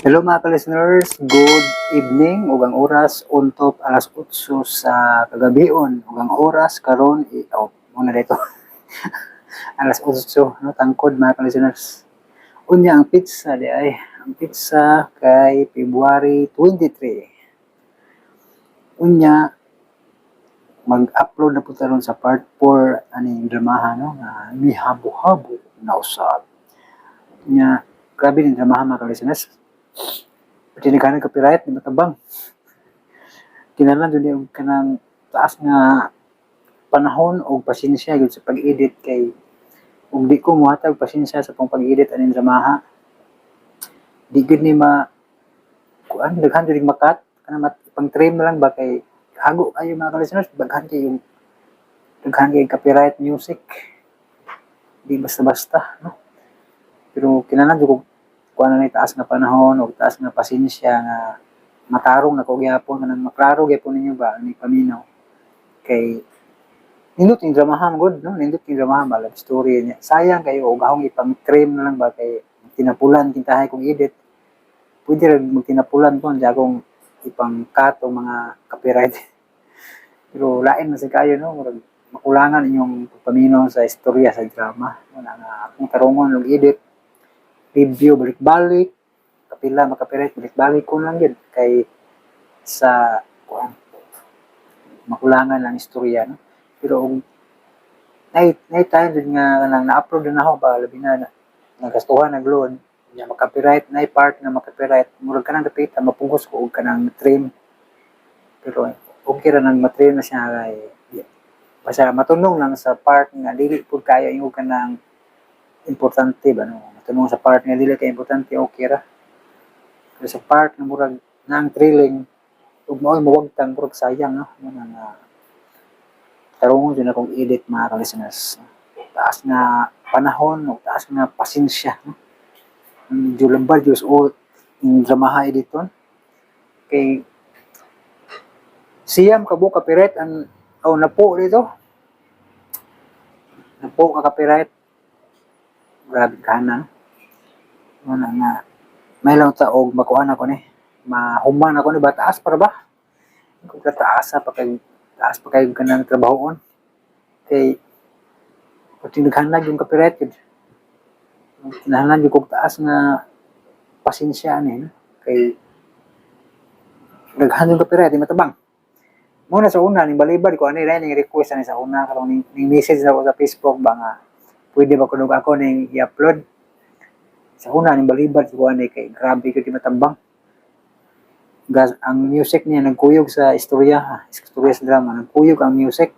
Hello, mga ka-listeners, good evening ug ang oras untop alas 8 sa kagabion ug ang oras karon oh, muna dito alas 8, no, tangkod, mga ka-listeners. Unya ang petsa di ay ang petsa kay February 23. Unya mag-upload na po ta ron sa part 4 aning dramaha, no, nga Mihabo-habo na usab. Nya grabe ning dramaha, mga ka-listeners. Pati naghanag copyright, di matabang. Kinahanglan jud og kanang taas nga panahon o pasensya gyud sa pag-edit kay ug di ko mohatag pasensya sa pong pag-edit aning dramaha. Di gyud ni ma kuan, daghan jud makat kanang mat, pang trim na lang ba kay hago kayo, mga ka-listeners, daghan kay yung daghan kay copyright music. Di basta-basta, no? Pero kinahanglan jud ko kuan na taas nga panahon o taas nga pasensya nga matarong na ko gyapon, kanang maklaro gyapon ninyo ba ni paminaw kay nindot yung dramahan good, no, nindot yung dramahan ba, love story niya. Sayang kayo og akong ipang trim na lang ba kay tinapulan kintahay kong edit. Pwede ra magtinapulan ko di akong ipang cut o mga copyright, pero lain man sa kayo, no, murag makulangan inyong pagpaminaw sa istorya sa drama. Wala nga akong tarungon og edit, review, balik-balik, kapila maka-copyright, balik-balik ko lang yun kay sa kuan makulangan lang istorya, no. Pero og nay time din nga nang na-upload na ako ba, labi na nagastuhan nagload nya maka-copyright, nay part nga maka-copyright, murag kanang dapita mapugos ko og kanang trim. Pero okay ra nang matrim na siya kay basta matunong lang sa part nga dili pud kayo yung kanang importante ba, no. Matunong sa part nga dili kay importante, okay ra. Pero sa part nga murag nang thrilling ug mao'y mawagtang, murag sayang, no. Mo na nga tarungon jud akong edit, mga ka-listeners. Taas nga panahon ug taas nga pasensya, no. Medyo lambar Diyos o yung dramaha editon kay siyam ka buok copyright ang oh, napo dito, napo ka copyright. Grabe ka na, no. Ano nga may lang ta og makuha na ko ni mahuman ako ni ba, taas para ba kung taas pa kay taas pa kay kanang trabahoon kay pati naghanag yung copyright yun. Kinahanglan jud kog taas nga pasensya ani, no? Kay daghan yung copyright, di matabang. Muna sa una ning balibad ko ani ning request ani sa una karong ning message na ko sa Facebook ba nga pwede ba kuno ako ning i-upload. Sa una ning balibad ko ani kay grabe ko, di matabang. Gas, ang music niya nagkuyog sa istorya, ha, istorya sa drama, nagkuyog ang music.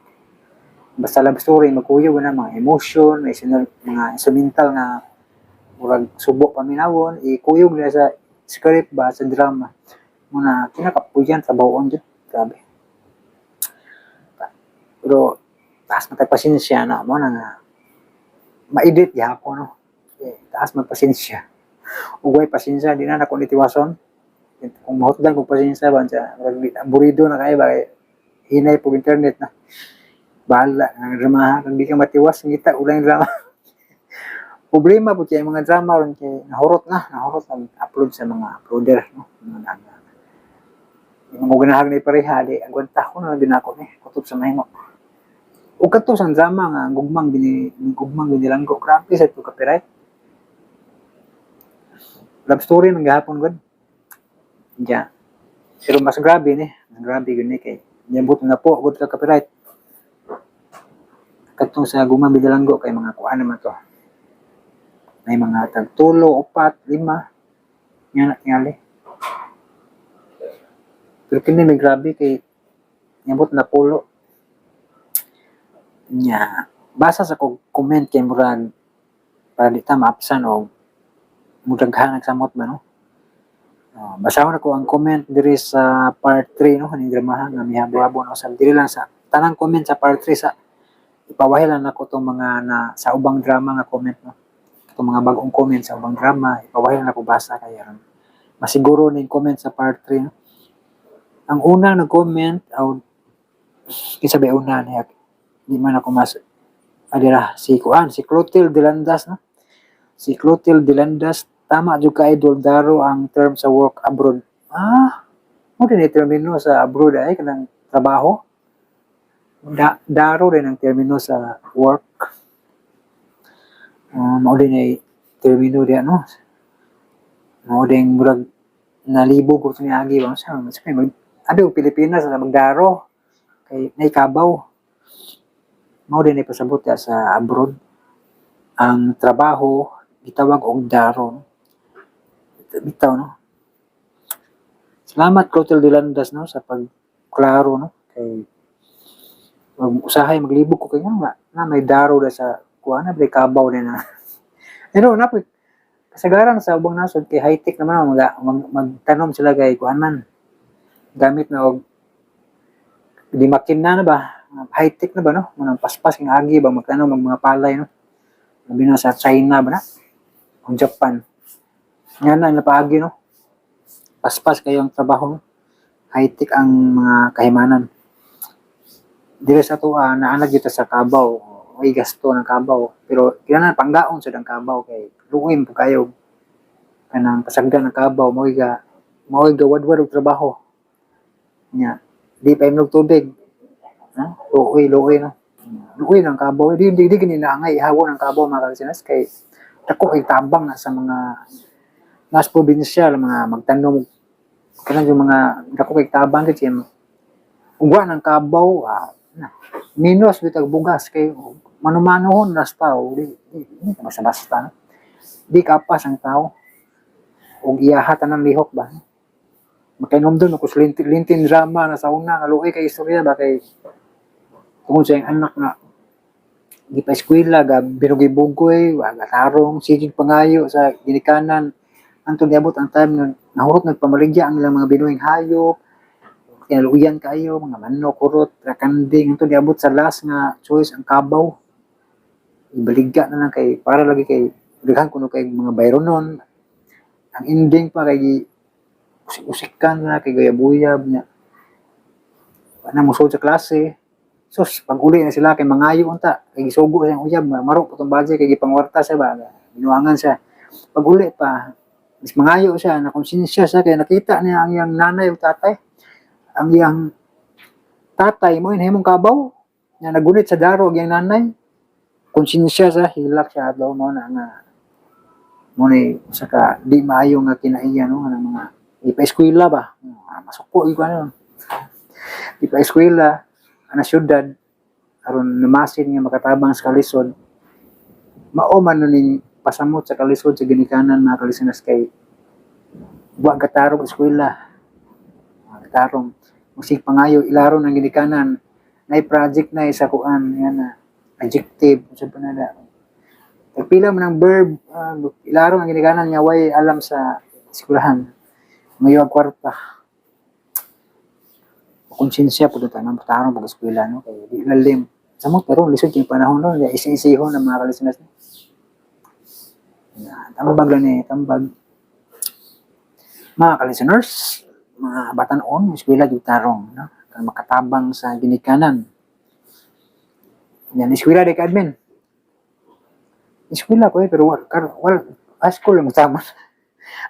Basta love story, magkuyog na mga emotion, may sinul, mga instrumental nga murag subo paminawon, ikuyog na sa script ba sa drama. Muna kinakapuyan trabahoon jud, grabe. Pero taas man pasensya na mo na nga ma-edit gihapon, no. Eh, taas man pasensya. Ug way pasensya, di na nako nitiwason. Kung mahutdan kog pasensya ba siya, murag aburido na kayo ba kay hinay pog internet na. Bahala ang drama, kung di ka matiwas, ngita ulang drama. Problema po kay mga drama ron kay nahurot na upload sa mga uploader, no. Mga yung mga ganahag na ipareha, di agwanta ko na lang din ako ni kutob sa mahimo. Ug kadto sa drama nga ang gugmang binilanggo, grabe sa ito copyright. Love story man gahapon gud. Ya. Pero mas grabe ni, mas grabe gud ni kay niyabot na po gud ka copyright. Kadtong sa Gugmang Binilanggo kay mga kuan naman to. May mga tagtulo, upat, lima. Nga na tingali. Pero kini may grabe kay niyabot na pulo. Nya, basa sa kog comment kay murag para di ta maapsan og mudaghan nagsamot ba, no. Oh, basahon ako ang comment diri sa part 3, no, kaning dramaha nga Mihabo-habo na usab. Diri lang sa tanang comment sa part 3 sa ipawahi lang nako tong mga na sa ubang drama nga comment, no. Itong mga bagong comment sa ubang drama, ipawahi lang nako basa kay aron masiguro ning comment sa part 3, no. Ang unang nag-comment aw kinsa ba una niya, di man ako mas adira si kuan, si Clotilde Delandas, no. Si Clotilde Delandas Tama jud ka, idol, daro ang term sa work abroad. Ah, mao din termino sa abroad ay kanang trabaho. Daro din ang termino sa work. Mao din ay termino di ano. Mao din murag nalibog ko niagi ba sa mag ado Pilipinas sa magdaro kay naikabaw. Mao din ay pasabot ya sa abroad ang trabaho gitawag og daro, no? Bitaw, no. Salamat, Clotilde Landas, no, sa pagklaro, no, kay usahay maglibog ko kay nga na may daro da sa kuan na kabaw din na. Pero na kasagaran sa ubang nasod kay high-tech naman magtanom sila kay kuan man gamit na og di makina na ba, high-tech na ba, no, manang paspas ng agi ba magtanom og mga palay, no, labi na sa China ba na o Japan nga na napaagi, no, paspas kayo ang trabaho, no? High-tech ang mga kahimanan. Dire sa atoa naanad gyud ta sa kabaw, may gasto ng kabaw, pero kinahanglan panggaon sad ang kabaw kay luoy po kayo kanang pasagdan ng kabaw, mao gawadwad og trabaho nya di pa imnog tubig, ha? Luoy luoy, no, luoy ng kabaw, di gini naangay ihawon ang kabaw, mga kalisinas, kay dako ay tabang na sa mga nas probinsya, mga magtanom kanang yung mga dako kay tabang kay siya ugwa ng kabaw, na, minus bitag bugas kay manumanohon nas tao, di basta-basta, no? Di kapas ang tao ug iyaha tanan lihok ba. Makainom doon ako sa lintin, lintin drama na sa una nga luoy kay istorya ba, kay tungod sa iyang anak nga di pa eskwela, ga binugi-bugoy, wa gatarong, sige pangayo sa ginikanan. Anto niabot ang time nga nahurot nagpamaligya ang ilang mga binuhing hayop, kinaluyan kayo mga manok, kurot, kanding. Anto niabot sa last nga choice ang kabaw, ibaligya na lang kay para lagi kay daghan kuno kay mga bayronon. Ang ending pa kay usik-usikan na kay gayabuyab niya, wala na mosulod sa klase. Sus, pag uli na sila kay mangayo unta kay gisugo sa iyang uyab, maro po tong budget kay gipangwarta siya ba, binuangan siya. Pag uli pa mas mangayo siya, na konsensya siya kay nakita niya ang iyang nanay ug tatay, ang iyang tatay mo himong kabaw nga nagunit sa daro og iyang nanay. Konsensya siya, hilak siya daw mo na nga mo ni usa ka di maayo nga kinaiya, no, nga mga ipa-eskwela ba. Ah, masuko gyud ko ano ipa-eskwela ana syudad aron namasin nga makatabang sa kalisod. Mao man nun ning pasamot sa kalisod sa ginikanan, mga kalisonas, kay wa gatarong eskwela. Wa gatarong musig pangayo ilaro ng ginikanan nay project na sa kuan yan na adjective sa panada tagpila man ang verb, ilaro ng ginikanan nga way alam sa eskwelahan, mayo ang kwarta. Konsensya po tanan tarong pag eskwela, no, kay di lalim samot pero lisod kay panahon, no, isi-isihon ng mga kalisonas, no? Na, tambag lang ni tambag, mga kalisteners, mga batan-on, eskwela gyud tarong, no, kang makatabang sa ginikanan. Yan, eskwela di ka, admin? Eskwela ko eh, pero wal high school lang taman,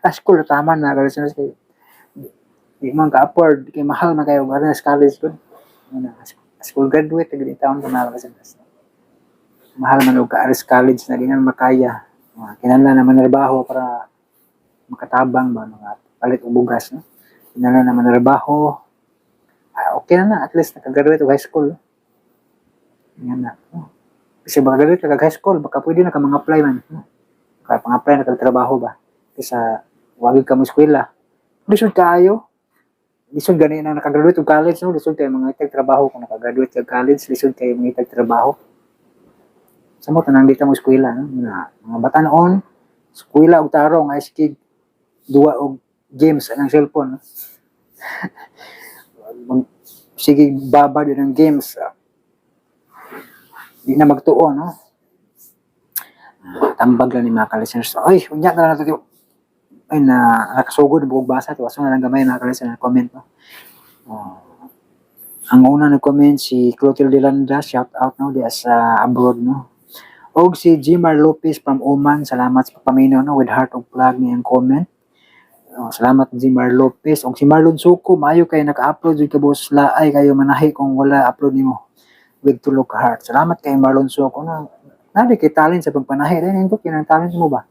high school taman na kalisteners, kay di man ka-afford kay mahal na kayo para sa college ko. Ano, school graduate gid taon ko, mga kalisteners. Mahal man og ka-aris college na di na makaya. Mga kinahanglan naman trabaho para makatabang ba, mga palit og bugas, no, kinahanglan naman trabaho. Ah, okay na na, at least nakagraduate og high school yan na, oh. Kasi baka graduate ka high school, baka pwede na ka mga apply man, no? Kaya pang-apply na kag trabaho ba kaysa wag ka mo eskwela, lisod kaayo. Lisod gani na nakagraduate og college, no, lisod kay mga itag trabaho. Kung nakagraduate ka college, lisod kay mga itag trabaho sa mo tanang di ka mo eskwela, no? Na, mga batan-on, eskwela og tarong ay sige duwa og games ang cellphone, no? Sige baba din ang games, ah. Di na magtuon, no. Ah, tambag lang ni mga ka-listeners. Ay, unya na lang nato. Ay, na nakasugod bugog basa to. Aso na lang gamay, mga ka-listeners, comment, no. Oh. Ang una nag-comment si Clotilde Landa, shout out, no, di sa abroad, no. Og si Jimar Lopez from Oman, salamat sa pagpaminaw, no, with heart ug flag niyang comment. Oh, salamat, Jimar Lopez. Og si Marlon Suko, maayo kay naka-upload jud ka, boss. Laay kayo manahi kung wala upload nimo, with tulo ka heart. Salamat kay Marlon Suko na nadi kay talent sa pagpanahi. Dahil nindot kinang talent mo ba?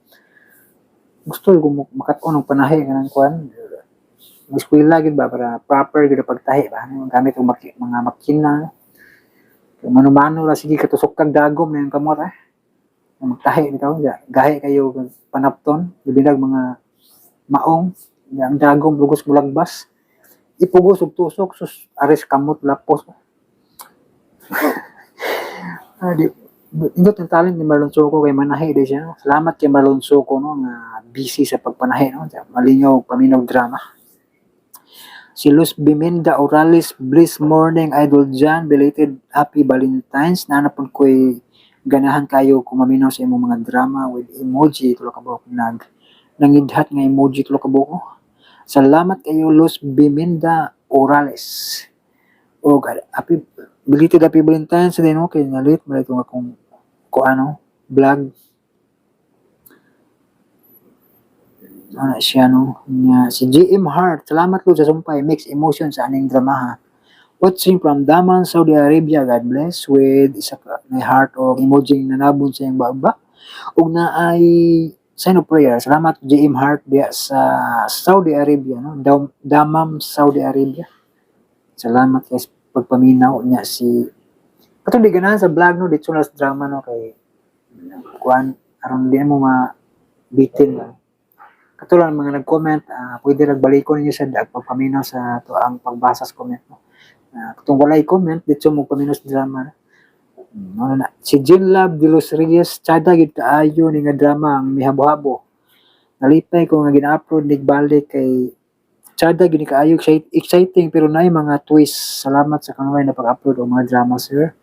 Gusto ko makat-on og panahi kanang kuan. Eskwela gid ba para proper gid ang pagtahi ba? Gamit og mga makina. Mano-mano ra, sige katusok kag dagom na yung kamot eh. Magtahi bitaw, gahi kayo panapton, labi nag mga maong, ang dagom lugos mulagbas. Ipugos og tusok, sus, aris kamot lapos. Ah, di indot ang talent ni Marlon Soco kay manahi di siya, no? Salamat kay Marlon Soco, no, nga busy sa pagpanahi, no. Malingaw paminaw drama. Si Luz Biminda Orales, "Bliss morning, Idol John, belated happy Valentine's. Nanapon ko'y ganahan kayo kumaminaw sa imong mga drama," with emoji tulo ka buok, nag nangidhat nga emoji tulo ka buok. Salamat kayo, Luz Biminda Orales. O happy belated happy Valentine's din, no, kay nalit man ito akong ko ano vlog. Ano siya, no, nga si GM Heart, "Salamat ko sa sumpay, mixed emotion sa aning drama ha. Watching from Daman, Saudi Arabia, God bless," with isa ka na heart o emoji na nanabon sa iyang baba ug na ay sign of prayer. Salamat, GM Heart, diya sa Saudi Arabia, no. Damam, Saudi Arabia. Salamat kay pagpaminaw niya. Si katong di ganahan sa vlog, no, dito na sa drama, no, kay kuan aron di mo mabitin ba. Katulad ng mga nag-comment, pwede nagbalikon ninyo sa dag pagpaminaw sa to ang pagbasa sa comment, no. Kung walay comment, dito mo paminaw sa drama. Ano na. Si Jean Love de los Reyes, "Tsada gid kaayo ni nga drama ang Mihabo-habo. Nalipay ko nga gina-upload nig balik kay tsada gid ni kaayo, exciting pero naay mga twist. Salamat sa kanunay na pag-upload og mga drama, sir."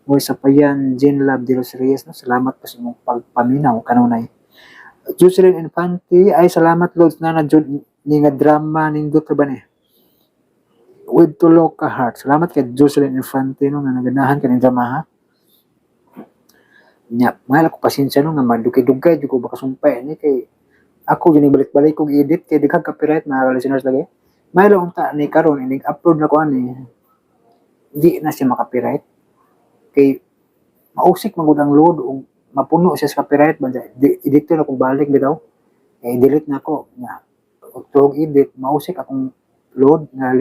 Moy sa payan, Jean Love de los Reyes, no? Salamat po sa imong pagpaminaw kanunay. Jocelyn Infante, "Ay salamat Lods na na jud ni nga drama, nindot ra ba ni?" with tulo ka heart. Salamat kay Jocelyn Infante, no, nga naganahan kaning drama ha. Nya, mahal ako pasensya, no, nga madugay-dugay jud ko baka sumpay ni kay ako gini balik-balik kog edit kay daghang copyright, mga listeners lagi. Mahal unta ni karon inig upload na ko ani, di na siya makapiright kay mausik man gud ang load ug mapuno siya sa copyright ba. Di, edit na kung balik bitaw eh, delete na ko nga ug tuhog edit mausik akong load nga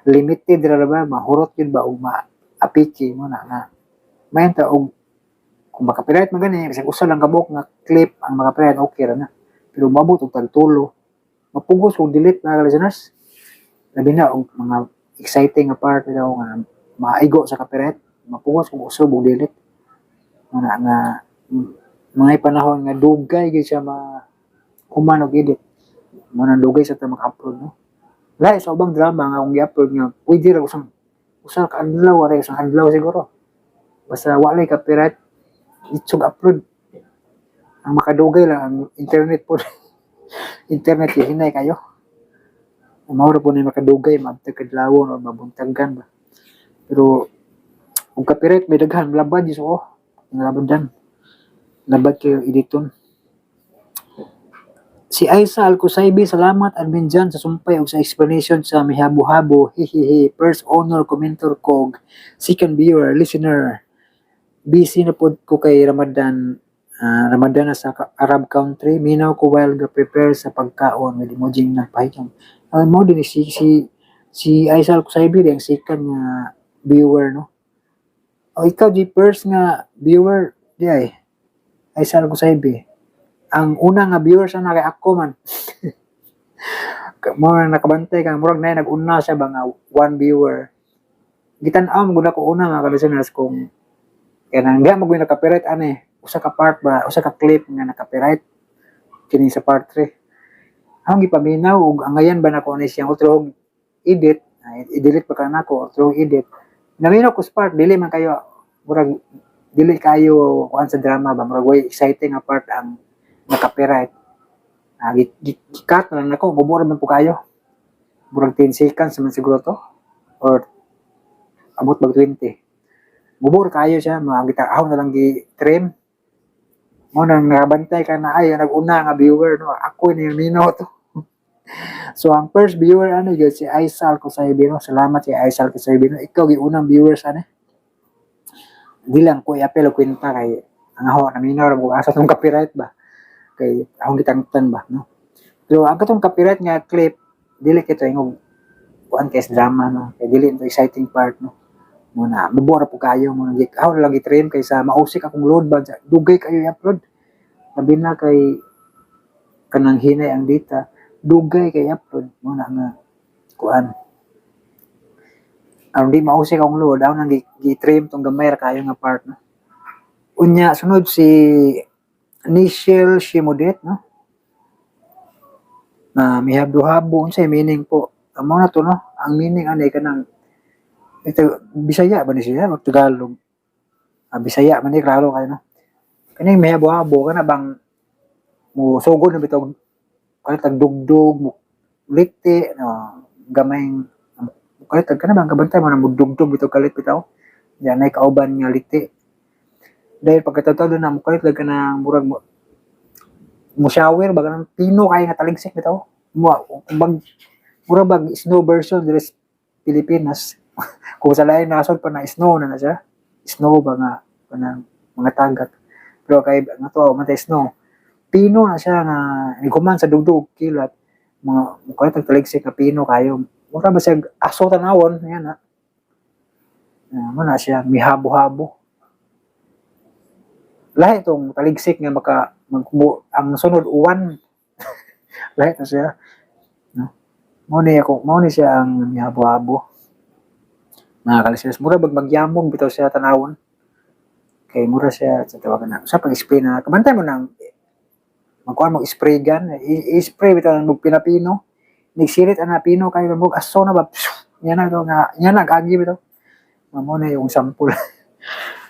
limited ra ba, mahurot yun ba ug maapiki mo na nga mayan ta. Og kung maka-copyright man gani bisag usa lang kabuok nga clip ang maka-copyright, okay ra na, pero moabot og tagtulo, mapugos og delete, mga listeners, labi na og mga exciting nga part daw nga maigo sa copyright, mapugos kung usob og delete nga nga mga panahon nga dugay gyud siya ma human og edit mo nang dugay sa ta maka-upload, no. Lahi sa ubang drama nga kung gi-upload nga pwede ra usang usa ka adlaw, aray isang adlaw siguro, basta walay copyright itsog upload. Ang makadugay lang ang internet po, internet kay hinay kayo, mao ra po ni makadugay, maabtag kadlawon o mabuntagan ba. Pero kung copyright may daghan, labad jud ko, labad dan, labad kayo editon. Si Aisa Alcosaibi, "Salamat, admin John, sa sumpay ug sa explanation sa Mihabo-habo. Hihihi. First honor commenter kog second viewer, listener. Busy na pod ko kay Ramadan, Ramadan na sa Arab country. Minaw ko while ga prepare sa pagkaon," with emoji na pahikang. Mo din si Aisa Alcosaibi ang second nga viewer, no. O ikaw di first nga viewer di ay Aisa Alcosaibi. Ang una nga viewer sa na kay ako man. Mo na nakabantay kang murag na nag-una siya ba nga one viewer. Gitan-aw mo gud ako una, mga ka-listeners, kung kaya nang diha mo na copyright ani usa ka part ba, usa ka clip nga na-copyright kini sa part 3. Ang gipaminaw ug angayan ba nako ni siyang otro edit, ay, i-delete pa ka nako otro edit. Naminaw ko sa part, dili man kayo murag dili kayo kuan sa drama ba, murag way exciting nga part ang na-copyright. Ah, gi-cut na lang nako, gubor man po kayo. Murag 10 seconds man siguro to or abot bag 20. Gubor kayo siya, mga gitaraw na lang gi-trim. Mo nang nakabantay ka na ay nag-una nga viewer, no? Ako ni Mino to. So ang first viewer ano gyud si Aisal Kusaybi, no? Salamat si Aisal Kusaybi, no? Ikaw gi unang viewers ani. Di lang ko i-appeal og kwenta kay ang ako naminaw ra ko asa tong copyright ba. Kay akong gitangtan ba, no? Pero ang katong copyright nga clip, dili kito ingog kuan kay sa drama, no? Kay dili ito exciting part, no? Mo na mubo ra po kayo mo nang ako na lang gi-trim kay sa mausik akong load ba, dugay kayo i-upload. Labi na kay kanang hinay ang data, dugay kay upload mo na nga kuan. Aron di mausik akong load, ako nang gi-trim tong gamay ra kayo nga part, no? Unya sunod si Nichelle Shimodet, no? Na mihabdo-habo, unsay meaning po? Amo na to, no? Ang meaning ani kanang ito, Bisaya ba ni siya o Tagalog? Ah, Bisaya man ni, klaro kayo, no? Kaning mihabo-habo kana bang mo sugod na bitaw kalit tag dugdug mo liti, no? Gamay kalit tag kana bang kabantay mo na mudugdug bitaw kalit bitaw diyan ay kauban nga liti dahil pagkatawad na mo kalit ka na murag mo mo shower ba, kanang pino kay nga taligsik bitaw mo bag mura bag snow version diri sa Pilipinas. Kung sa lain nasod pa na snow na na siya, snow ba nga kanang mga tagak, pero kay nga to man snow pino na siya nga niguman sa dugdug kilat mga mukalit tag taligsik nga pino kayo, mura ba siya aso tanawon yan na. Mo na siya mihabo-habo. Lahi tong taligsik nga maka magkubo ang sunod uwan. Lahi to siya, no? Mo ni siya ang mihabo-habo, mga kalisteners. Mura bag magyamong bitaw siya tanawon kay mura siya sa tawagan na sa pag-spray na kabantay mo nang magkuan mo spray gun, i-spray bitaw nang pinapino nagsirit ana pino kay mo aso na ba yan na to nga yan na agi bitaw. Mamo na yung sample.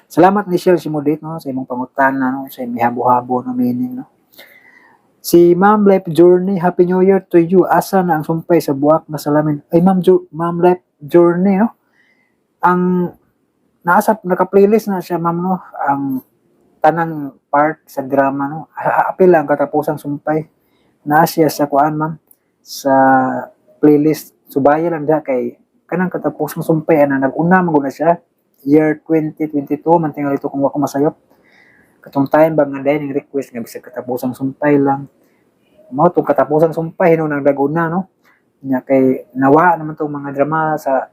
Salamat, Michelle Simodit, no, sa imong pangutana, no, sa imong habo-habo no meaning, no? Si Ma'am Life Journey, "Happy New Year to you. Asa na ang sumpay sa buwak na salamin?" Ay, Ma'am Life Journey, no? Ang nasa naka-playlist na siya, ma'am, no? Ang tanang part sa drama, no? Apil lang katapusang sumpay. Naa siya sa kuan, ma'am, sa playlist. Subaya lang diha kay kanang katapusang sumpay ana nag-una man gud na siya year 2022 man tingali ito kung wa ko masayop, katong time ba nga dahil yung request nga bisag katapusang sumpay lang. Mao tong katapusang sumpay no nang nag-una, no? Nya kay nawa naman tong mga drama sa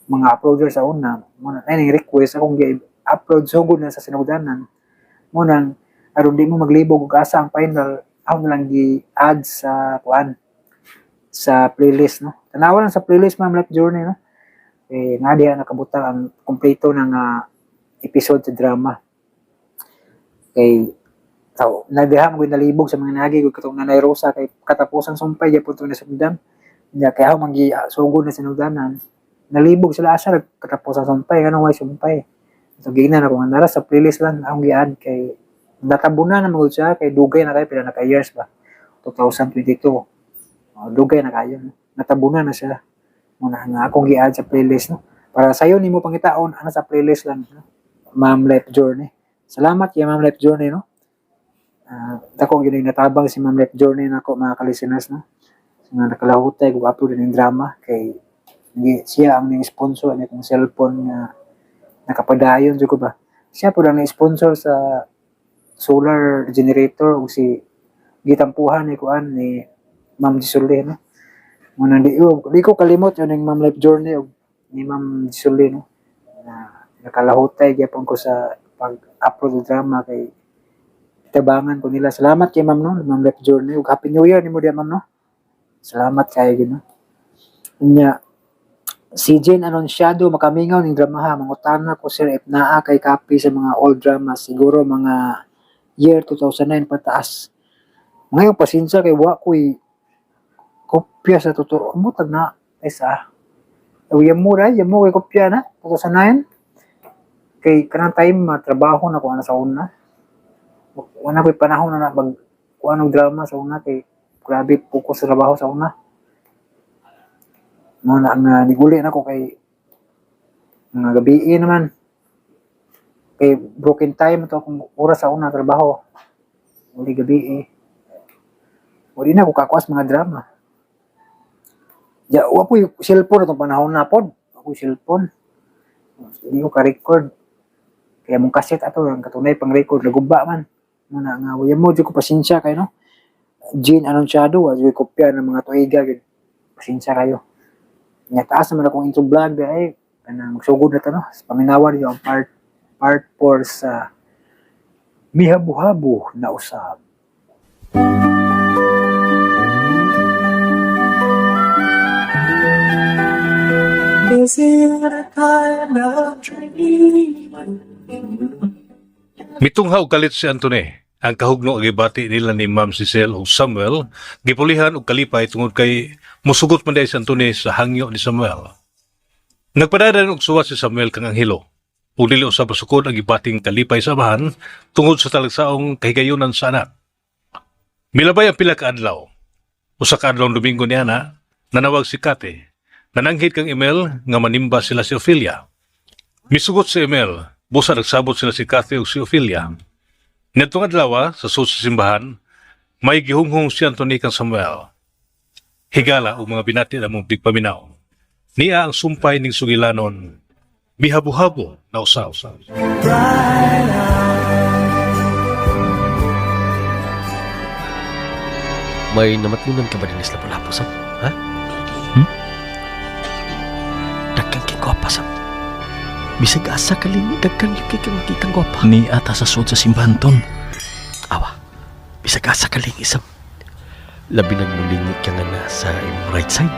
mga uploader sa una mo na ning request akong gi-upload sugod na sa sinugdanan. Mo nang aron di mo maglibog og asa ang final, ako na lang gi-add sa kuan, sa playlist, no? Tanawa lang sa playlist, Ma'am Life Journey, no? Eh nga diha nakabutang ang kompleto ng episode sa drama kay tao na diha mo nalibog sa mga nagi gud katong Nanay Rosa kay katapusan sumpay gyapon to nasugdan. Nya kay ako man sugod na sinugdanan, nalibog sila asa katapusan sumpay, nganong way sumpay. So giingnan ako nga nara sa playlist lang akong gi-add kay natabunan na magud siya kay dugay na kayo, pila na ka years ba, 2022. Oh, dugay na kayo, no? Natabunan na siya. Muna nga akong gi-add sa playlist, no? Para sayo nimo pangitaon ana sa playlist lang, no? Ma'am Life Journey, salamat kay Ma'am Life Journey, no? Dako gyud natabang si Ma'am Life Journey nako, mga ka-listeners, no? Sa mga nakalahutay kung upload ng drama kay siya ang ning sponsor ani akong cellphone nga nakapadayon jud ko ba. Siya po ang sponsor sa solar generator ug si gitampuhan ni kuan ni Ma'am Gisole, no? Muna di ko kalimot yun yung Ma'am Life Journey ug ni Ma'am Gisole, no? Na nakalahutay gyapon ko sa pag-upload og drama kay tabangan ko nila. Salamat kay Ma'am, no? Ma'am Life Journey, ug Happy New Year nimo diya, Ma'am, no? Salamat kay gino. Unya si Jen Anunciado, "Makamingaw ning dramaha. Mangutana ko, sir, if naa kay copy sa mga old dramas, siguro mga year 2009 pataas." Ngayon pasensya kay wa ko'y kopya sa totoo. Mo tag na ay sa yamo ra, yamo kay kopya na 2009 kay kanang time matrabaho na ko ana sa una. Wala ko'y panahon na mag kuan og drama sa una kay grabe focus sa trabaho sa una. Mo na nga niguli na ko kay mga gabi naman. Kay broken time to akong oras sa una trabaho. Uli gabi eh. Uli na ako kakuas mga drama. Ya, wa po yung cellphone atong panahon na pod. Ako yung cellphone. Hindi ko ka-record. Kaya mong kaset ato ang katunay pang record naguba man. Muna nga waya mo jud ko pasensya kay no. Jean Anunciado, wa jud kopya ng mga tuiga gid. Pasensya kayo. Nya taas naman akong intro vlog ay kanang magsugod na ta no. Sa paminawan niyo ang part part 4 sa Mihabuhabo na usab. Is it a kind of dream? Mitungha og kalit si Anthony. Ang kahugno ang gibati nila ni Ma'am Cecil ug Samuel gipulihan og kalipay tungod kay musugot man diay si Anthony sa hangyo ni Samuel. Nagpadadan og suwat si Samuel kang Angelo. Ug dili usab masukod ang gibating kalipay sa amahan tungod sa talagsaong kahigayunan sa anak. Milabay ang pila ka adlaw. Usa ka adlaw Domingo ni ana, nanawag si Kate. Nananghid kang email nga manimba sila si Ophelia. Misugot si Emel, busa nagsabot sila si Kathy ug si Ophelia. Niadtong adlaw sa sud sa simbahan, may gihunghong si Anthony kang Samuel. Higala og mga binati na mong tigpaminaw. Niya ang sumpay ning sugilanon, mihabo-habo na usa-usa. May namatlunan ka ba din sa Lapu-Lapu, Sam? Ha? Hmm? Dagkang kay gwapa, Sam. Bisag asa ka lingi, dagkang yung kay kang makitang gwapa. Ni ata sa sud sa simbahan ton. Awa, bisag asa ka lingi, Sam. Labi nagmulingi ka nga na sa imong right side.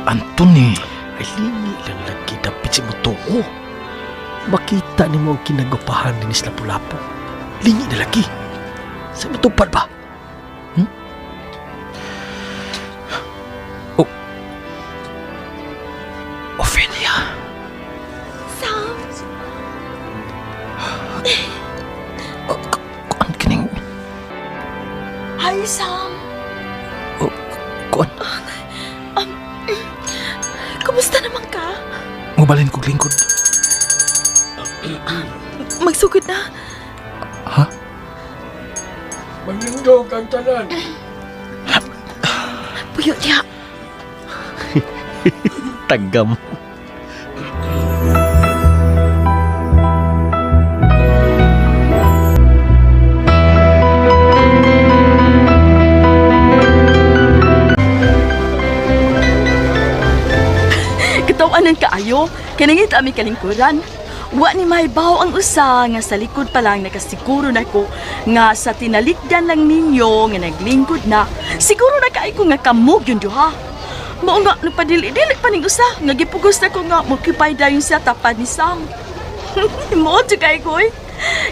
Anton eh. Ay, lingi lang lagi dapit si mo tuo. Makita ni mo ang kinagwapahan ni Lapu-Lapu. Lingi na lagi. Sa matupad ba? Oh. Ophelia. Sam, Oh, kuan kining hi Sam. oh, kuan Kumusta naman ka? mobalhin kog lingkod. Magsugod na. Ha? Malindog ang tanan. Puyo niya. Tagam. Katawanan kaayo, kanangit ami kalingkuran. Wa ni mahibaw ang usa nga sa likod pa lang nakasiguro na ko nga sa tinalikdan lang ninyo nga naglingkod na. Siguro na kay ko nga kamog yun duha. Mao nga nagpadili-dili pa ning usa nga gipugos na ko nga mokupay dayon siya tapad ni Sam. Mo jud kay ko eh.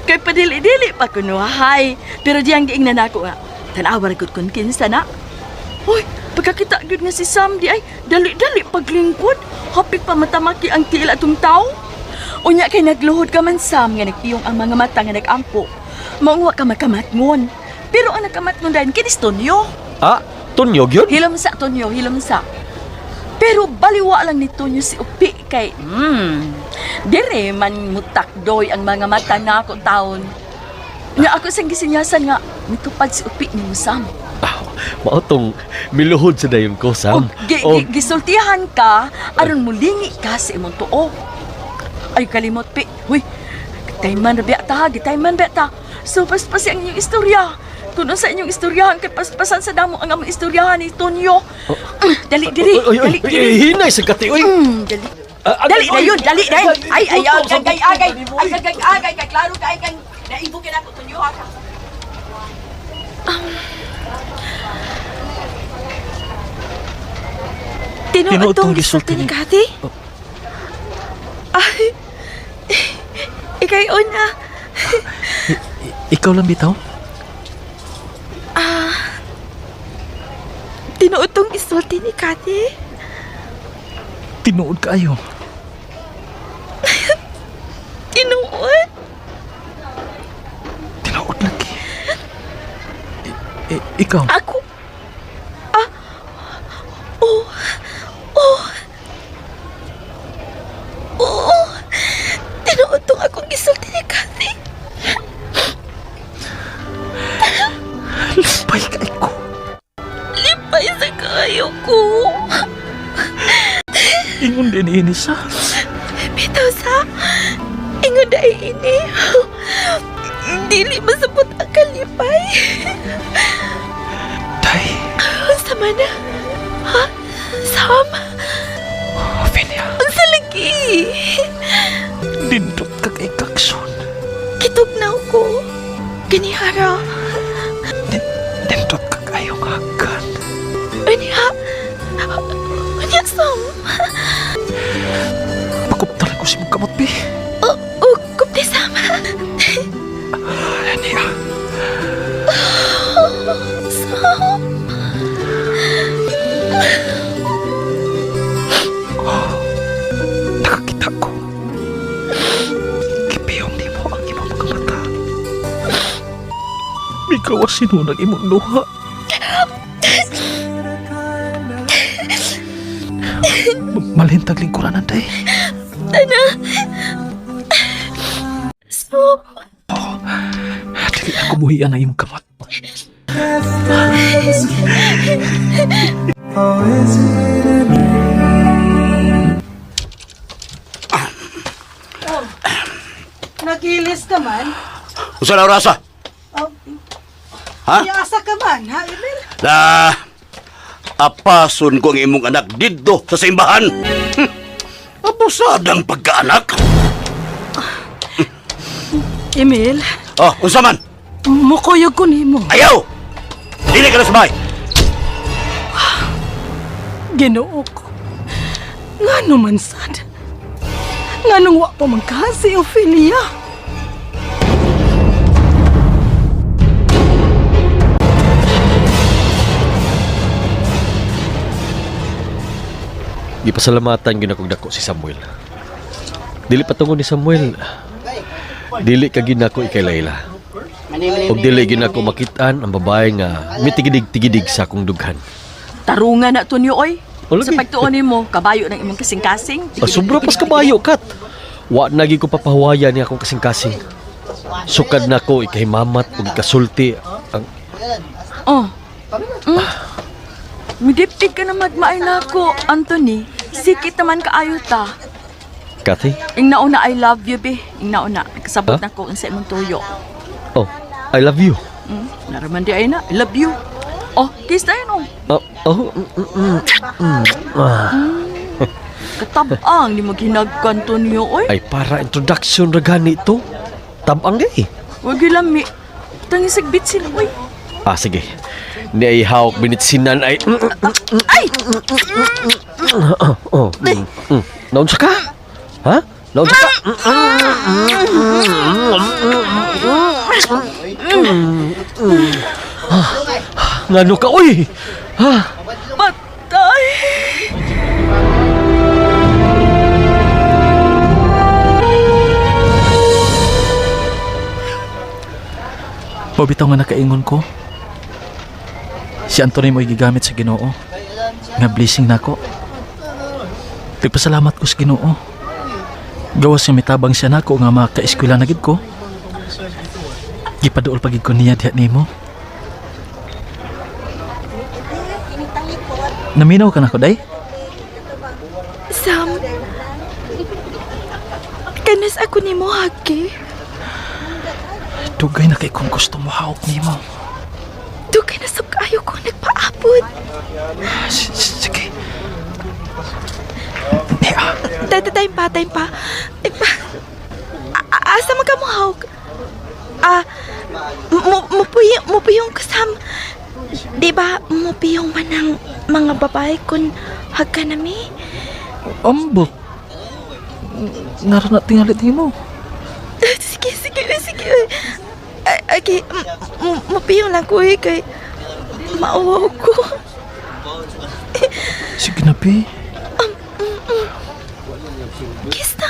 Kay padili-dili pa kuno hay. Pero diyang giingnan nako nga tan-awa ra gud kun kinsa na. Uy, pagkakita gyud nga si Sam di ay dali-dali paglingkod. Hapit pa matamaki ang tiil atong tao. Unya kay nagluhod ka man Sam nga nagpiyong ang mga mata nga nagampo. Maunwa ka makamatngon. Pero ang nakamatngon dayon kinis Tonyo. Ah, tunyog yun? Hilom sa Tonyo, hilom sa. Pero baliwa lang ni Tonyo si Upi kay dire man mutakdoy ang mga mata na ako taon. Nga ako sang gisinyasan nga mitupad si Upi ni Sam. Ah, mao tong miluhod sa dayon ko, Sam. Og gisultihan ka aron mulingi ka sa imong tuo. Ay kalimot pi. Huy, gitayman ra biya ta, gitayman biya ta. So paspasi ang inyong istorya. Kung sa inyong istoryahan kay paspasan sa damo ang among istoryahan ni Tonyo. Dali diri, Oy, oy, dali oy, diri. hinay sa kati, oy. Dali. Ah, Dali oy, na yun, dali na yun. Ay, ay, ay, Sa agay, agay, ay, agay, agay, kay klaro kay kang naibukin ako Tonyo ha ka. Tinuod Tinuod tong tong gisulti gisulti ni ni- Kathy? Oh. Ay, ikay una. Ikaw lang bitaw? Tinuod tong gisulti ni Kathy? Tinuod kaayo. Tinuod? Tinuod lagi. Ikaw, Ako? Ah, oh, oh, oo. Tinuod tong akong gisulti ni Kathy. kaayo ko. Ingon din ini sa. Bitaw sa, ingon dai ini. Dili masabot ang kalipay. Day, Unsa man na? Ha? Sam? Ophelia, Unsa lagi? dindot ka kay kakson. Kitugnaw ko. Ganihara. Dindot ka kayong hagan. Anya? Anya, Sam? Pakuptalan ko si mong kamot, bi. Oh, oh, kupti, Sam. Aniya. Sam. Nakakita ko. Gipiyong ni mo ang imong mga mata. Ikaw ang sinunag imong luha. Malintag lingkuranan, day. Sam. Dili ako buhian ang imong kamot. Or is it a dream? Nagilis ka man? Unsa na orasa? Oh, Ha? Iasa ka man, ha, Emil? Na apason ko ang imong anak didto sa simbahan. Abusadang pagkaanak. Emil, Oh, unsa man? mukuyog ko nimo. Ayaw! Dili ka na sa bahay. Ginoo ko. Ngano man sad? Nganong wa pa man ka si Ophelia? Gipasalamatan gyud akong dako si Samuel. Dili patungo ni Samuel. Dili ka gid nako ikay Layla. Ug dili gyud nako makit-an ang babae nga mitigidig-tigidig sa akong dughan. Tarungan na to niyo, oy. O, lagi. Sa pagtuon nimo, kabayo ng imong kasing-kasing. Ah, sobra pas kabayo kat. Wa na gyud ko papahuwayan ni akong kasing-kasing. Sukad nako ikahimamat ug ikasulti ang Oh. Midiptig ka na magmaay nako, Anthony. Sikit naman kaayo ta. Kathy. Ing nauna I love you, be. Ing nauna. Kasabot Huh? na ko unsa imong tuyo. Oh, I love you. Naraman di ay na. I love you. Oh, kiss na yun, oh. Oh, oh, mm. Ah. Katabang ni mo ginagkan to niyo, oy. Ay para introduction ra gani to. Tabang di. Wag lami. Tangisig bitsin, oy. Ah, sige. Ni ay hawak binitsinan ay... Ay! Oh. Naunsa ka? Ha? Naunsa ka? Ngano ka, uy? Ha? Patay! Mabitaw nga nakaingon ko. Si Anthony mo'y gigamit sa Ginoo. Nga blessing nako. Nagpasalamat ko sa Ginoo. Gawas nga mitabang siya nako nga makaeskwela na gid ko. Gipaduol pagid ko niya diha nimo. Naminaw ka nako, day? Sam. Kanas ako nimo, Haki. Dugay na kay kung gusto mo hawak nimo. Dugay na sab kaayo ko nagpaabot. Sige. Niya. Tay, tay, pa, tay pa. Tay pa. Asa man ka mo hawk? Ah, mupuyong ko, Sam. Di ba, mupiyong man ang mga babae kung hagka nami? Ambot. Ngara na tingalit nimo. Sige, sige, sige. Ay, okay, mupiyong lang ko eh, kay mauwaw ko. Sige na, bi. Kiss na.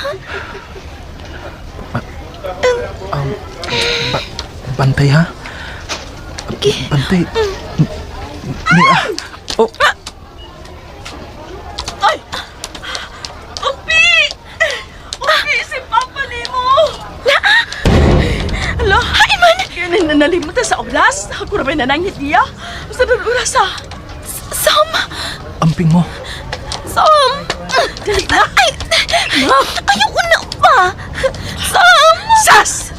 Bantay ha? Okay. Bantay. Ni ah. Oh, Upi! Upi, si Papa nimo! Hala! Ay, man! Nalimutan sa oras. Ako na ba'y nananghit niya? Basta doon oras, ah. Sam! Giping mo. Sam! Dali na. Ay! Ayoko na pa! Sam! Sas!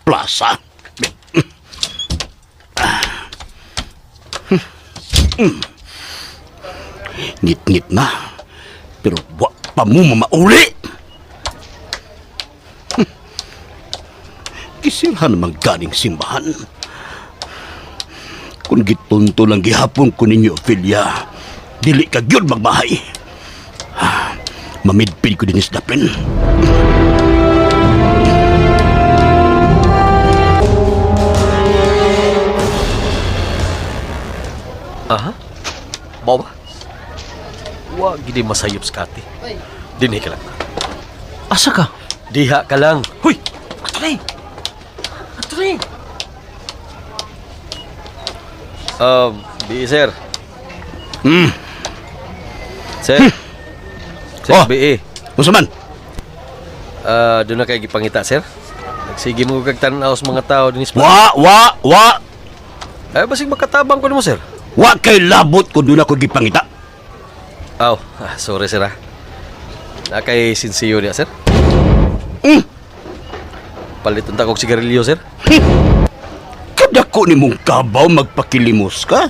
Plaza. Ngit-ngit na. Pero wa pa mo mamauli. Kisirhan naman ganing simbahan. Kung gitunto lang gihapon ko ninyo, Ophelia, dili ka gyud magmahay. Mamidpid ko din isdapin. Aha. Mao ba? Wa gid masayop sa Kati. Dinhi ka lang. Asa ka? Diha ka lang. Huy! Anthony! Anthony! Di sir. Sir. Sir, Oh. BE. Unsa man? Ah, doon na kay gipangita, sir. Nagsige mo kag tan-aw sa mga tao dinhi sa Wa, wa, wa. Ay, basig makatabang ko nimo, sir. Wa kay labot kung doon ako gipangita. Aw, sorry sir ah. Na kay sinsiyo niya, sir. Palit unta kog sigarilyo, sir. Kadako ni mong kabaw magpakilimos ka.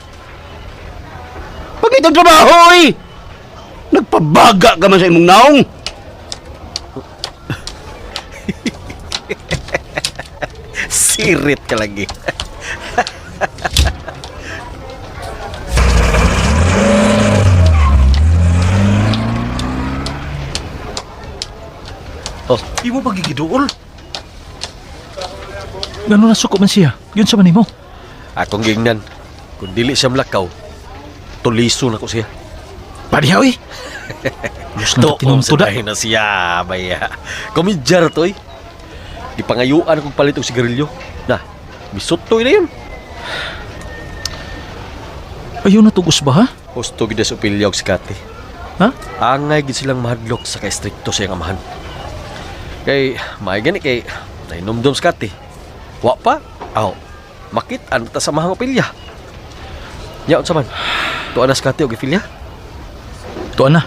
Pagitang trabaho, eh. Nagpabaga ka man sa imong naong. Sirit ka lagi. Oh, Imo pagigiduol. Gano'n nasuko man siya? Yun sa manimo. Akong gingnan. Kung dili siya mlakaw, tuliso na ko siya. Parihaw eh! Diyos na tinunto da. na siya, baya. Komidyar to eh. Gipangayuan akong palit og sigarilyo. Na, misutoy na yun. Ayaw na tugos ba ha? Husto gid sa opilya og sikati. Ha? Angay gid silang mahadlok sa kaestrikto sa iyang amahan. Kay maay gani kay nainomdom sa kati. Wa pa? Aw. Makit-an ta sa mahang opilya. Nya unsa man? Tuan na sa kati og opilya? Tuan na.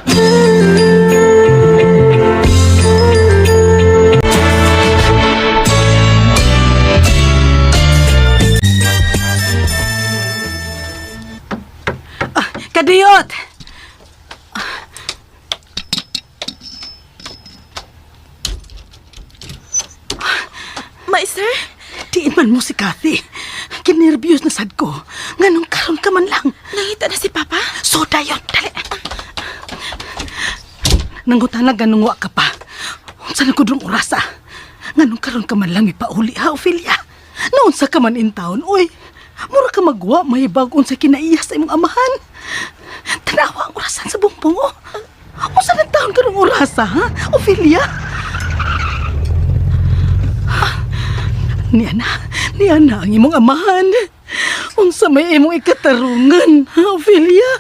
Kadiyot! My sir? Diin man mo si Kathy. Kinerbyos na sad ko. Nganong karon ka man lang. Nangita na si Papa? So dayon, dali. Nangutana ganong wa ka pa. Unsa na kudrong orasa? Nganong karon ka man lang mipauli ha, Ophelia? Naunsa ka man in town, oy. Mura ka magwa, may bag unsa kinaiya sa imong amahan. Tanawa ang orasan sa bumbong, oh. Unsa na taon karong orasa, ha, Ophelia? Niya na, niya na ang imong amahan. Unsa may imong ikatarungan, ha, Ophelia?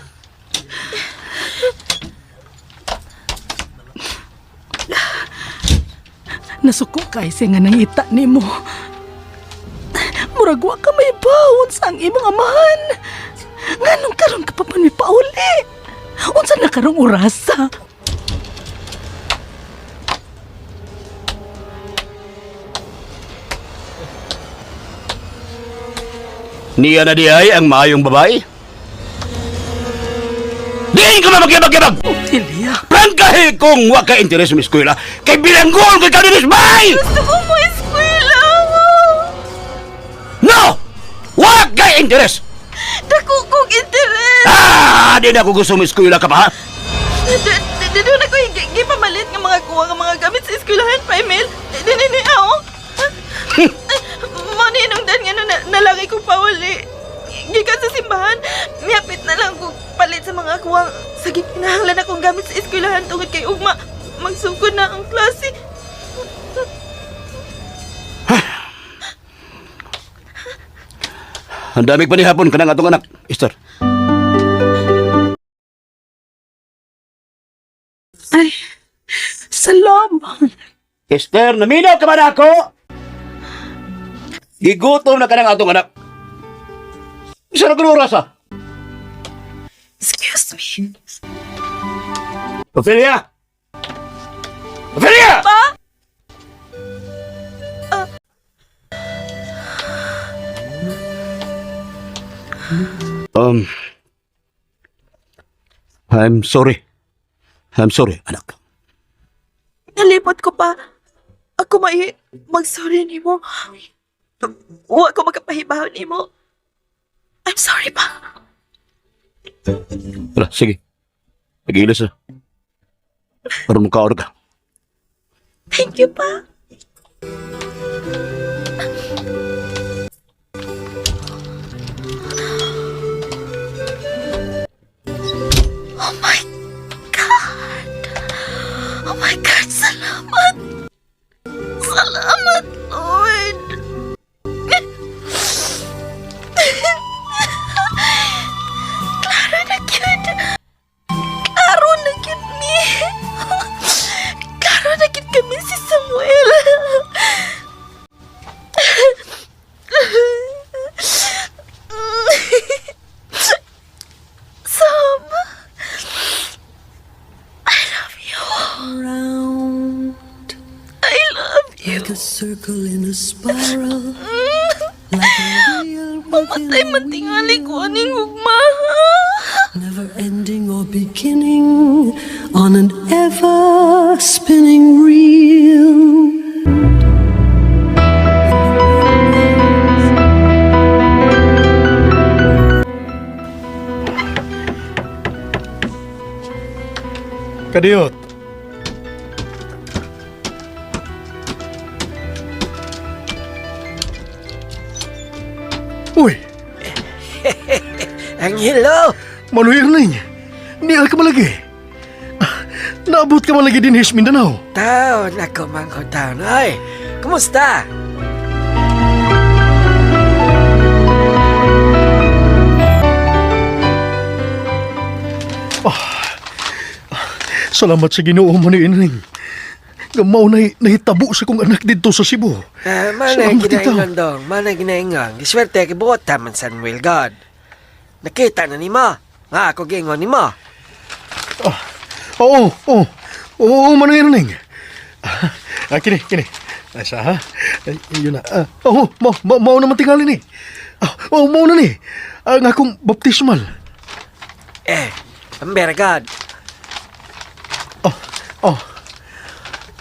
Nasuko kay siya nga nangita nimo. Murag wa ka may bawon sa ang imong amahan. Nganong karon ka pa man mipauli? Unsa na karong orasa? Niya na di ay ang maayong babae. Diin ka man magyabag-yabag! Ophelia, Prangkahe kung wa ka interes sa eskwela kay bilanggol kay kaninis bay! Gusto ko mo eskwela! No! Wa kay interes! Dako kong interes! Ah, di na ako gusto mo eskwela ka pa ha? Doon ako gipamalit nga mga kuha nga mga gamit sa eskwelahan, Primel. Dinini ako. Maninong dan nga no, nalaki ko pauli. Gikan sa simbahan, mihapit na lang ko palit sa mga kuwang sa gikinahanglan akong gamit sa eskwelahan tungod kay ugma. Magsugod na ang klase. Ang dami pa ni hapon kanang atong anak, Esther. Ay, salamat. Esther, naminaw ka man ako? Gigutom na kanang atong anak. Isa na kuno oras ah. Excuse me. Ophelia! Ophelia! Pa? I'm sorry. I'm sorry, anak. Nalipot ko pa. Ako may magsorry nimo. Wa ko makapahibaw nimo. I'm sorry pa. Wala, sige. Nagiilas na. Para makaor ka. Thank you pa. Oh my God! Oh my God, salamat! Salamat, Lord! Klaro na cute! Klaro na cute ni! Klaro na cute kami si Samuel! Sam! I love you. Round I love you. like a circle in a spiral, like a wheel within Mamatay a man tingali ko aning gugma. never ending or beginning on an ever spinning reel. Kadiyot. Uy, Angelo! Manoy Erning. Nial ka malagi. Naabot ka malagi din sa Mindanao. Taon ako man ko taon. Ay, kumusta? Salamat sa Ginoo Manoy Erning. Nga mao na nahitabo sa kong anak didto sa Cebu. Ah, manay Salamat itaw. ginaingon dong, manay ginaingon. Giswerte kay buot man San Will God. Nakita na nimo. Nga ako giingon nimo. Oo, oo. Oo, Manoy Erning. Ah, kini, kini. Asa ha? Ay, yun na. Ah, oo, mao naman tingali ni. Ah, oo, mao na ni. Ang akong baptismal. Eh, amber God. Oh, oh.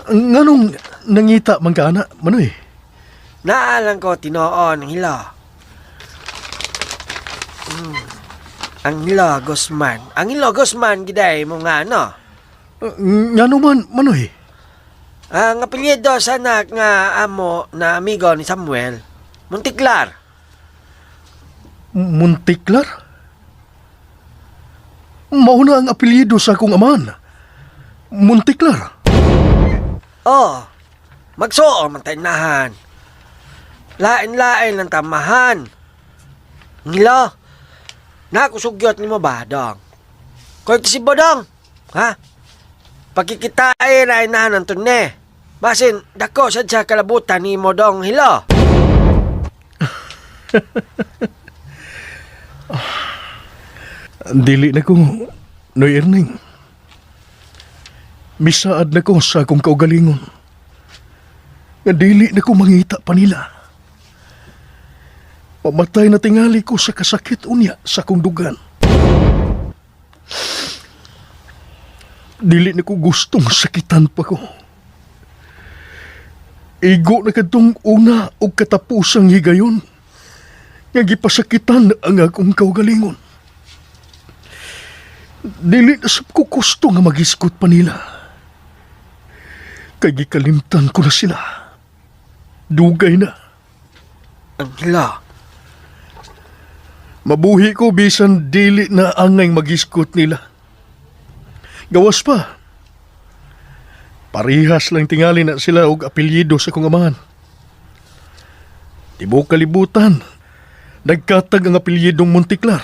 Nganong nangita man ka ana, Manoy? Naalang ko tinoon ang hilo. Ang hilo Guzman. Ang hilo Guzman giday mo nga ano. Ah, ngano man, Manoy? Ang apelyido sa anak nga amo na amigo ni Samuel, Monticlar. Monticlar? Mauna ang apelyido sa akong aman. Monticlar. Oh, magsuo man tayo. Lain-lain ang tamahan. Ngilo, nakusugyot ni mo ba, dong? Koy si Bodong, ha? Pagkikitain ay nahan ang tunne. Basin, dako sad sa kalabutan ni mo dong hilo. Dili na ko, Noy Erning. Misaad na ko sa akong kaugalingon. Nga dili na ko mangita pa nila. Pamatay na tingali ko sa kasakit unya sa akong dugan. Dili na ko gustong sakitan pa ko. Igo na kadtong una og katapusang higayon nga gipasakitan ang akong kaugalingon. Dili na sab ko gusto nga magisgot pa nila. Kay gikalimtan ko na sila. Dugay na. Ang hilo, Mabuhi ko bisan dili na angay magiskot nila. Gawas pa. Parihas lang tingali na sila og apelyido sa kong amahan. Tibuok kalibutan, nagkatag ang apelyidong Monticlar.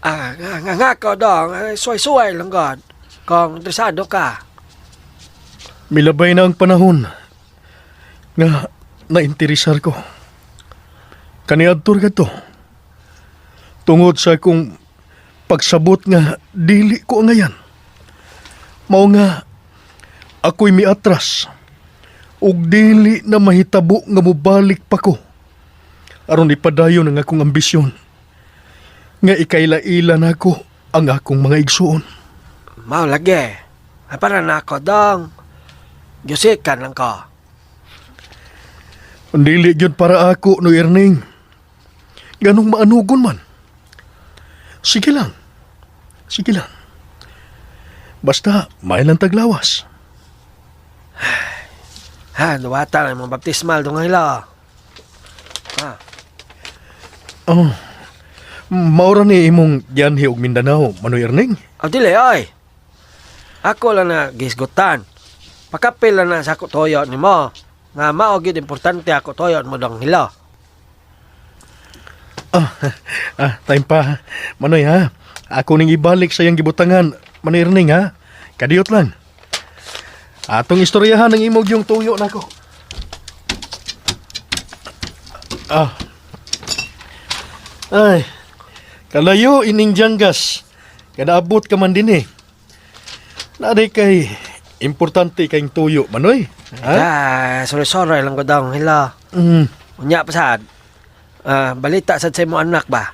Ah, nga, nga, nga ko dong. Ay, suway-suway lang god. Kung interesado ka. Milabay na ang panahon nga nainteresar ko. Kaniadtor kadto. Tungod sa akong pagsabot nga dili ko angayan. Mao nga ako'y miatras ug dili na mahitabo nga mobalik pa ko aron ipadayon ang akong ambisyon nga ikaila-ila nako ang akong mga igsuon. Mao lagi. Ay, para na ako dong. Gyusikan lang ko. Dili gyud para ako no Erning. Ganong maanugon man. Sige lang. Sige lang. Basta may lang taglawas. Ha, duwata lang mga baptismal dong hila. Ha, Oh. Maura ni imong gianhi og Mindanao, Manoy Erning. oh, dili oy. Ako lang na gisgutan. Pakapil lang na sa ako toyo nimo. Nga mao gyud importante ako toyo mo dong hila. Ah, ah, time pa. Manoy ha. Ako ning ibalik sa iyang gibutangan, Manoy Erning ha. Kadiyot lang. Atong istoryahan ang imong yung tuyo nako. Ah. Ay. Kalayo ining janggas. Kanaabot ka man din eh. Naday kay importante kayong tuyo, Manoy. Ha? Ah, sorry-sorry lang ko dong hila. Unya pa sad. Ah, balita sad sa imo anak ba?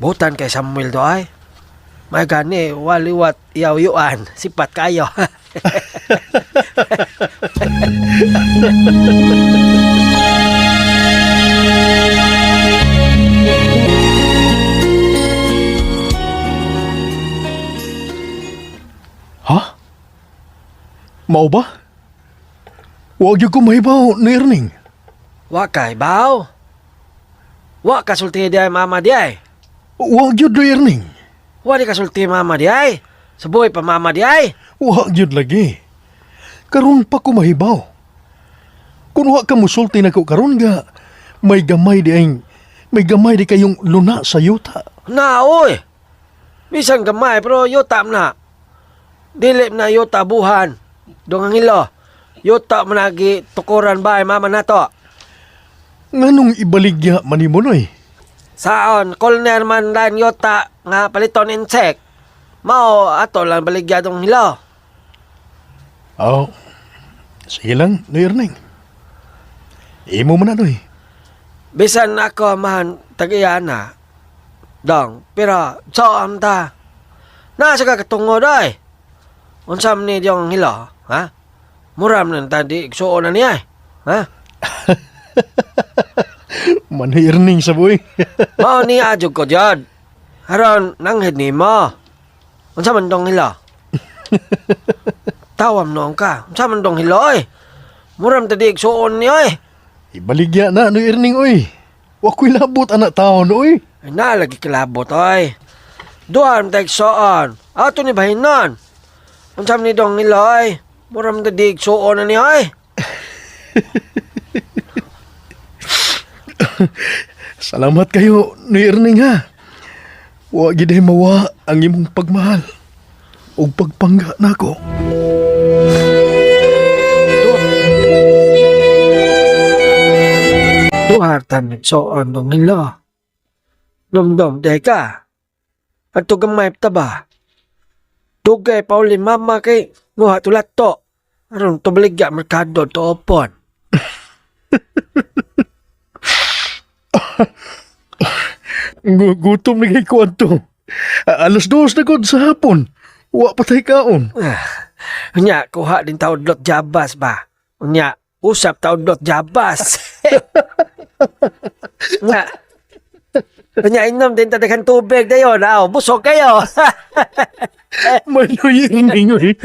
Butan kay Samuel do ay. May gani waliwat iyawyuan, sipat kayo. Ha? Mao ba? Wa gyud ko mahibaw ni Erning. Wa kay baw. Wa ka sulti di ay mama di ay. Wa gyud do Erning. Wa di ka sulti mama di ay. Suboy pa mama di ay. Wa gyud lagi. Karon pa ko mahibaw. Kun wa ka musulti nako karon ga may gamay di ay may gamay di kayong luna sa yuta. Na oy. Bisan gamay pero yuta man na. Dili na yuta buhan. Dong ang ilo. Yuta man nagi tukuran ba ay mama nato. Nganong ibaligya man nimo noy? Saon, corner man lan yuta nga paliton insect. Mao ato lang baligya dong hilo. Aw. Sige lang, Noy Erning. Imo man na noy. Bisan ako man tag-iya na. Dong, pero so ta. Nasa ka katungod ay. Unsa man ni diyong hilo, ha? Muram nang tadi igsuon na niya. Eh. Ha? Manoy Erning sa buhay. Mao ni adjog ko jud. Aron nanghid nimo. Unsa man dong hilo? Tawam noon ka. Unsa man dong hilo oy? Muram tadi igsuon niya oy. Ibaligya na Noy Erning oy. Wa ko'y labot anak taon oy. Ay nalagi kilabot oy. Duha man ta igsuon. Ato ni bahinon. Unsa man ni dong hilo oy? Muram tadi igsuon na niya oy. Salamat kayo, Noy Erning ha. Wa gid ay mawa ang imong pagmahal ug pagpangga nako. Duha ta nagsuon dong hilo. Dumdum, deka. At gamay ta ba? Dugay pa uli mama kay nguha tulat to. Aron tubaligya merkado to opon. Gutom na kay ko adto. 2:00 na gud sa hapon. Wa pa tay kaon. Ah, unya, kuha din taudlot jabas ba? Unya, usap taudlot jabas. Nga. Unya, inom din tadagan tubig dayon. Aw, busog kayo. Manoy Erning oy.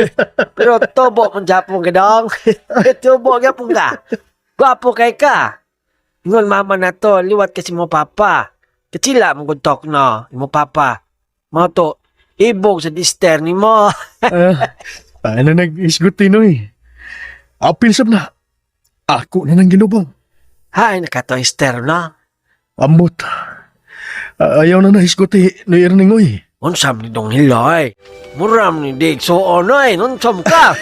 Pero tubo mong japong gadong. Tubo gyapon ka. Gwapo kay ka. Ingon mama na to, liwat kasi mo papa. Katsila mo good talk no, imo papa. Mao to, ibog sa dister nimo. Ah, paano nag-isgot Tinoy? Apil sab na. Ako na nang ginubong. Hay, nakato ester no. Ambot. Ayaw na nahisgot eh, ni Erning oy. Unsam ni dong hiloy. Muram ni dig so onoy, unsam ka.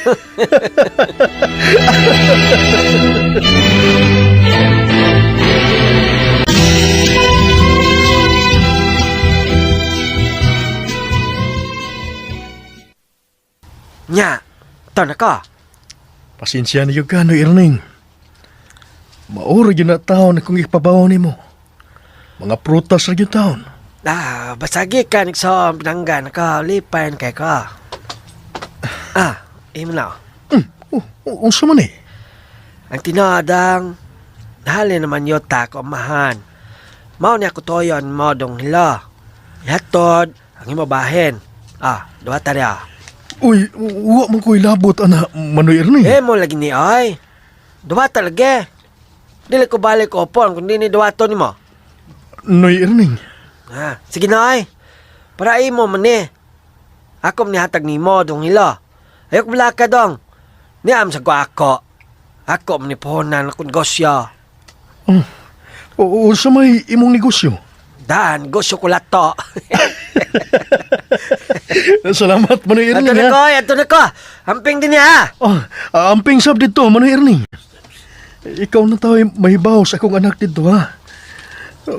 Nya, to na ka. Pasensya niyo ka, no Erning. Mauro yun na taon na kung ipabaw nimo. Mga prutas ra gyud taon. Ah, basagi ka nagsoom pinangga naka lipan kay ka. Ah, imo na. Oh, oh, unsa man eh? Ang tinadang, nahali naman yota ko amahan. Mao niya kutoyon mo dong hila. Yatod, ang imo bahin. Ah, duha ta niya. Uy, wa man ko'y labot, ana, Manoy Erning. Eh mo lagi ni ay. Duha talaga. Dili ko balik opon kung di ni duhaton nimo. Noy Erning. Ah, sige na ay. Para imo man ni. Ako ni hatag nimo dong hila. Ayok bala ka dong. Niam sa ko ako. Ako man ni puhunan akong negosyo. O, unsa may imong negosyo? Dan, negosyo ko lato. Salamat, Manoy Ato Erning. na ha. ko, ato na ko. Amping din niya. Ah, amping sab dito, Manoy Erning. Ikaw na tayo mahibaw sa akong anak dito, ha?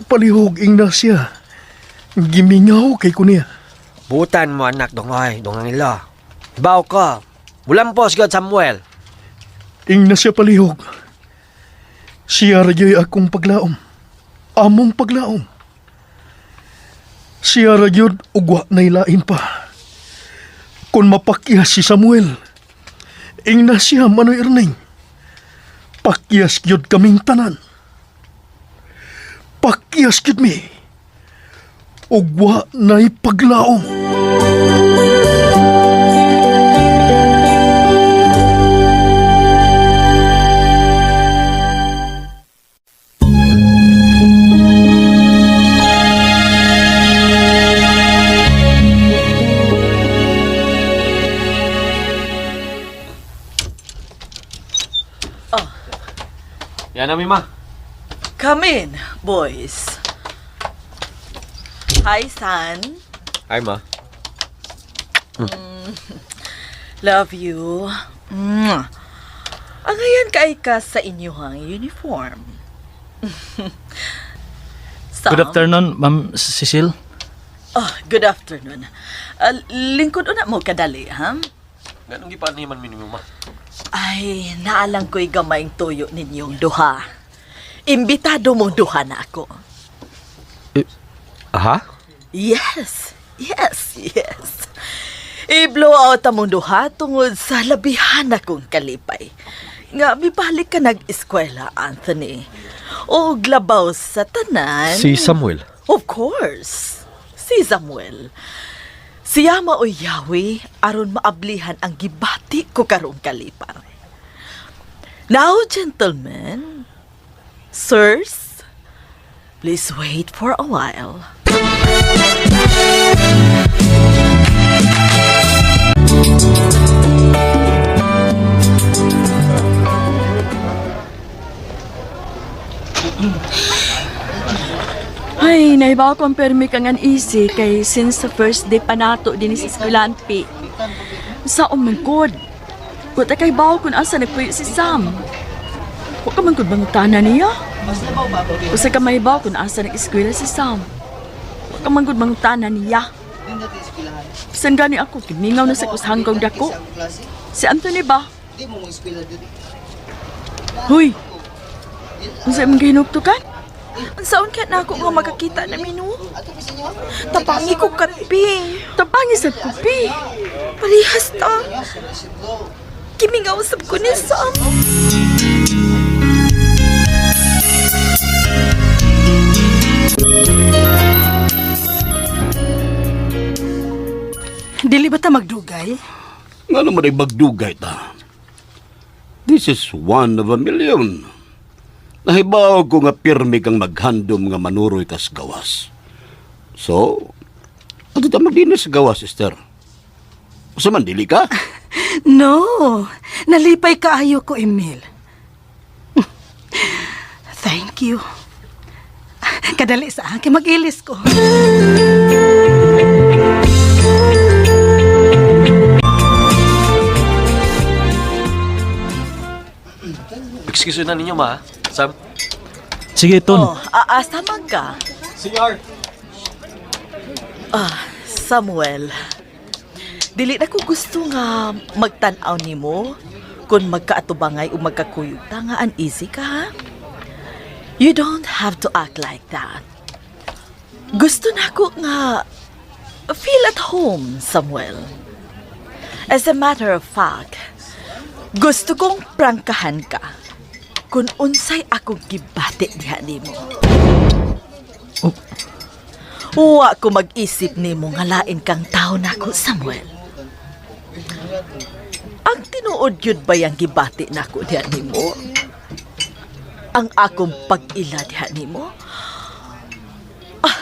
Palihog ing na siya. Gimingaw kay ko niya. Butan mo anak dongoy, dongang ilo. Baw ko. Bulampos God Samuel. Ing na siya palihog. Siya ra gyud akong paglaom. Among paglaom. Siya ra gyud ug wa nay lain pa. Kung mapakyas si Samuel, ing na siya Manoy Erning. Pakyas gyud kaming tanan. Pakyas gyud mi. Ug wa nay paglaom. Yan na, ma. Come in, boys. Hi, son. Hi, ma. Love you. Mwah. Ang ngayon kay ka sa inyuhang uniform. Sam? Good afternoon, Ma'am Cecile. Oh, good afternoon. Ah, lingkod una mo kadali, ha? Ganong gipaan man minimum, ma? Ay, naalang ko'y gamayng tuyo ninyong duha. Imbitado mong duha na ako. Aha? Yes, yes, yes. I-blow out among duha tungod sa labihan akong kalipay. Nga, mibalik ka nag-eskwela, Anthony. O glabaw sa tanan. Si Samuel. Of course. Si Samuel. Siya maoy Yahweh aron maablihan ang gibati ko karong kalipay. Now, gentlemen, sirs, please wait for a while. Ay, naibaw ko ang permi kang an-easy kay since the first day pa nato din sa eskwelahan, pi. Sa umangkod. Kuta kay baw kung asa nagpuyo si Sam. Wa ka man gud mangutana niya. Usa ka mahibaw kung asa nag-eskwela si Sam. Wa ka man gud mangutana niya. Bisan gani ako, kimingaw na sa kusanggong dako. Si Anthony ba? Huy! Unsa imong gihinugtukan? Unsaon kaya na ako nga magkakita na minu? Tapangi ko kapi. Tabangi sa kupi. Palihas ta. Kimingaw sab ko ni Sam. Dili ba ta magdugay? Nga naman ay bagdugay ta. This is one of a million. Nahibaw ko nga pirmi kang maghandom nga manuroy kas gawas. So, ato ta magdinis sa gawas, sister. Usa man dili ka? No, nalipay kaayo ko, Emil. Thank you. Kadali sa akin, mag-ilis ko. Excuse na ninyo, ma. Sam? Sige, Ton. Oh, aasa man ka. CR. Ah, Samuel. Dili na ko gusto nga magtan-aw nimo kung magkaatubangay o magkakuyog ta nga uneasy ka ha. You don't have to act like that. Gusto na ko nga feel at home, Samuel. As a matter of fact, gusto kong prangkahan ka kung unsay akong gibati diha nimo. Wa ko mag-isip nimo nga lain kang tao nako, Samuel. Ang tinuod yun ba yung gibati nako diha nimo? Ang akong pag-ila diha nimo? Ah,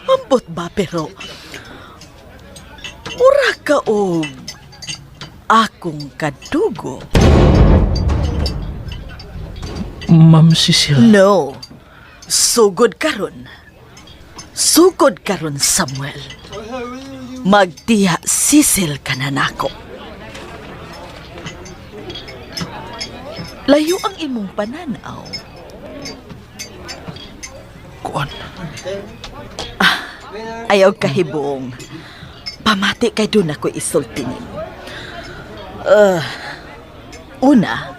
ambot ba pero mura ka og akong kadugo. Ma'am Cecil. No. Sugod karon. Sugod karon, Samuel. Magtiya sisil ka na nako. Layo ang imong pananaw. Kuan. Ayaw kahibong. Pamati kay doon ako isulti nimo. Una,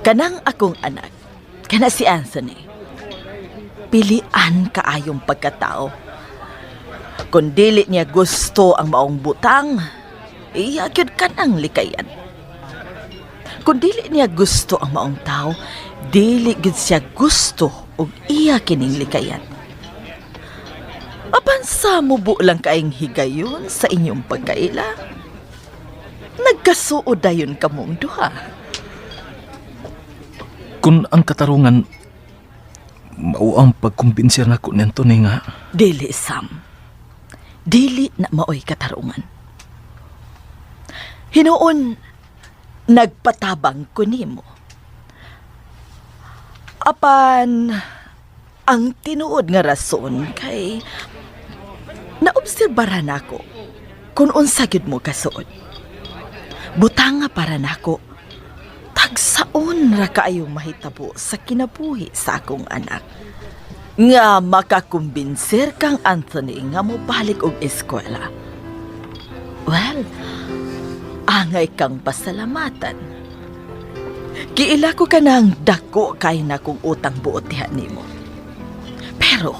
kanang akong anak, kana si Anthony, pilian kaayong pagkatao. Kung dili niya gusto ang maong butang, iya gyud kanang likayan. Kung dili niya gusto ang maong tao, dili gyud siya gusto og iya kining likayan. Apan sa mubo lang kaing higayon sa inyong pagkaila. Nagkasuod dayon kamong duha. Kung ang katarungan, mao ang pagkumbinsir nako ni Anthony nga. Dili, Sam. Dili na maoy katarungan. Hinuon, nagpatabang ko nimo. Apan, ang tinuod nga rason kay naobserbaran nako kung unsa gyud mo kasuod. Butang nga para nako, tagsaon ra kaayo mahitabo sa kinabuhi sa akong anak nga makakumbinser kang Anthony nga mobalik og eskwela. Well, angay kang pasalamatan. Giila ko ka ng dako kay na kong utang buot diha nimo. Pero,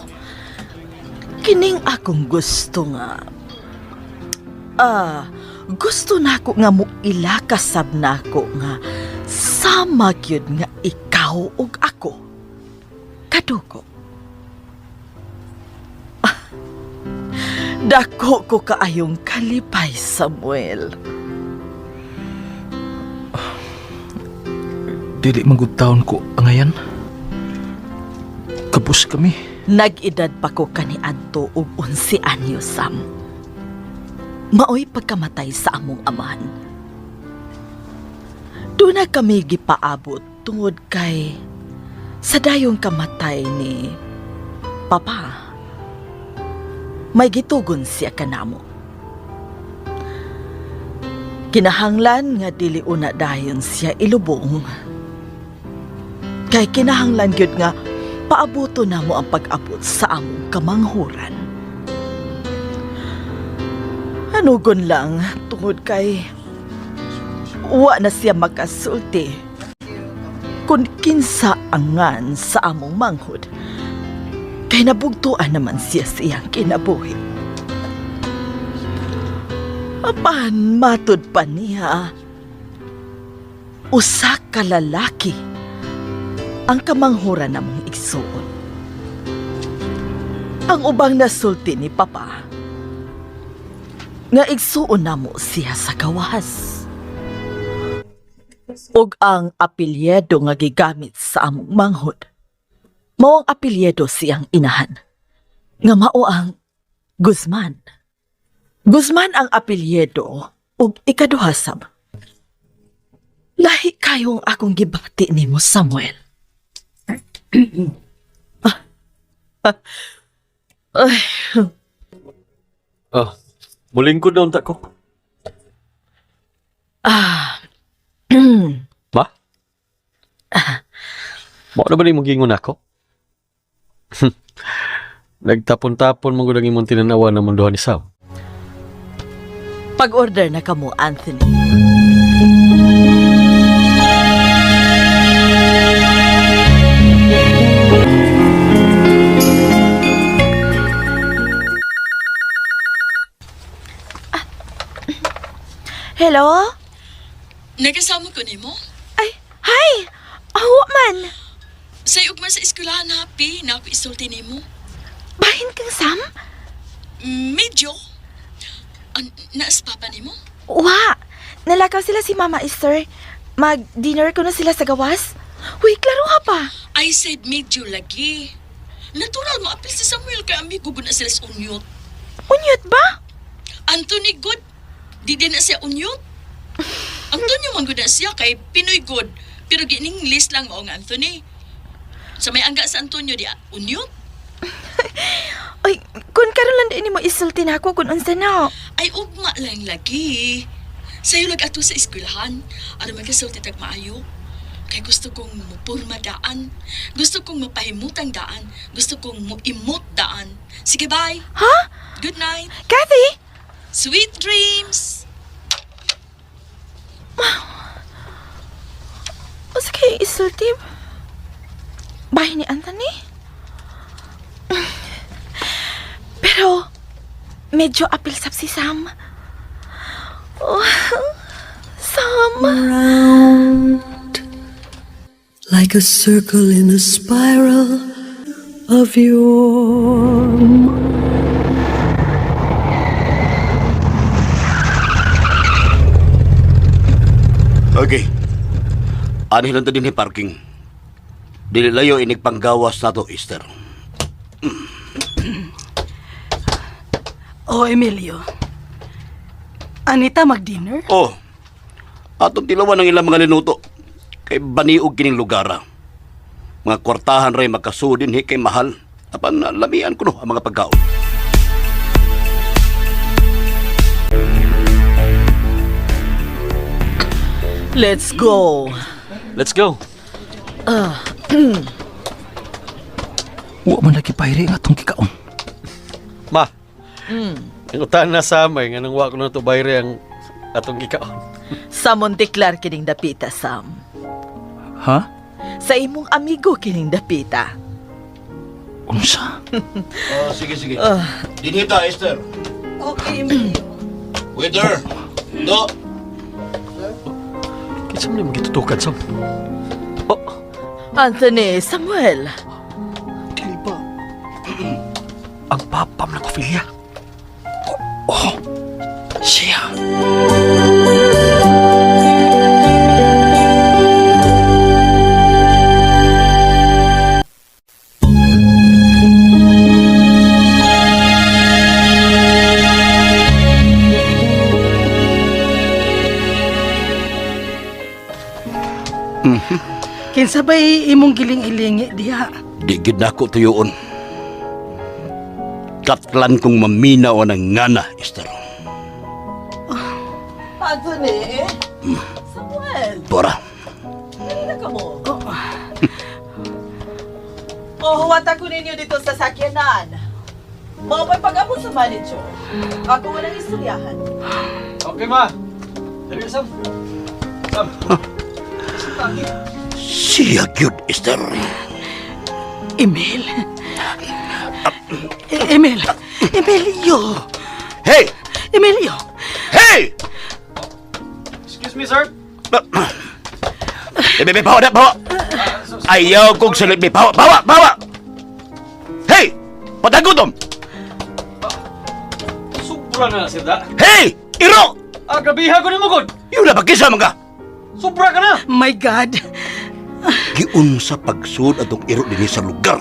kining akong gusto nga, gusto nako nga mo ila kasab nako nga sama gyud nga ikaw ug ako. Kadugo. Dako ko kaayong kalipay, Samuel. Dili man gud taon ko angayan. Kapos kami. Nag-edad pa ko kaniadto og 11 anyo, Sam. Maoy pagkamatay sa among amahan. Doon na kami gipaabot tungod kay sa dayong kamatay ni Papa. May gitugon siya kanamo. Kinahanglan nga dili una dayon siya ilubong. Kay kinahanglan gyud nga paabuto na mo ang pag-abot sa among kamanghuran. Hanugon lang tungod kay wa na siya makasulti kung kinsa angan sa among manghod. Kay nabugtuan naman siya sa iyang kinabuhi. Apan matud pa niya, usa ka lalaki ang kamanghuran namong igsuon. Ang ubang nasulti ni Papa, nga igsuon namo siya sa gawas. Ug ang apelyido nga gigamit sa among manghod, mao ang apelyido siyang inahan. Nga mao ang Guzman. Guzman ang apelyido ug ikaduha sab. Lahi kayong akong gibati nimo, Samuel. Ay, Ah, mulingkod na unta ko. ah. Ma? Mao na ba ni mong gingon ako? Nagtapon-tapon mo gud ang imong tinanawa ng munduhan ni Sam. Pag-order na kamo, Anthony. Hello? Nagkasama ko nimo? Ay, hi! Awa man! Say ugma sa eskwelahan happy na ako isulti nimo. Bahin kang Sam? Medyo. An naas papa nimo? Wa! Nalakaw sila si Mama Esther. Mag-dinner ko na sila sa gawas. Uy, klaro ka pa. I said medyo lagi. Natural mo apil si Samuel kay amigo gud na sila sa unyot. Unyot ba? Anthony good. Di din na siya unyot. Antonio man gud na siya kay Pinoy good. Pero gining-English lang mao nga Anthony. Sa may angga sa Antonio di unyot. Ay, kung karon lang din mo isulti na ako kung unsa na. Ay ugma lang lagi. Sayo lag ato sa eskwelahan. Aron magasulti tag maayo. Kay gusto kong mupurma daan. Gusto kong mapahimutang daan. Gusto kong muimot daan. Sige, bye. Ha? Good night. Kathy! Sweet dreams. Unsa kay isulti? Bahin ni Anthony? Pero, medyo apil sab si Sam. Oh, Sam! Round like a circle in a spiral of your mind. Okay. Ani lang ta din parking. Dili layo inig panggawas nato, Esther. Oh, Emilio. Anita, mag-dinner? Oh. Atong tilawan ang ilang mga linuto. Kay baniog kining lugar. Ah. Mga kwartahan ray makasudin hi kay mahal. Apan lamian kuno ang mga pagkaon. Let's go. Let's go. Wa man lagi payri nga atong gikaon. Ma. Ang utan na sa amay nga nang wa ko na to bayre ang atong gikaon. Sa Monteclar kining dapita, Sam. Ha? Sa imong amigo kining dapita. Unsa? Oh, sige, sige. Dinita, Esther. Okay, Emilio. Waiter. Do. Kinsa man imong gitutukan Sam? Oh, Anthony, Samuel. dili ba? Ang papam ng Ophelia. Oh, siya. Kinsa ba'y imong giling-ilingi diha? Di gid nako tuyoon. Katlan kong maminaw ng ngana, Esther. Anthony? Samuel, Bora. na ka mo? Oh, huwata ko ninyo dito sa sakyanan. Mga pa'y pag-abot sa manager. Ako walang istoryahan. Okay, ma. Dali Sam. Sam. Siya gyud, Esther. Emil. Emil. Emilio. Hey! Emilio. Hey! Excuse me, sir. Eh, bebe, bawa na, bawa! Ayaw kong sulit, be. Bawa, bawa, bawa! Hey! Patagutom! Sobra na sir da. Hey! Iro! Ah, grabiha ko nimo gud. Yun na pagkisa mga! Sobra ka na. My God. Giunsa pagsud atong iro dinhi sa lugar.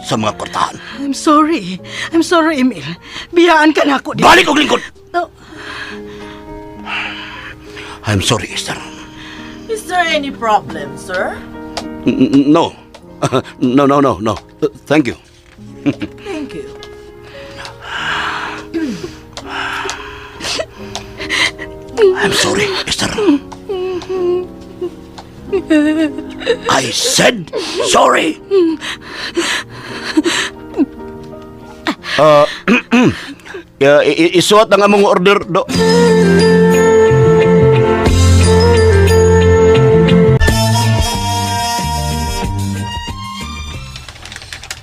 sa mga kwartahan. I'm sorry. I'm sorry, Emil. Biyaan ka na ako. Di. Balik og lingkod! No. I'm sorry, Esther. Is there any problem, sir? No. No, no, no, no. Thank you. Thank you. I'm sorry, Esther. I said sorry. Isuot ang among order do.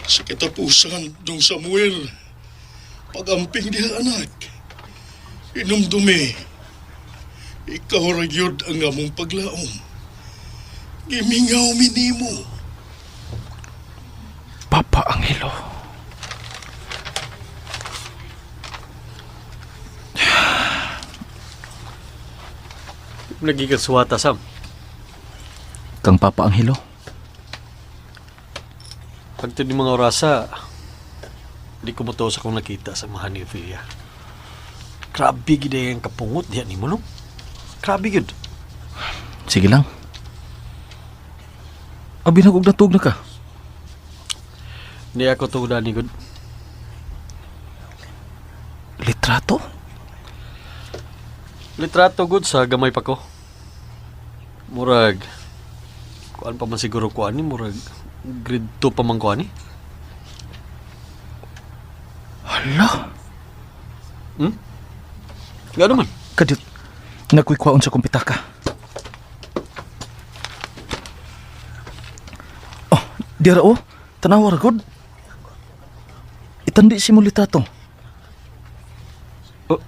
Sa katapusan, Dong Samuel, pagamping diha anak. Inumdumi, ikaw ra gyud ang among paglaom. Gimingaw mi nimo. Papa Angelo. Nagiging suwata, Sam. Kang Papa Angelo. Pagtid ni mga orasa, di ko mo sa kong nakita sa mga ni Ophelia. Grabe gid ang kapungot diya nimo no. Grabe gid. Sige lang. Abi na kog natug na ka. Di ako tugdan ni gud. Litrato? Litrato gud sa gamay pa ko. Murag kuan pa man siguro kuan ni murag grade 2 pa man kuan ni. Hala. Ngano man? Kadiyot. Nagkuikwaon sa kumpitaka. Oh, dira oh. Tanawa ra gud. Itandi si mo litrato. Oh.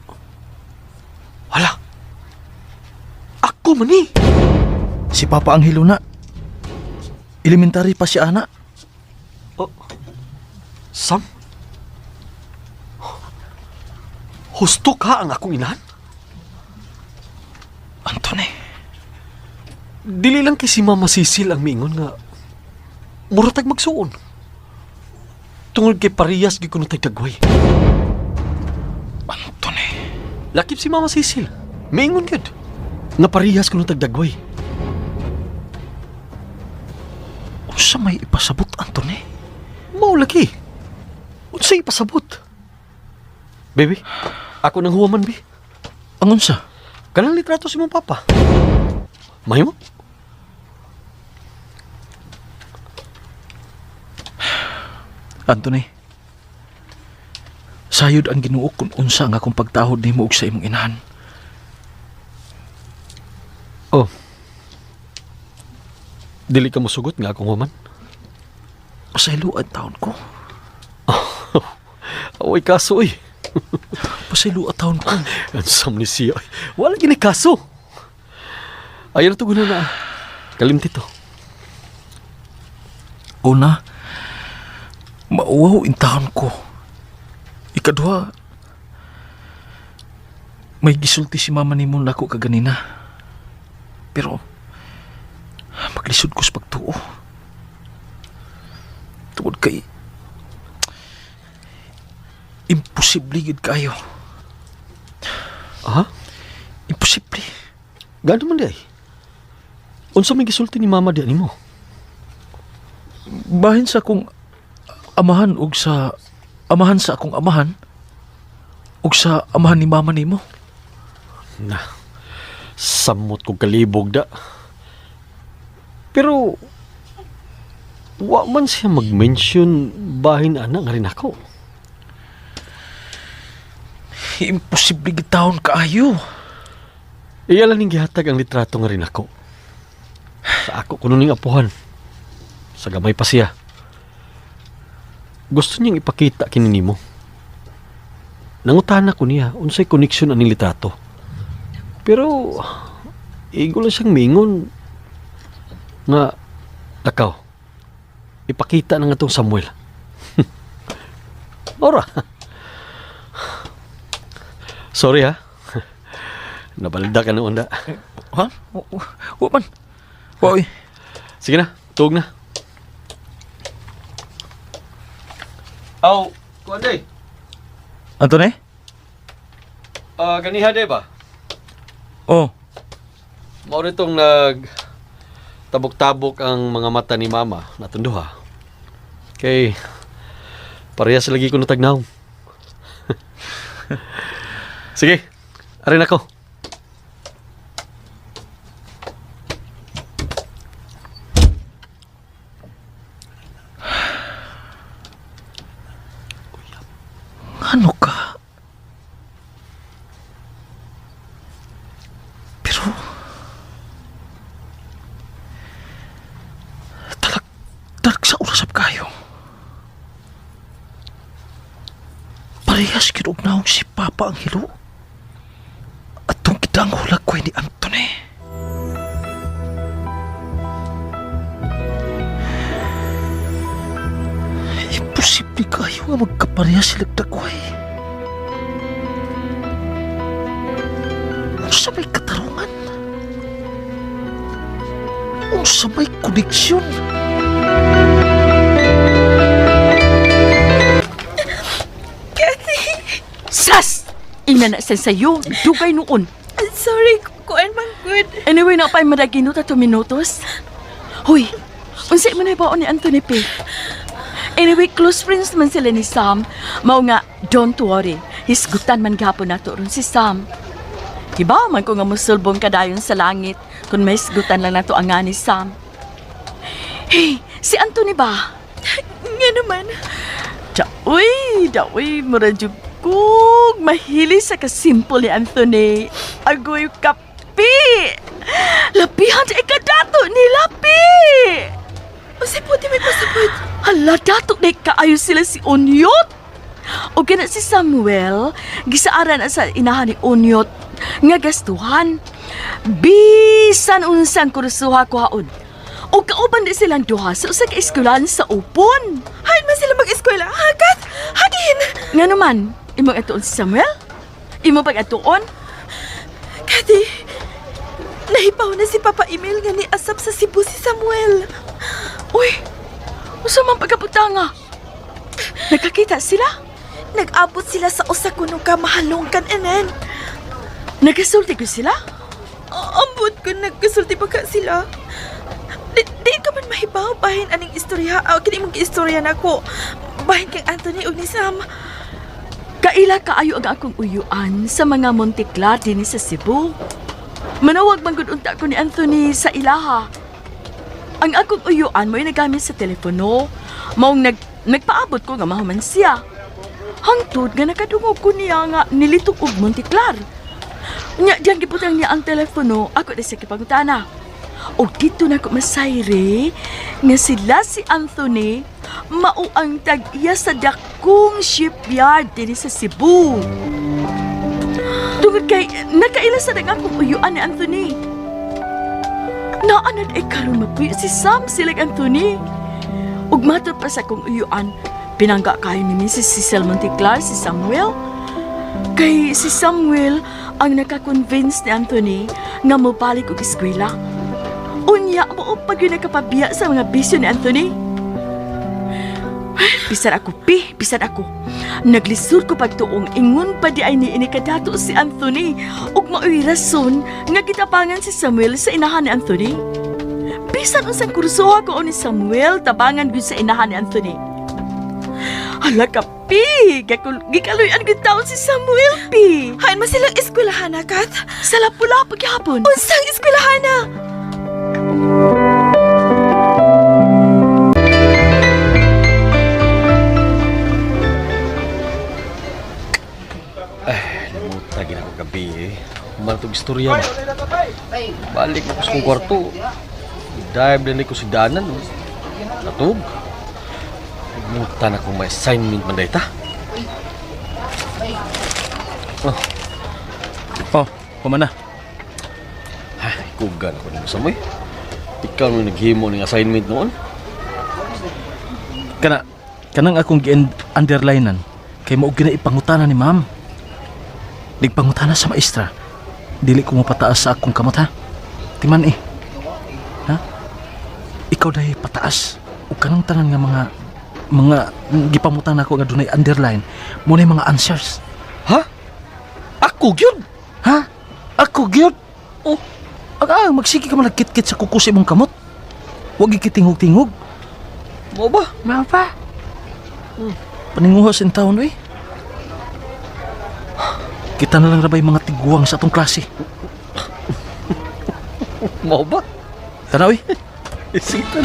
Hala. Ako man ni. Si Papa Angelo na. Elementary pa siya ana. Oh. Sam? Husto ka ang akong inahan? Anthony. Dili lang kay si Mama Cecil ang miingon nga mura tag magsuon. Tungod kay parehas gyud kuno tag dagway. Anthony. Lakip si Mama Cecil. Miingon gyud nga parehas kuno tag dagway. Unsa may ipasabot, Anthony? Mao lagi. Unsay ipasabot? Baby, ako nang huwaman bi. Ang unsa? Kanang litrato si mong papa. Mahimo? Anthony. Sayod ang Ginoo kung unsa ang akong pagtahod nimo og sa imong inahan. Oh. Dili ka mosugot nga akong human. Pasayloan taon ko. Oy, kaso oy. Pasayloan taon ko. Ansam ni siya. Oy. Wala gini kaso. Ayaw na tugunan na. Kalimti to. Una, mauwaw in taon ko. Ikaduha, may gisulti si mama nimo nako kaganina. Pero, maglisod ko sa pagtuo. Tungod kay, imposible gid kayo. Ha? Imposible. Gano man di ay? Unsa may gisulti ni mama di nimo? Bahin sa akong amahan og sa amahan sa akong amahan og sa amahan ni mama nimo. Na. Samot kog kalibog da. Pero wa man siya mag-mention bahin ana nga rin ako. Imposible gitawon kaayo. Iya lang ning gihatag ang litrato nga rin ako. Sa ako kuno ning apuhan. Sa gamay pa siya. Gusto niyang ipakita kini nimo. Nangutana ko niya unsay connection aning litrato. Pero igo lang siyang mingon nga lakaw. Ipakita na nga tong Samuel. Ora. Sorry ha. Nabalda ka noon da. Ha? Wa man. Wa oy. Sige na, tuog na. Aw, kuan day. Anthony? Ah, ganiha day ba? Oh, Mao nitong nag tabok-tabok ang mga mata ni mama natong duha. Kay parehas lagi ko natagnaw. Sige, arin ako. ano ka? Pero talag talag sa urasap kayo. Parehas kinugnahong si Papa ang hilo. At tong kitang hulag ko ni Anthony. Imposible kayo nga magkaparehas sila dagway. Unsa may katarungan? Unsa may koneksyon? Kathy! Sas! Ina na sa sayo, dugay noon. Sorry, kuan man good. Anyway, na pa'y madaginot at minutos. Huy, unsay man na ni Anthony P. Anyway, close friends man sila ni Sam. Mao nga, don't worry. Hisgutan man gapon nato ron si Sam. Diba man ko nga musulbong kadayon sa langit kung may hisgutan lang nato ang nga ni Sam. Hey, si Anthony ba? Nga naman. Daoy, daoy, mura jud kog mahili sa kasimple ni Anthony. Agoy kapi! Lapihan sa ikadato ni Lapi! Unsay puti may pasabot? Hala, dato na kaayo sila si Onyot! O gana si Samuel, gisaaran na sa inahan ni Onyot nga gastuhan. Bisan unsang kursuha kuhaon. O kauban di silang duha sa usa ka eskwelahan sa Upon. Hain man sila mag-eskwela. Ha, Kath? Hadin! Nga naman, imong atuon si Samuel? Imo pag atuon? Kathy, nahipaw na si Papa Emil nga ni asap sa Cebu si Samuel. Uy, usa man pagkabutanga. Nagkakita sila? Nag-abot sila sa usa kuno ka mahalongkan enen. Nagasulti ko sila? Ambot ko nagkasulti pa ka sila. Di ka man mahibaw bahin aning istorya. Aw, kini mong istorya nako. Bahin kang Anthony ug ni Sam. Kaila kaayo ang akong uyuan sa mga Monteklar dinhi sa Cebu. Manawag man gud unta ko ni Anthony sa ilaha. Ang akong uyuan mo'y nagamit sa telepono. Maong nagpaabot ko nga mahuman siya. Hangtod nga nakadungog ko niya nga nilitok og Monteklar. Nya diyan gibutang niya ang telepono, ako na siya kipangutana. O dito na ko masayre nga sila si Anthony mao ang tag-iya sa dakong shipyard dinhi sa Cebu. Tungod kay nakaila sa dang akong uyuan ni Anthony. Naanad ay karon magpuyo si Sam silag Anthony. Ug matod pa sa akong uyuan, pinangga kayo ni Mrs. Cecil Monteclar si Samuel. Kay si Samuel ang nakakonvince ni Anthony nga mobalik og eskwela. Unya mo pag yun nakapabiya sa mga bisyo ni Anthony. Bisan ako, pi, bisan ako. Naglisod ko pagtuong ingon pa di ay niini kadato si Anthony ug mao'y rason nga gitabangan si Samuel sa inahan ni Anthony. Bisan unsang kursoha ko ni Samuel tabangan gyud sa inahan ni Anthony. Hala ka, pi! Gikaluy-an gyud taon si Samuel, pi! Hain man silang eskwelahan na, Kath. Sa Lapu-Lapu gyapon. Unsang eskwelahan na? Limuta gina ko gabi eh. Human tong istorya ba? Balik na ko sa kong kwarto. Dive din ko si Danan. Oh. Natug. Limuta na kong may assignment man day ta. Oh, Oh, kumana. ha, ikugan ako nimo sa moy. Ikaw nung naghimo ng assignment noon. Kana kanang akong gi-underlinean kay mao gina ipangutana ni ma'am. Nagpangutana sa maestra. Dili ko mapataas sa akong kamot ha. Timan eh. Ha? Ikaw dahil pataas ug kanang tanan nga mga Mga gipamutan nako nga dunay underline mo na yung mga answers. Ha? Ako gyud. Ha? Ako gyud. Oh. Ang ah, magsige ka man nagkitkit sa kuko sa imong kamot. Wag ikitingog-tingog. Mo ba? Mao pa. Paninguha sa taon oy. Kita na lang rabay mga tiguang sa atong klase. Mo ba? Tara oy. Sige ta.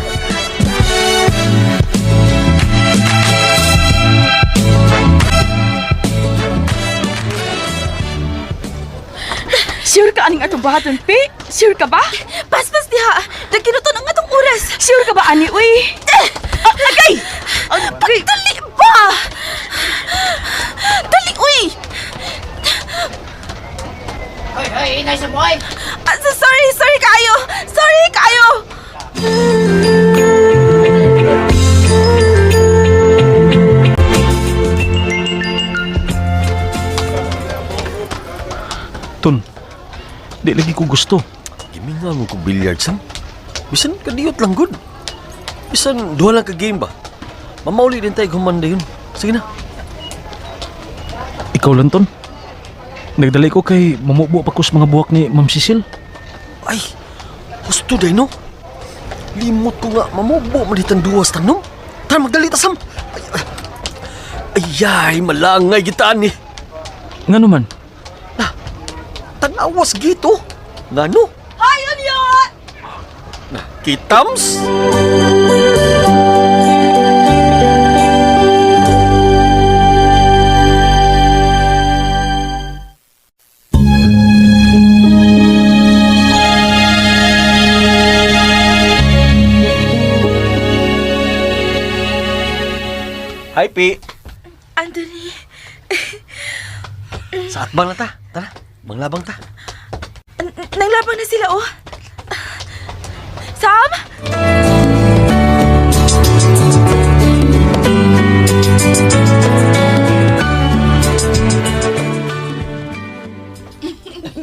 Sure ka aning atong buhaton, Pi? Sure ka ba? Paspas diha. Nagkinuton ang atong oras. Sure ka ba ani uy? Ah, agay! Agay! Dali ba? Dali uy. Hoy, hoy, inay sa buhay! Ah, sorry, sorry kaayo. Sorry kaayo. Tun. Di lagi ko gusto. Giminga mo kong billiard, Sam. Bisan kadiyot lang gud. Bisan duha lang ka game ba. Mamauli din tayo humanda yun. Sige na. Ikaw lang, Ton. Nagdali ko kay mamubo pa ko sa mga buhok ni Ma'am Cecil. Ay, husto day no. Limot ko nga mamubo man ditang duwa sa tanom. Tara magdali ta, Sam. Ay, ay, ay, malangay gitaan ni. Nga naman, Tanawas gito. Ngano? Hi, Onyot! Kitams? Hi, Pi. Anthony, Sa atbang na ta. Tara, manglabang ta. Nanglabang na sila oh. Sam?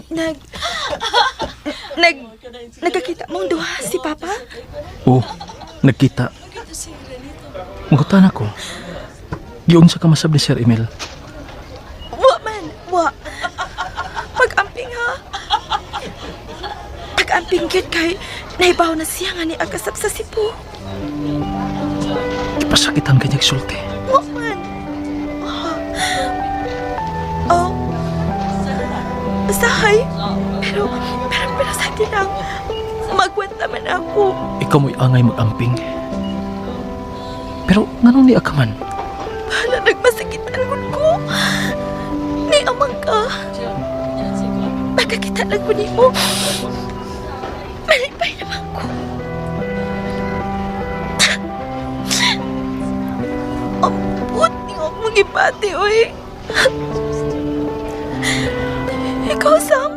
Nag... Nag... Nagkakita mong duha si Papa? oh, nagkita. Mangutan ako. Giun sa kamasab ni Sir Emil. Wa man, wa. Pag-amping ha. Pag-amping gyud kay naibaw na siya nga ni akasap sa Cebu. Ipasakitan kanyang sulti. Wa man. Oh. Basahay. Pero, pero, pero sa akin lang, magkwenta man ako. Ikaw mo'y angay mag-amping. Pero nganong ni Akaman? Bahala nagmasakitan ko ko. Ni amang ka. Magkakita lang ko nimo. Malipay naman ko. Ang puti ko mong ipati, oy. Ikaw, Sam.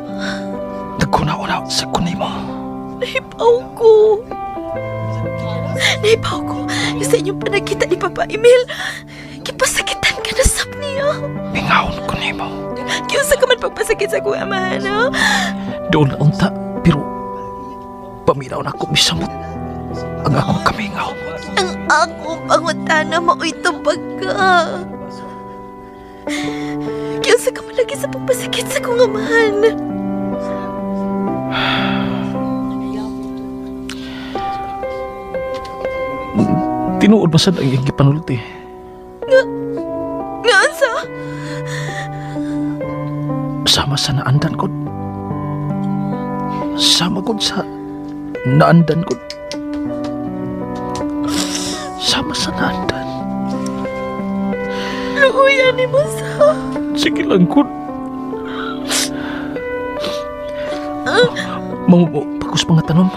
Nagkuna-una sa kunay mo. Nahipaw ko. Nahipaw ko. Sa inyong panagkita ni Papa Emil, kipasakitan ka na sab niya. Mingawon ko nimo. Kaya ka man pagpasakit sa kuya, amahan, ha? Doon na unta, pero paminaw na ako misamot. Ang akong kamingaw. Ang akong pangutana mao'y tubag ka. Kaya sa ka man lagi sa pagpasakit sa kong amahan. Tinuod ba sad ang iyang gipanulti? Nga sa? Sama sa naandan ko. Sama ko sa naandan ko. Sama sa naandan. Luya ni mo sa. Sige lang ko. Mamubo, pagkus mga tanom.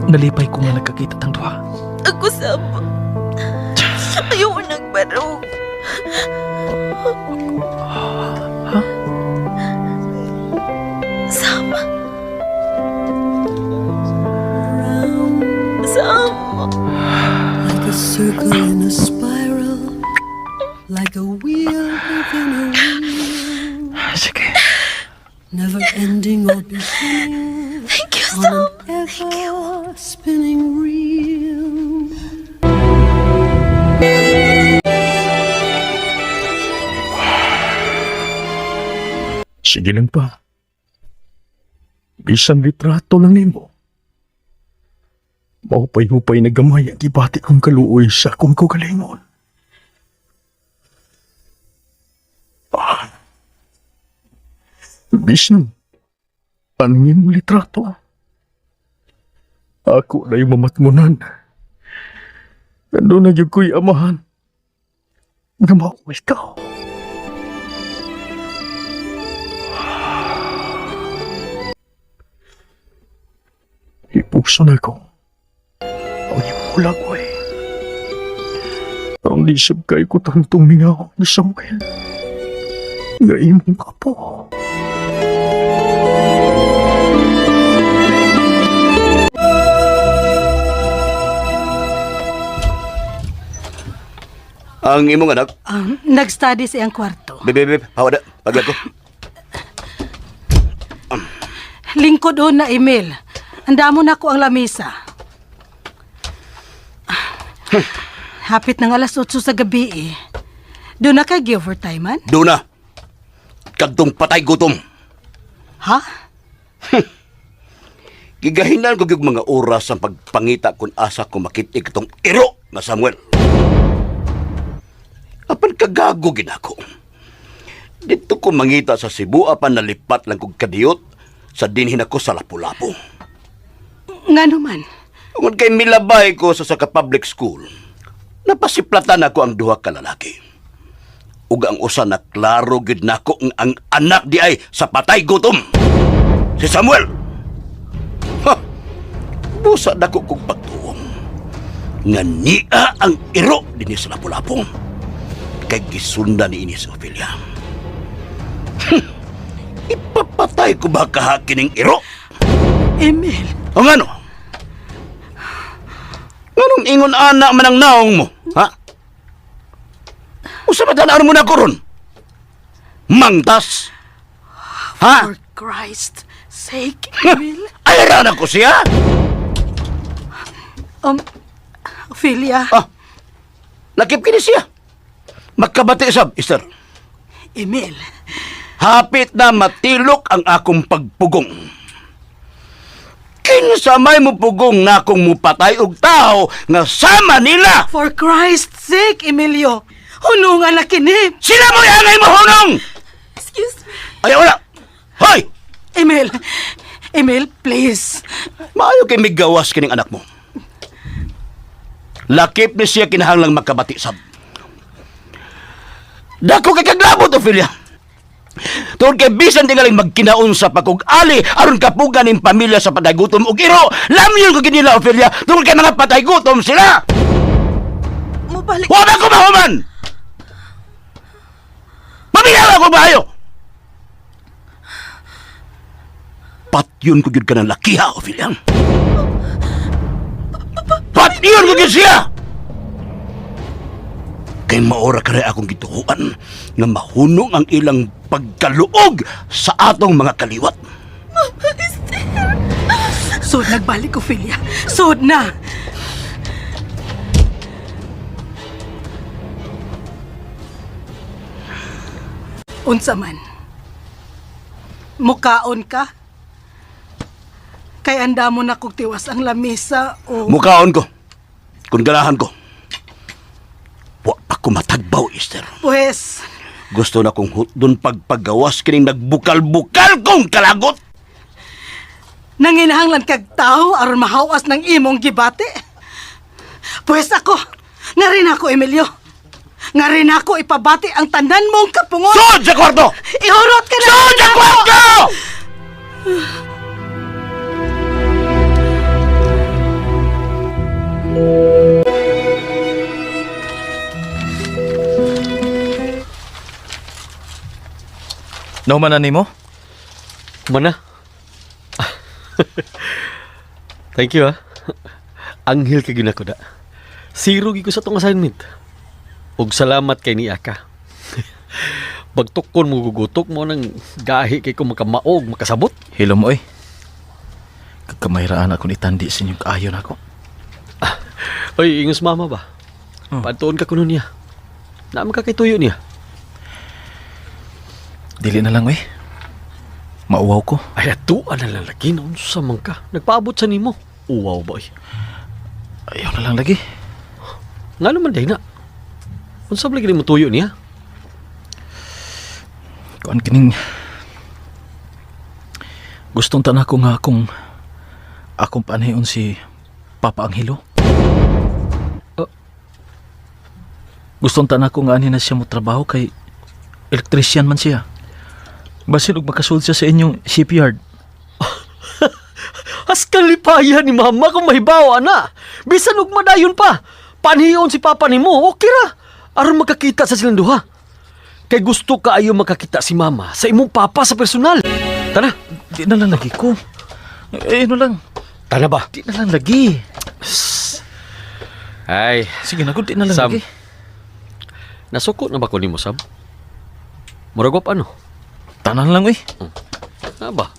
Nalipay ko nga nagkakita tang duha. Ako sa. Ayaw nagbarog. Ha? Sama. Sama. Like a circle in a spiral, like a wheel within a wheel, Sige. never ending or beginning. Thank you. you, Sam. Thank you. Spinning reel. Sige lang pa. Bisan litrato lang nimo. Maupay-upay na gamay ang gibati kong kaluoy sa akong kaugalingon. Ah. Bisan, anong imong litrato? Ako na yung mamatmunan. Nandun na gyud ko'y amahan. Nga mao ikaw. Ipuso na ko. Ang imong hulagway. Ang lisab kay ko tantong mingaw ni Samuel. Nga imong apo. Ang imong anak, Nag-study sa iyang kwarto. bebe, bebe, hawa na, paglag ko. Lingkod on na Emil. Andamo na ko ang lamisa. Hapit ng alas 8 sa gabi eh. Doon na kay overtime man? Doon na. Kadtong patay gutom. Ha? Gigahinan ko gyud mga oras ang pagpangita kung asa ko makitig itong iro nga Samuel. Apan kagago ginako. Dito ko mangita sa Cebu apan nalipat lang kog kadiyot sa dinhin ako sa Lapu-Lapu. Nga naman. Tungod kay milabay ko sa saka public school, napasiplatan ako ang duha ka lalaki. Ug ang usa na klaro gid nako nga ang anak di ay sa patay gutom. Si Samuel. Ha. Busa dako kog pagtuom. Nga niya ang iro dinhi sa Lapu-Lapu. Kay gisunda ni ini si Ophelia. Ipapatay ko ba kaha kining iro? Emil, O ngano? Nganong ingon anak man ang naong mo? Ha? Usa ba tan mo na ko ron? Mangtas? Ha? for Christ's sake, Emil. Ay, rana ko siya! Ophelia, Ah, lakip kini siya. Magkabati sab, Esther. Emil. Hapit na matilok ang akong pagpugong. Kinsa may mupugong na akong mupatay og tao nga sama nila. For Christ's sake, Emilio. Hunungan na kini. Sila mo'y angay mahunong! Excuse me. Ay, wala! Hoy! Emil, Emil, please. Maayo kay migawas kining anak mo. Lakip ni siya kinahanglang makabati sab. Dako kay kaglabot, Ophelia. Tungod kay bisan tingaling magkinaon sa pagkug-ali aron kapugan ning pamilya sa patay-gutom ug iro, lamyon ko kinila, Ophelia, tungod kay mga patay-gutom sila. Mubalik. Wa ba ko mahuman? Paminaw ako maayo. Patyon ko gyud ka ng lakiha, Ophelia. Patyon ko gyud siya! Kay maora ka rin akong gituhuan nga mahunong ang ilang pagkaluog sa atong mga kaliwat. Mama, Esther. Sud nagbalik, Ophelia. Sud na. Unsa man? Mukaon ka? Kay anda mo na kog tiwas ang lamesa o Mukaon ko. Kung ganahan ko. Wa pa ko matagbaw, Esther. Pues, Gusto na kong hutdon pagpagawas kining nagbukal-bukal kong kalagot. nanginahanglan kag tao aron mahawas ng imong gibati. Pues ako, nga rin ako, Emilio. Nga rin ako ipabati ang tanan mong kapungon. Sud sa kwarto! Ihurot ka na! Sud sa kwarto! Nahuman na nimo? Mana? Thank you ha. Anghel ka gyud nako da. Zero gyud ko sa tong assignment. Ug salamat kay ni Aka. Bagtukon mo gugutok mo nang gahi kay ko makamaog, makasabot. Hilom oy. Kamayraan akong itandi sa inyong kaayo nako. Oy, ingos mama ba? Oh. Padtuon ka kuno niya. Naa man ka kay tuyo niya. Dili na lang, eh. Mauwaw ko. Ay, atuan na lang lagi. Naunsa man ka. Nagpaabot sa nimo. Uwaw ba, oy. Ayaw na lang lagi. Nga naman day na. Unsa ba lagi nimo tuyo niya? Kuan kining gustong tan ako nga akong akong panhayon si Papa Angelo. Gustong tan ako nga ani na siya mo trabaho kay electrician man siya. Basin og makasulod siya sa inyong shipyard. As kalipayan ni mama kung mahibaw, ana. Bisan og madayon pa. Panhiyon si papa nimo, okay ra. Aron makakita sa silang duha. Kay gusto kaayo makakita si mama sa imong papa sa personal. Tana. Di na lang lagi ko. Eh, ano lang. Tana ba? Di na lang lagi. Ay, Sige na, di na lang Sam. lagi. Nasuko na ba ko nimo, Sam? Murag wa pa, ano? Tanan lang, eh. Na ba?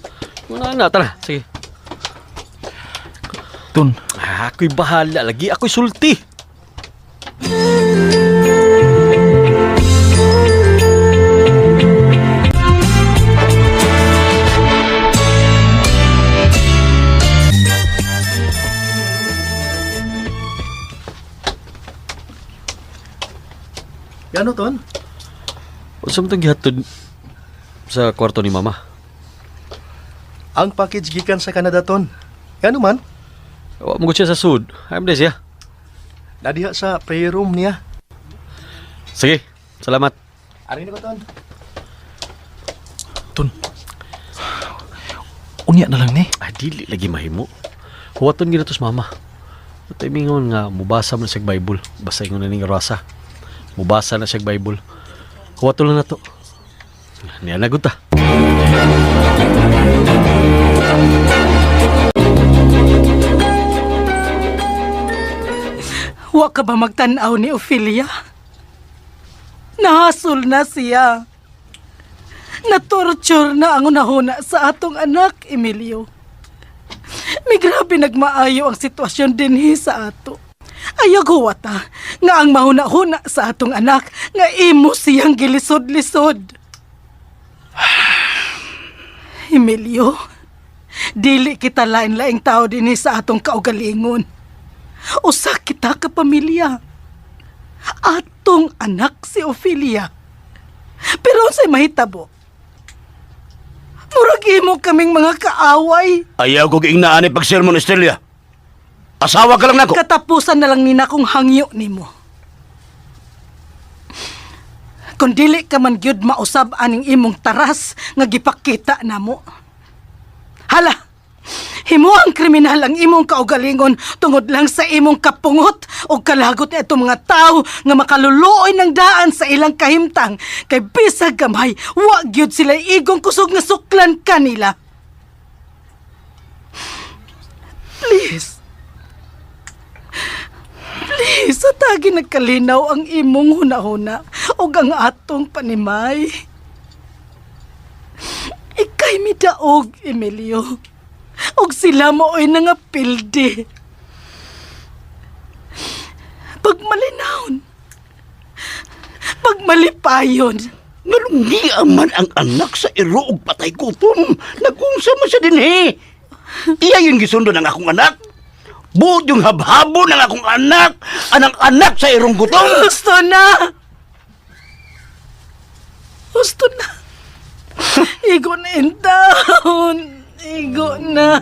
Wala na, tara. Sige. Tun. Ah, ako'y bahala lagi. Ako'y sulti. Gano, Ton? Unsa man tong gihatod sa kwarto ni mama? Ang package gikan sa Canada, Ton. Gano man? Wa mo siya sa sud. Ay mo siya. Nadiha sa prayer room niya. Sige, salamat. Ari na ko, Ton. Tun. Unya na lang ni. Ah, dili lagi mahimo. Huwaton gid sa mama. Atay mingon nga mubasa man siya Bible. Basa ingon na ning rasa. Mubasa na siya Bible. Huwaton lang nato. Niya na gud ta. Wa ka ba magtan-aw ni Ophelia? Nahasol na siya. Natorture na ang unahuna sa atong anak, Emilio. May grabe nagmaayo ang sitwasyon dinhi sa ato. Ayaw huwata nga ang mahuna-huna sa atong anak nga imo siyang gilisod-lisod. Emilio, dili kita lain-laing tao dinhi sa atong kaugalingon. Usa kita ka pamilya. Atong anak si Ophelia. Pero unsay mahitabo? Murag imo kaming mga kaaway. Ayaw ko giingnaan ni pagsermon, Estrella. Asawa ka lang nako. Katapusan na lang nina kung hangyo nimo. Kung dili ka man gyud mausab aning imong taras nga gipakita namo. Hala, himuang kriminal ang imong kaugalingon tungod lang sa imong kapungot o kalagot ni atong mga tao nga makaluluoy ng daan sa ilang kahimtang kay bisag gamay wa gyud sila igong kusog nga suklan kanila. Please. Please, sa tagi nagkalinaw ang imong hunahuna ug ang atong panimay. Ikay midaog, Emilio. Ug sila mooy nangapildi. Pagmalinawon. Pagmalipayon. Nganong niya man ang anak sa iro og patay gutom. Nagungsa man siya dinhi. Iya yung gisundo ng akong anak. Buot yung habhabo ng akong anak. Anang anak sa irong gutom. Gusto na! Gusto na! Igo na in town! Igo na!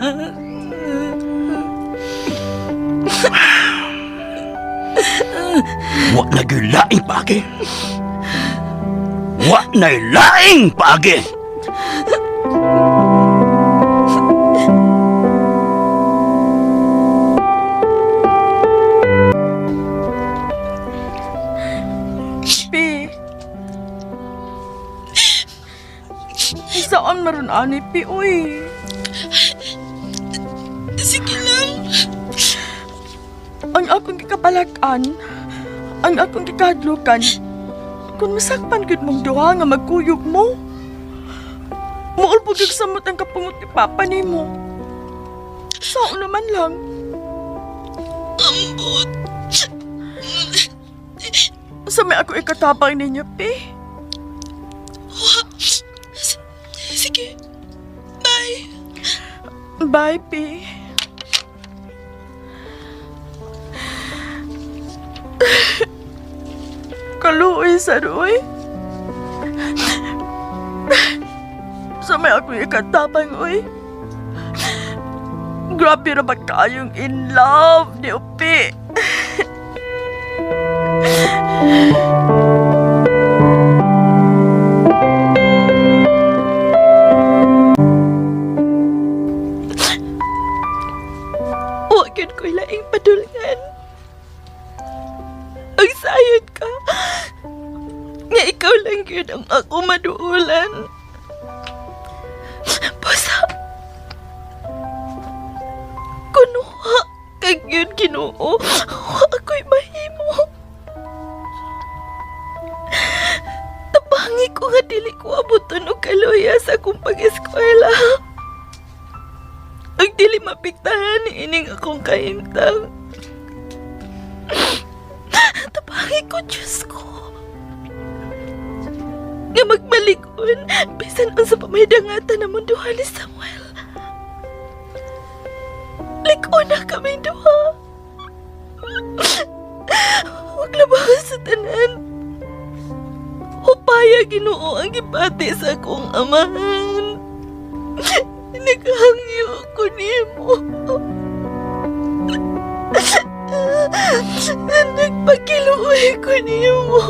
Wa na gyud laing paagi. Wa na laing paagi. Pi. Saan maron ani, Pi, uy? Sige lang. Ang akong gikabalakan, ang akong gikahadlukan, kung masakpan gud mong duha nga magkuyog mo. Muulpog yung samot ang kapungot ni Papa nimo. Sao naman lang. Ambot. Sa may ako ikatabang ninyo, Pi. Sige. Bye. Bye, Pi. Kaluoy sa roy. Sa may ako ikatabang, oy. Grabe na ba kayong in love ni Upi? Huwag yun ko'y laing padulngan. Ang sayod ka. Nga ikaw lang yun ang ako maduulan. Basta, kunuha kag yun Ginoo, wa ako'y mahimo. Tabangi ko nga dili ko abuton og kaluya sa akong pag-eskwela. Ang dili mapiktahan ni ining akong kahimtang. Tabangi ko, Diyos ko. Nga magmalikon, bisan unsa pa may dangatan na munduhan ni Samuel. Likon na kaming duha. Huwag labahan sa tanan. Upaya Ginoo ang gibati sa akong amahan. Naghangyo ko nimo. Nagpakiluoy ko nimo.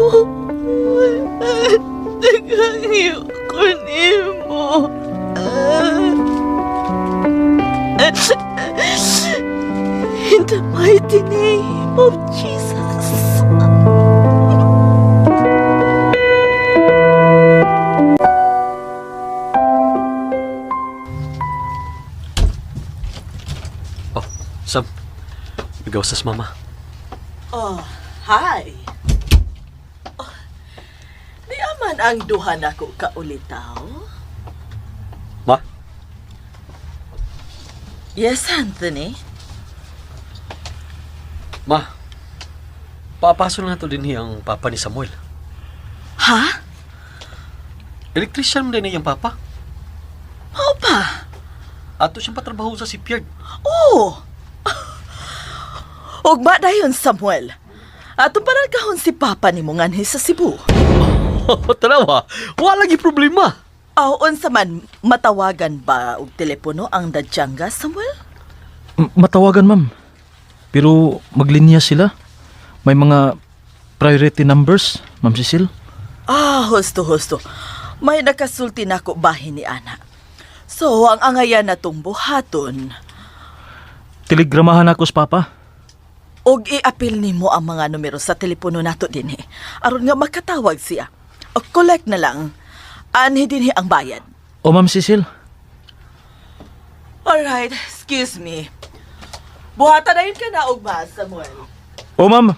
Naghangyo ko nimo. In the mighty name of Jesus. Oh, Sam. Nagawas sa mama. Oh, hi. Oh, di aman ang duha nako kaulitaw. Ma? Yes, Anthony. Ma, papaso na to din ang papa ni Samuel. Ha? Electrician mo din ang papa. Mao pa? Ato siyang patrabaho sa shipyard. Oo. Ugma dayon, Samuel. Ato paral kahon si Papa ni nganhi sa Cebu. Tanawa, wala lagi problema. Aw, unsa man matawagan ba og telepono ang dadyanga, Samuel? Matawagan, ma'am. Pero maglinya sila. May mga priority numbers, Ma'am Cecil. Ah, husto husto. May nakasulti nako bahin ni ana. So, ang angayan natong buhaton, Telegramahan ako sa papa. og iapil nimo ang mga numero sa telepono nato dinhi. Aron nga makatawag siya. O collect na lang. Anhi dinhi ang bayad. O Ma'am Cecil, Alright, excuse me. Buhatan na yun ka na, ugma, Samuel. O ma'am,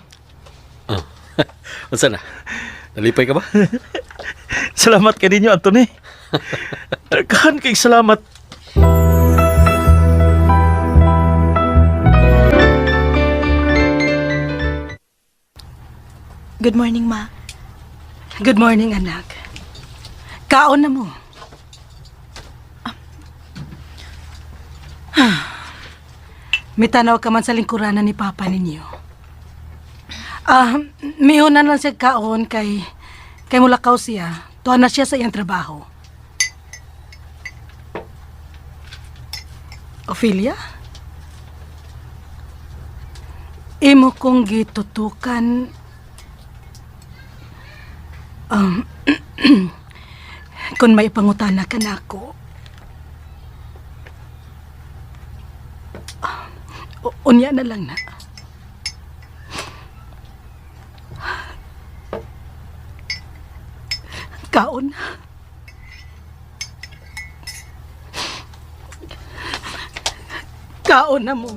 Unsa na? Nalipay ka ba? salamat kay ninyo, Anthony. Daghan kay salamat. Good morning, ma. Good morning, anak. Kaon na mo. Mitanaw ka man sa lingkuranan ni Papa ninyo. Ah, mihon na lang siya kaon kay kay mulakaw siya. Tuwa na siya sa iyang trabaho. Ophelia? Imo kong gitutukan kung may pangutana ka na ako. Unya na lang na. Kaon. Kaon na mo.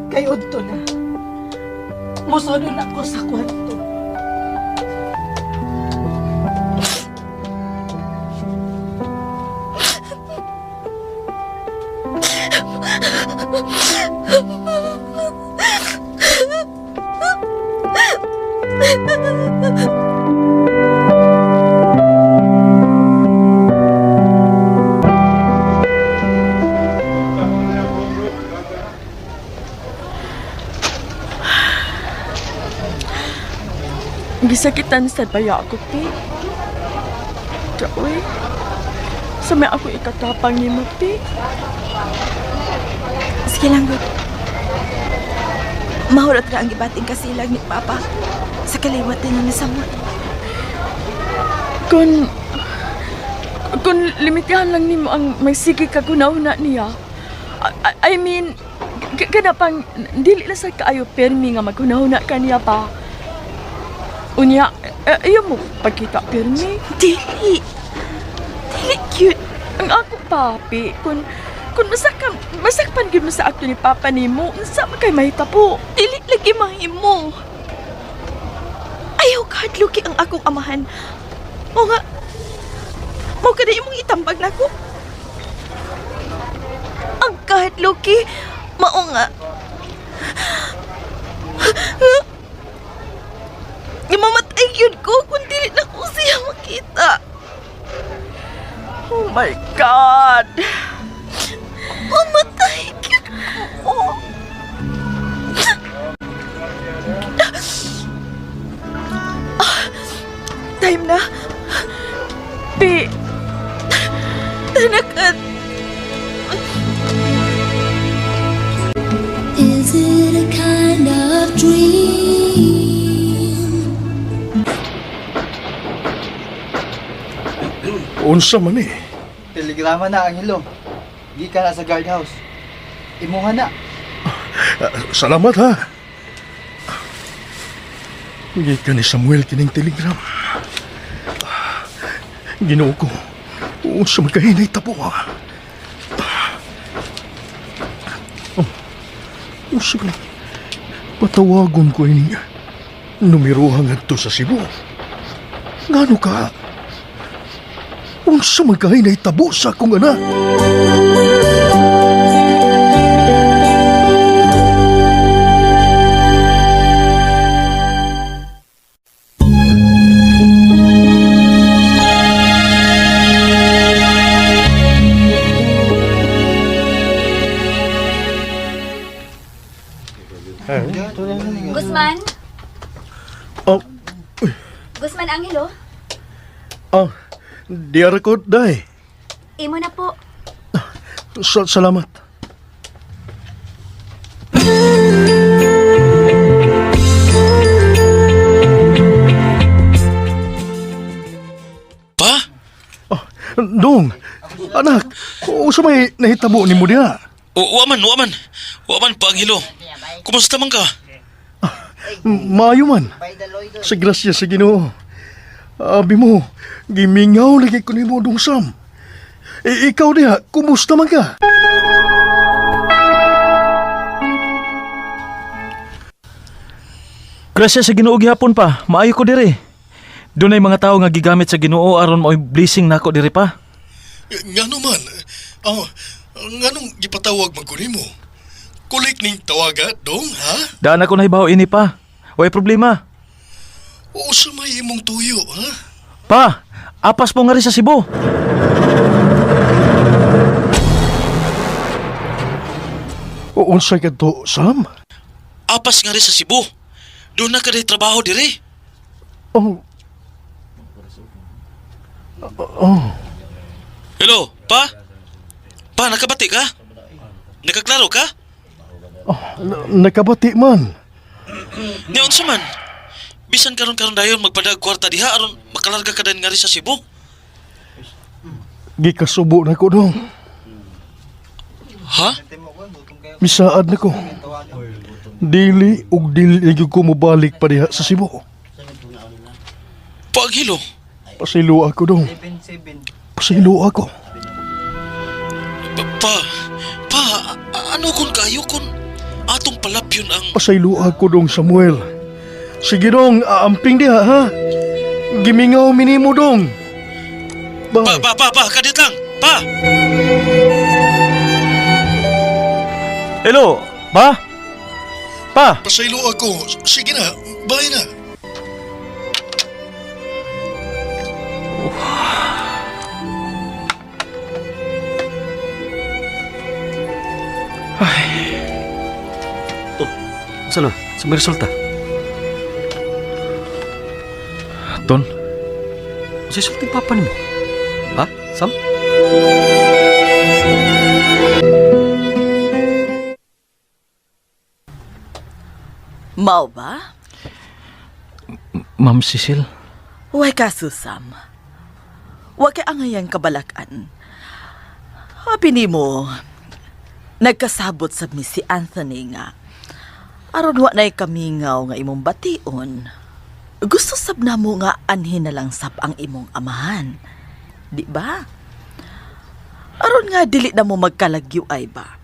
Kay udto na. Musunod ako sa kwarto. Gisakitan sa baya ako, Pi. Daoy. Sa may ako ikatapang ni mo, Pi. Sige lang, good. Mahurat ra ang gibating kasilag ni Papa sa kaliwat din ni Samuel. Kung limitihan lang nimo ang magsige ka na niya. I mean, kada pang dili na sa kaayo permi nga maghunahuna ka niya pa. Unya, ayaw mo pagkita permi. Dili. Dili cute. Ang ako papi, kung masakam, masakpan gyud mo sa akto ni papa nimo, unsa man kay mahitabo? Dili lagi mahimo. Ayaw kahadluki ang akong amahan. O nga, mo kada imong itambag nako. Ang kahadluki, mao nga. Mamatay yun ko kung dili na ko siya makita. Oh my God! Mamatay yun ko. Time na. Pi, Tanakat. Is it a kind of dream? Unsa man eh. Telegrama na, Angelo. Gikan na sa guardhouse. Imuha na. Salamat ha. Gikan ni Samuel kining telegram. Ginoo ko. Unsa man kahinay tapo ha. Oh, unsa man patawagon ko ini numerohan ngadto sa Cebu. Ngano ka? Unsa man kahinay tabo sa akong anak? Guzman? Oh, Guzman Angelo? ah, diara ko, day. Imo na po. Salamat. Pa? Oh, Dong, anak, unsa may nahitabo nimo diha? O, wa man, wa man. Wa man pa, Angelo. Kumusta man ka? Maayo man. Sa grasya sa Ginoo. Abi mo, gimingaw lagi ko nimo dong Sam. Ikaw diha, kumusta man ka? Grasya sa Ginoo gihapon pa. Maayo ko diri. Dunay mga tawo nga gigamit sa Ginoo aron mao'y blessing nako diri pa. Ngano man? Oh, nganong gipatawag man ko nimo? Kulik ning tawaga, dong, ha? Daan ako nahibaw ini pa. Way problema. Usa may imong tuyo, ha? Pa, apas po nga rin sa Cebu. O unsay kadto, Sam? Apas nga rin sa Cebu. Doon na ka trabaho diri. Oh. Oh. Hello, pa? Pa, nakabati ka? Nakaklaro ka? Nakabati man. Ni unsa man? Bisan karon karon dayon magpadag kwarta diha aron makalarga ka din nga rin sa Cebu. Gikasubo na ko dong. Ha? Misaad na ko. Dili ug dili gyud ko mobalik pa diha sa Cebu. Paghilo. Pasaylo ako dong. Pasaylo ako. Pa, pa, ano kung kayo kung atong palapyon ang Pasaylo ako dong Samuel. Sige dong, aamping diha ha. Gimingaw minimo dong. Pa, Bye. pa, pa, pa, kadit lang. Pa! Hello, pa? Pa? Pasaylo ako. Sige na, bye na. Unsa na? Sa may resulta? Ton? Unsa sulti papa nimo? Ha? Sam? Mao ba? Ma'am Cecil? Way kaso, Sam. Wa kay angayang kabalakan. Happy nimo. Nagkasabot sa mi si Anthony nga. Aron wa na'y kamingaw nga imong bation. Gusto sab namo nga anhin na lang sab ang imong amahan. Di ba? Aron nga dili na mo magkalagyo ay ba?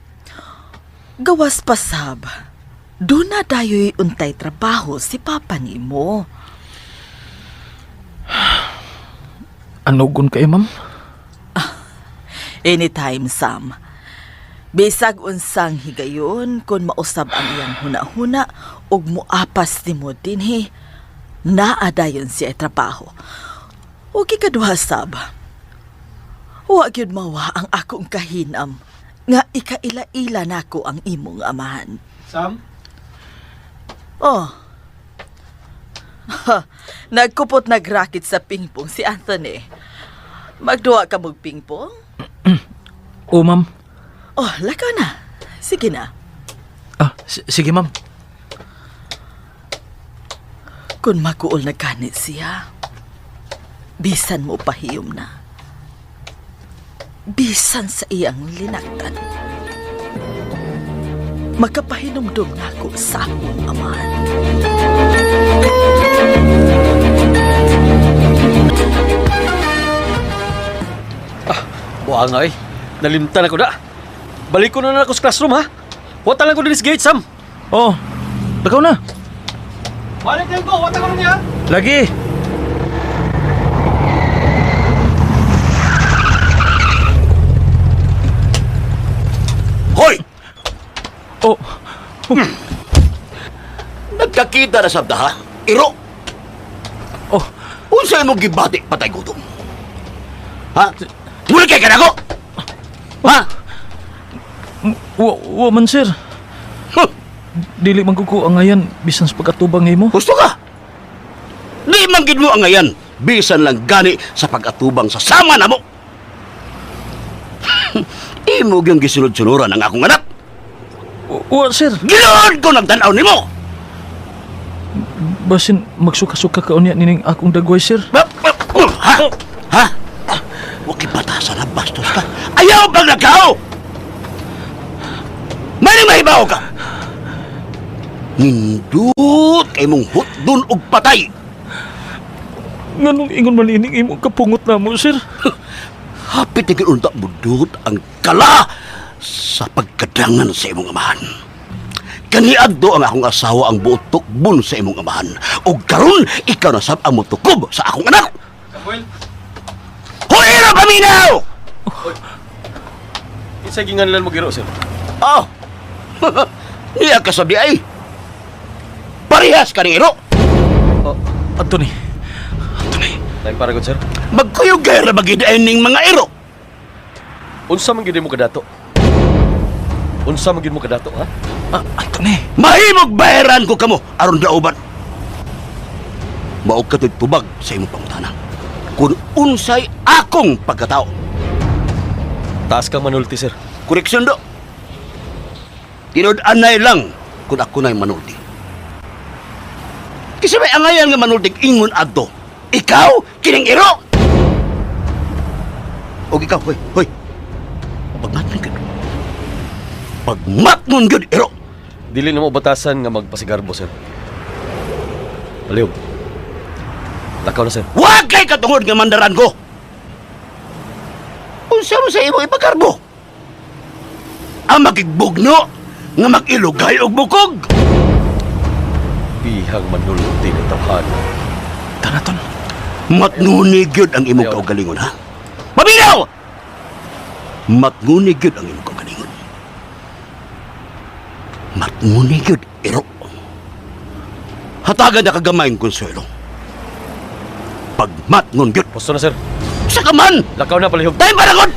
Gawas pa sab. Doon na dayo'y untay trabaho si papa nimo. Anugon kayo, ma'am? Anytime, Sam. Bisag unsang higayon kung mausab ang iyang huna-huna ug muapas nimo dinhi, naa dayon siya trabaho. Ug ikaduha sab. Wa gyud mawa ang akong kahinam nga ikaila-ila nako ang imong amahan. Sam? Oh. Nagkupot nagrakit sa pingpong si Anthony. Magduwa ka mog pingpong? Oo, ma'am. Oh, lakaw na. Sige na. Ah, sige, ma'am. Kung makuol na ganit siya, bisan mo pahiyom na. Bisan sa iyang linaktan. Magkapahinumdum na ako sa akong amahan. Buha nga eh. Nalimtan ako na. Balik ko na na ako sa classroom ha. Wata lang ko din sa gate, Sam. Oh, lakaw na. Balik din ko. Wata ko na niya. Lagi. Hoy! Oh, Nagkakita na sabda ha? Iro! Oh. Unsa imong gibati patay gutom? Ha? Muli kay kanako? Ha? wa, wa man, sir. Huh. Dili man ko ko angayan bisan sa pag-atubang nimo. Gusto ka? Di man gid mo ang ngayan, bisan lang gani sa pag-atubang sa sama na mo. Imo gyung gisunod-sunuran ang akong anak. Wa, sir. Ginoon ko nagtan-aw nimo. Basin magsuka-suka ka unya nining akong dagway, sir. Ha? Ha? Huwag ibatasan na bastos ka. Ayaw pag nagkao! Maning mahibaw ka! Nindot kay mong hutdon og patay. Nganong ingon man ining imong kapungot na mo, sir? Hapit na unta mudot ang kala sa pagkadangan sa imong amahan. Kaniadto ang akong asawa ang buot tukbon sa imong amahan. Ug karon ikaw na sab ang motukob sa akong anak. Samuel. Hoy, ira paminaw! Kinsa ginganlan mo giro, sir? Oh. Niya ka sabi ay. Parehas ka ni Iro. Oh, Anthony. Anthony. Time para gud, sir. Magkuyog kay ra bagid ning mga iro. Unsa man gyud mo kadato? Unsa man gyud mo kadato, ha? Ah, Anthony. Mahimog bayaran ko kamo aron dauban. Mao ka tubag sa imong pangutana. Kung unsay akong pagkatao. Taas kang manulti, sir. Koreksyon do. Tinud-anay lang kung ako na'y manulti. Kasi may angayan nga manulti ingon adto. Ikaw, kining iro! O ikaw, hoy, hoy. Pagmatngon gud. Pagmatngon gud, iro! Dili na mo batasan nga magpasigarbo, sir. Palihog. Lakaw na, sir. Huwag kay katungod nga mandaran ko! Unsa mo sa imong ipakarbo? Ang makigbugno nga makilugay og bukog! Bihang manulti ng tawhan. Tara, Ton. Matnuni gyud ang imong kaugalingon, ha? Maminaw! Matnuni gyud ang imong kaugalingon. Matnguni gyud, iro. Hatagan na kagamayng konsuelo. Pagmatngon gyud. Posto na, sir. Sa kaman! Lakaw na, palihog. Tayo panahon!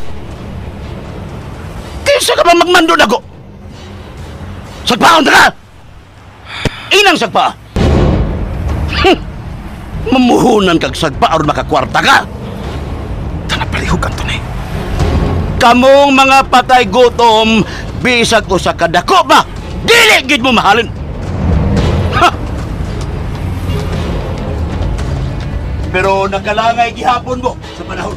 Kinsa ka ba magmando nako? Sagpaon ta ka! Inang sagpa! Mamuhunan kag sagpa aron makakwarta ka! Tana palihog, Anthony. Kamong mga patay gutom, bisag usa ka dako ba? Dili gid mo mahalin. Ha! Pero nakalangay gihapon mo sa panahon.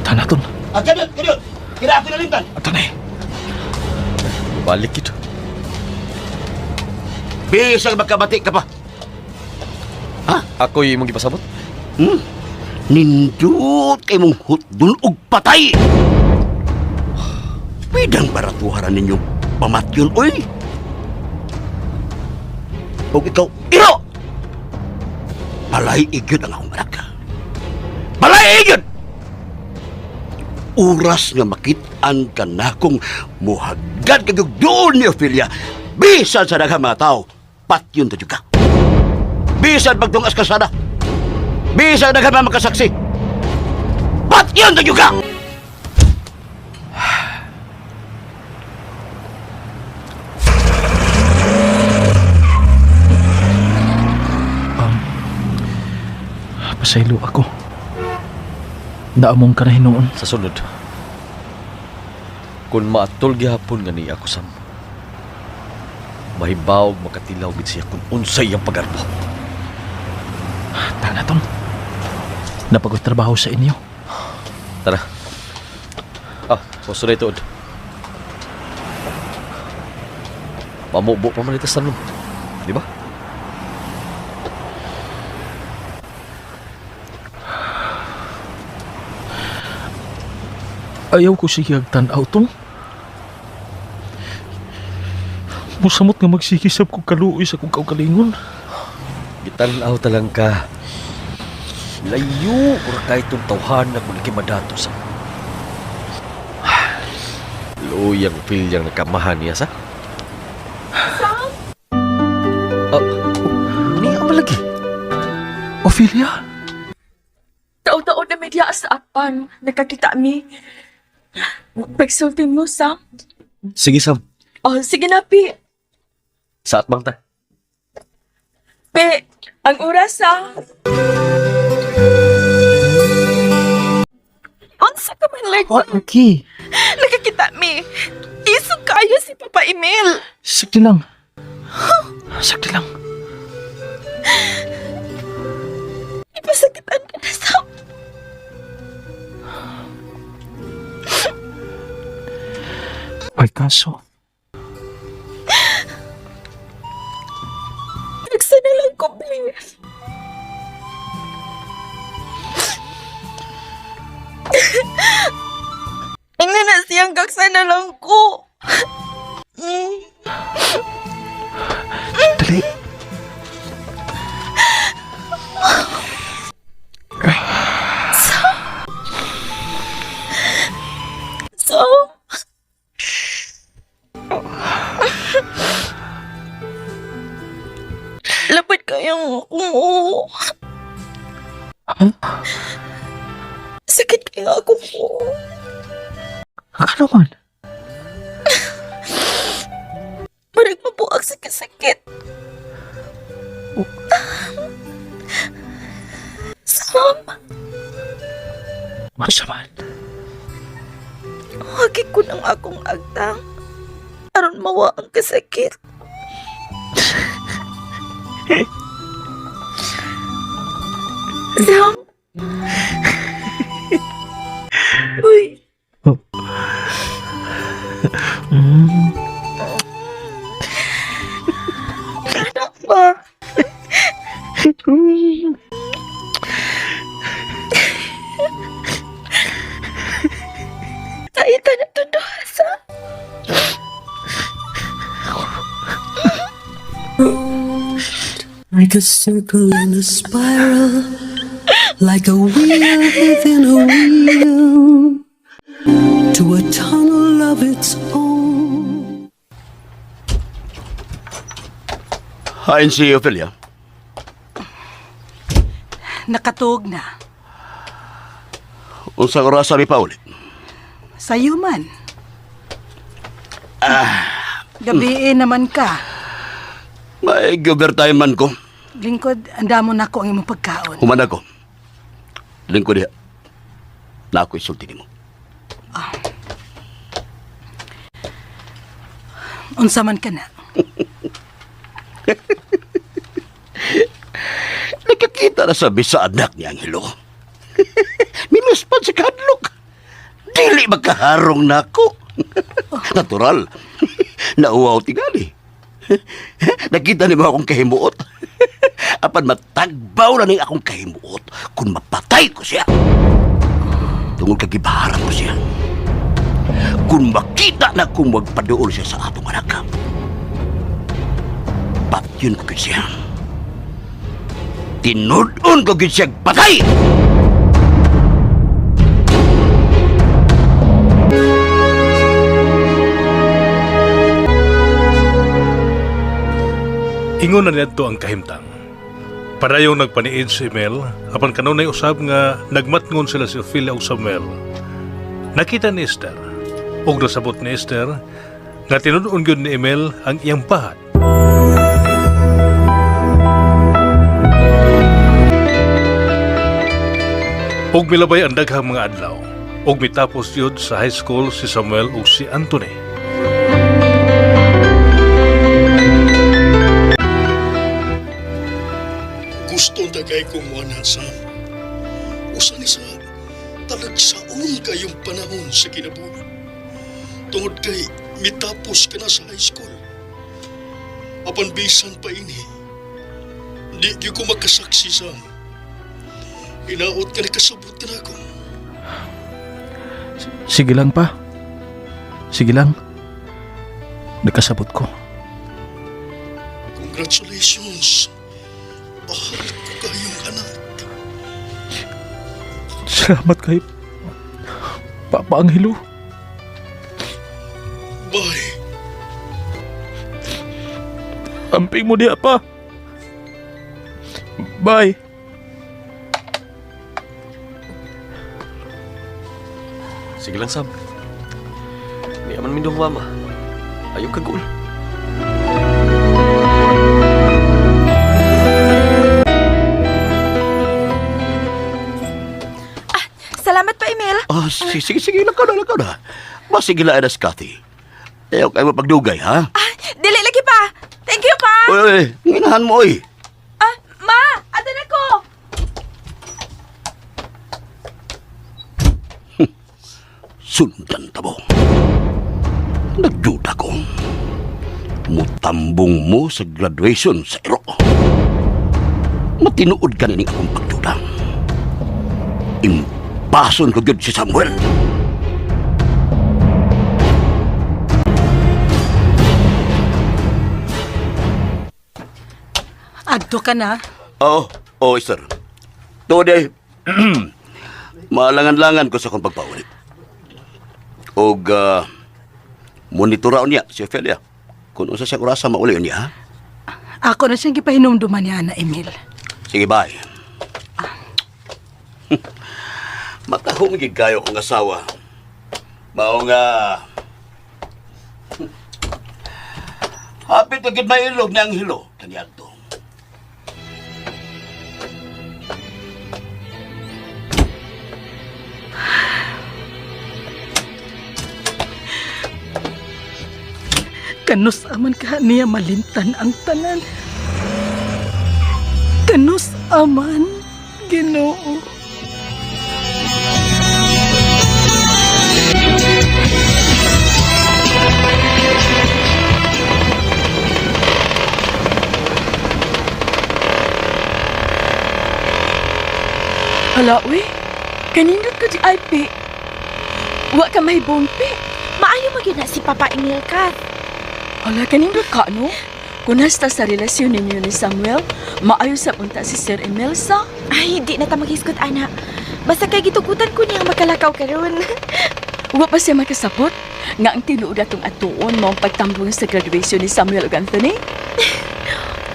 Tana, Ton. Ah, kadiyot, kadiyot. Kira ako nalimtan. Anthony. Balik ito. Bisag magkabati ka pa. Ako'y imong gipasabot? Hmm? Nindot kay mong hutdun og patay. Pidang baratuharan ninyo pamatyon, oy. Og ikaw, iro! Balay igyod ang akong anak. Balay igyod! Oras nga makit-an ka na kung muhagad kag doon ni Ophelia, bisan sa daghang mga tao, patyon ta jud ka. Bisan pagtungas kasada, bisan daghang mga makasaksi, patyon ta jud ka! Pasaylo ako. Naamong ka na hinuon. Sa sunod. Kung maatol gihapon nga ni ako, Sam. Mahibaw makatilaw gid siya kung unsay ang pagarbo. Tana, Ton. Napagod trabaho sa inyo. Tara. Ah, posto na ituod. Pamubo pa man ito sa tanong. Di ba? Ayaw ko sige tan-aw, Tol. Musamot nga magsikisap kong kaluoy sa kong kaugalingon. Gitan-aw talang ka. Layo ura kay itong tawhan na kung madato sa. Luyang pilyang nakamahan niya sa. Sam? Ah, niya malagi. Ophelia? Taon-taon na media sa apan. Nakakita mi. Pagsulti mo, Sam. Sige, Sam. Oh, sige na, Pi. Sa atbang ta. Pi, ang oras, ah. Unsa ka man, like, What, Ricky? nakakita mi. Isog kayo si Papa Emil. Sakti lang. Sakti lang. Ipasakitan ka na, Sam. Ay, kaso. Nagsa na lang ko, please. Ingnan na siyang gaksa na lang ko. Dali. So, lapit kayong ako. Ha? Sakit kaya ako po. Ano man? Marag mabuak sa kasakit. Sam, Masaman. hagi ko ng akong agtang. Aron mawa ang kasakit. Sam! Uy! Anak ba? Taita na to sa. Like a circle in a spiral, like a wheel within a wheel. to a tunnel of its own. Hain si Ophelia. Nakatuog na. Unsang oras sabi pa ulit? Sayo man. Gabi naman ka. May overtime man ko. Lingkod, andamo na ko ang imong pagkaon. Human ako. Lingkod diha. Na ako isulti nimo. Unsa man ka na. Nakakita na sabi sa anak ni Angelo. Minus pa sa kadlok. Dili makaharong nako. Natural. Nauwaw tingali. Nakita ni mo akong kahimuot. Apan matagbaw na ning akong kahimuot kung mapatay ko siya. Tungod kay gibaharan ko siya. Kung makita na kung magpaduol siya sa atong anak. Patyon ko gyud siya. Tinud-on ko gyud siya patay! Ingon na niadto ang kahimtang. Padayong nagpaniid si Emel, apan kanunay usab nga nagmatngon sila si Ophelia ug Samuel. Nakita ni Esther, ug nasabot ni Esther, nga tinud-on gyud ni Emel ang iyang pahat. Ug milabay ang daghang mga adlaw, ug mitapos yun sa high school si Samuel ug si Anthony. Gusto ta kay kumuha Sam. Usa ni sa talagsaon kayong panahon sa kinabuhi. Tungod kay mitapos ka na sa high school. Apan bisan pa ini. Di gyud ko makasaksi, Sam. Inaot ka ni kasabot ka na ako. Sige lang pa. Sige lang. Nakasabot ko. Congratulations. Mahal ko kayong anak. Salamat kay Papa Angelo. Bye. Amping mo diya pa. Bye. Sige lang, Sam. Di man mindong mama. Ayaw ka goal. Salamat pa, Emil. Ah, sige, sige, sige, lakaw na, lakaw na. Masige lang na, Scotty. Ayaw kayo mapagdugay, ha? Ah, dili lagi pa. Thank you pa. Uy, uy, nginahan mo, uy. Ah, ma, ato na ko. Sundan ta mo. Nagduda ko. Mutambong mo sa graduation sa iro. Matinuod ka nining akong pagduda. Impason ko gyud si Samuel. Adto ka na. Oo, oh, oh, sir. Tuod eh. Malangan-langan ko sa akong pagpaulit. Og monitoraon niya si Ophelia. Kung unsa siya orasa mauli niya, ha? Ako na siyang gipahinumduman niya na Emil. Sige, bye. Matahong gid kayo kong asawa. Mao nga hapit na gid mailog ni Anghelo kaniadto. Kanus aman ka niya malimtan ang tanan. Kanus aman, Ginoo. Hala, uy. Kanindot ko di IP. Wa ka may pi. Maayo magyud na si Papa Emil, Kath. Hala, kanindot ka, no? Kunasta sa relasyon ninyo ni Samuel, maayo sa punta si Sir Emil sa. Ay, di na ta maghisgot, ana. Basta kay gitugutan ko niyang makalakaw karon. Wa pa siya makasabot nga ang tinuod atong atuon mo ang pagtambong sa graduation ni Samuel ug Anthony.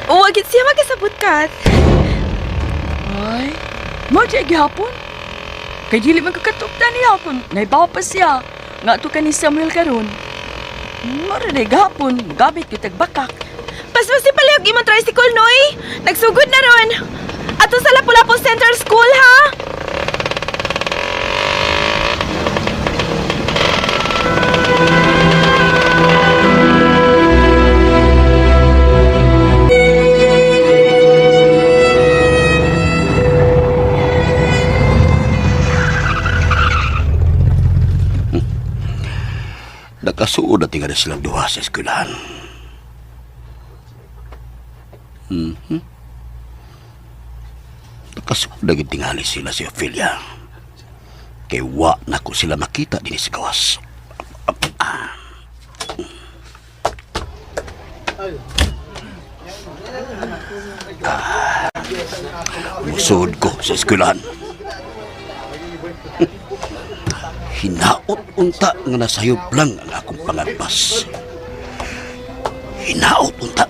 Wa gid siya makasabot, Kat. Ay, mo di gihapon. Kay dili man kakatukta niya kung naibaw pa siya. Nga ato ka ni Samuel karon. Mara na gihapon, gabit kitag bakak. Pasmasi palihog imong tricycle, Noy. Nagsugod na ron. Ato sa Lapu-Lapu Central School, ha? Nakasuod na tingali silang duha sa eskwelahan. Nakasuod na gid tingali sila si Ophelia. Kay wa na ko sila makita din sa gawas. Musuod ko sa eskwelahan. Hinaot unta nga nasayop lang ang akong pangalpas. Hinaot unta.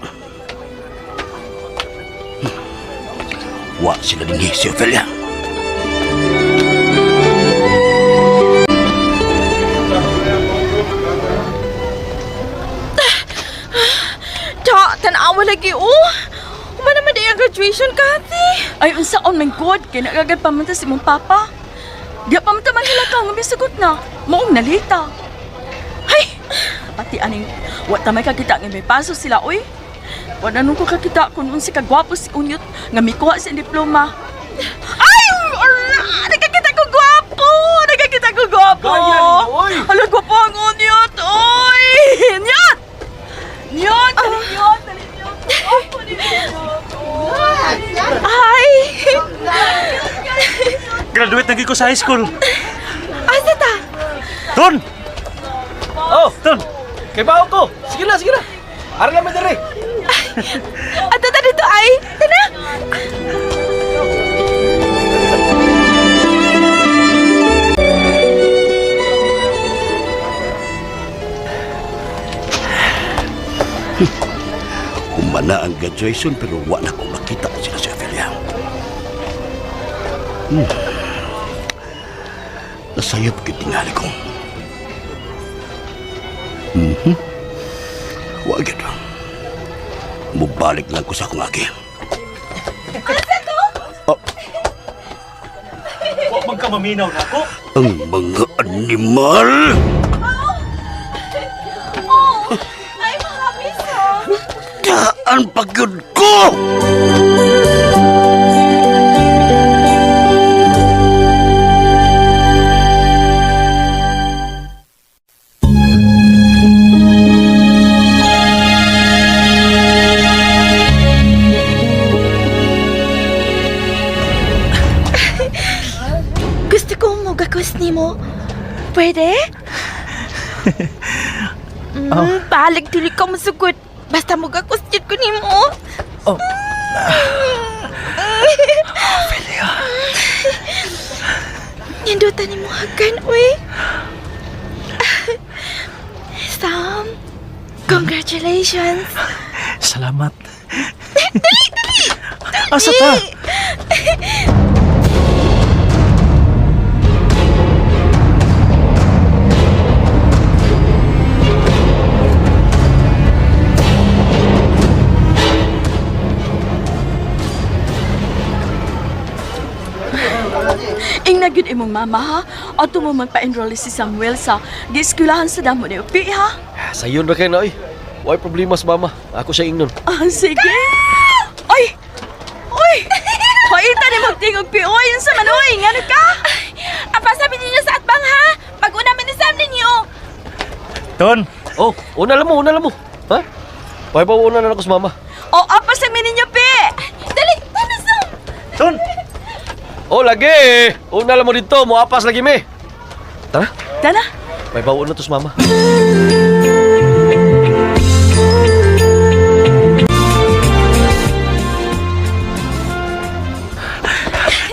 Wa sila dinhi si Ophelia. Ta, tanawa lagi, oh. Uma naman di ang graduation, Kathy. Ay, unsa on my God, kay nagagad pa man ta si mong papa. Di pa man ta man ka nga misugot na. Maong nalita. Ay, pati aning wa ta may kakita nga may paso sila oy. Wa na nung ko kakita kun unsa ka gwapo si Unyot nga mikuha sa diploma. Ay, ala! Nakakita ko gwapo! Nakakita ko gwapo! Gaya ninyo, oy! Ala, gwapo ang Unyot, oy! Unyot! Unyot! Dali, Unyot! Dali, Unyot! Gwapo ni Unyot! Oy! Ay! Graduate na gyud ko sa high school. Asa ta? Ton! Oh, Ton! kay bao ko. Sige na, sige na. Ara lang diri. Ato ta dito, ay! Tana! Humana ang graduation pero wa na ko makita sila si Ophelia. Nasayop gyud tingali ko. Wa gyud. Mubalik lang ko sa akong agi. Wa man ka maminaw na ako. Ang mga animal! Oh! Ay, mga miso! Daan pa gyud ko! Gusto kong mugakos nimo. Pwede? Balag tuloy ka masugod. Basta mugakos jud ko nimo. Oh. Ophelia. Nindutan nimo hagan, uy. Sam, congratulations. Salamat. Dali, dali! Asa ta? Ingna gyud imong mama ha. Ato mo magpa-enroll si Samuel sa gieskwelahan sa damo ni Upi ha. Sayon ra kay na oy. Way problema sa mama. Ako siya ingnon. Ah, sige. Ay! Uy! Paita ni magtingog pi oy unsa man oy ngano ka? Apa sabi ninyo sa atbang ha? Pag-una man ni Sam ninyo. Ton! Oh, una lang mo, una lang mo. Ha? Way pa una na ako sa mama. O apa sa ninyo pi? Dali, tana Sam. Ton! Oh, lagi. Una lang mo dito, moapas lagi me. Tara, Tana. may bawo na to sa mama.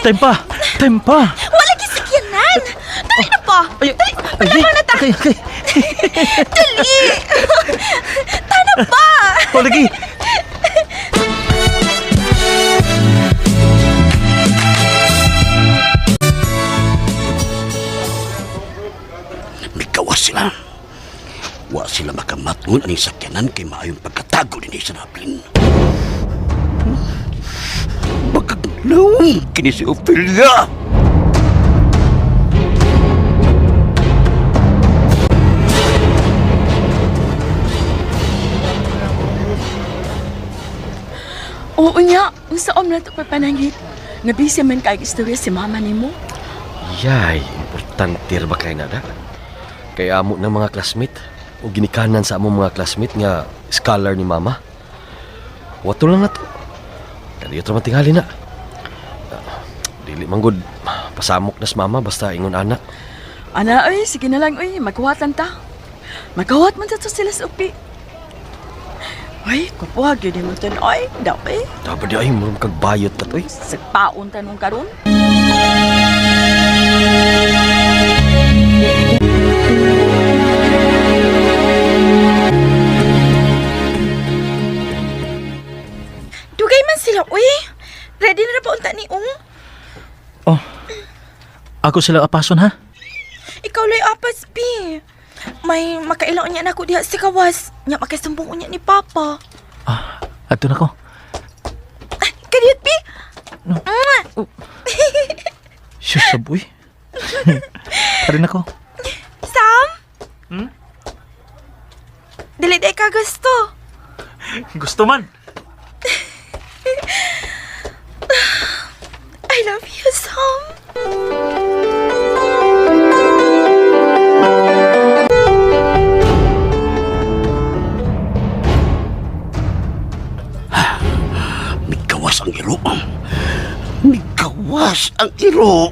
Time pa! Time pa! Wala gisakyanan. Dali na ba? ba? Dali, palabang na ta. Okay, okay. Dali! Tana ba? O, lagi. Migawas sila. Wa sila makamatngon aning sakyanan kay maayong pagkatago din sa napin. Bakag lawng kini si Ophelia. Oo nya, unsa om na to papanangit? Nga busy man kay istorya si mama nimo. Yay, importante ra ba kay nada? Kay amo ng mga classmate o ginikanan sa among mga classmate nga scholar ni mama. Wato lang na to. Kaliyo ra man tingali na. Ah, dili man gud pasamok na sa mama basta ingon ana. Ana oy, sige na lang oy, maghuwat lang ta. Maghuwat man ta to sila sa upi. Ay, kupuha gyud mo ton oy, daw eh. Dapat di ay murag kag bayot na to eh. Sagpaon ta nung karon. Dugay man sila, uy. Ready na na pa unta ni Ung? Oh. Ako sila apason ha. Ikaw lay apas, P. May makailaw niya na ako diha sa kawas. Nya makasumbong unya ni Papa. Ah, adto na ko. Ay, kadiyot, P. No. Mwah! Oh. Sus, saboy. Ari na ko. Sam? Hmm? Dili day ka gusto. Gusto man. I love you, Sam. Migawas ang iro. Migawas ang iro.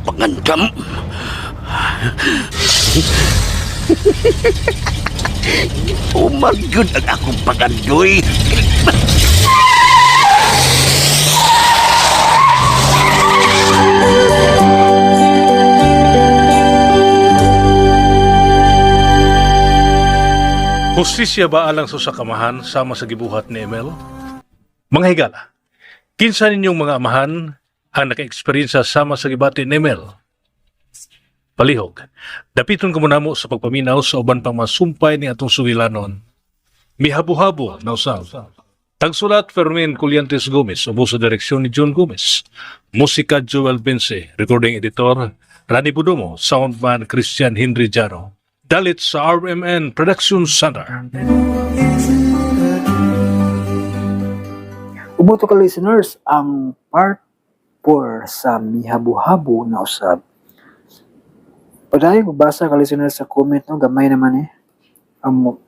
Pangandam. Umagyod ang akong pagandoy. Hustisya ba alang sa usa ka amahan sama sa gibuhat ni Emel? Mga higala, kinsa ninyong mga amahan ang naka-experience sama sa gibati ni Emel? Palihog, dapiton ko muna mo sa pagpaminaw sa uban pang masumpay ni atong sugilanon. Mihabu-habo na usab. Tagsulat Fermin Culiantes Gomez, ubo sa direksyon ni John Gomez. Musika Joel Bense, recording editor Rani Budomo, soundman Christian Henry Jaro. Dalit sa RMN Production Center. Uboto ka listeners, ang part 4 sa Mihabu-habo na usab. Padayon magbasa ka listeners sa comment no, gamay naman eh. Ang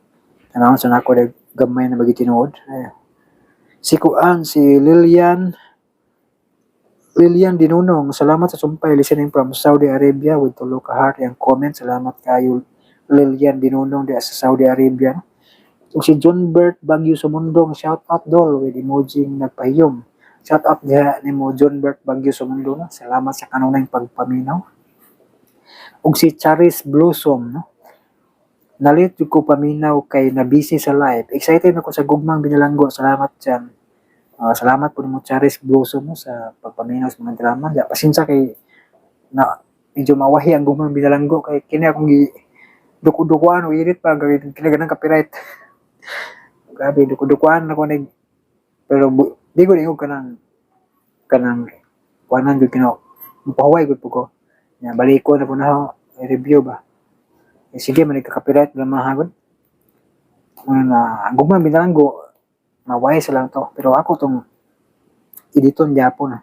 tanawon sa nako dahil gamay na magitinuod. Eh. Si Kuan, si Lilian Lilian Dinunong, salamat sa sumpay listening from Saudi Arabia with tulo ka heart ang comment. Salamat kayo Lilian Dinunong di sa Saudi Arabia. Ug si John Bert Bagyo Sumundong, shout out dol with emoji nagpahiyom. Shout out diha nimo John Bert Bagyo Sumundong. No? Salamat sa kanunay pagpaminaw. Ug si Charis Blossom, no? Nalit jud ko paminaw kay na busy sa live. Excited ako sa gugmang binalanggo. Salamat dyan. Ah, salamat po nimo Charis Blossom mo sa pagpaminaw sa mga drama. Ya, pasensya kay na medyo mawahi ang gugmang binalanggo kay kini akong gi duku-dukuan o edit pa gawin kini ganang copyright. Grabe duku-dukuan ako nag pero di ko ningo kanang kanang kuanan jud kino mupahuway gud po ko. Ya, balik ko na po na ako, i-review ba. Eh, sige man nagka-copyright drama hagod. Muna na ang gugmang binalanggo maway sa lang to. Pero ako tong editon gyapon na.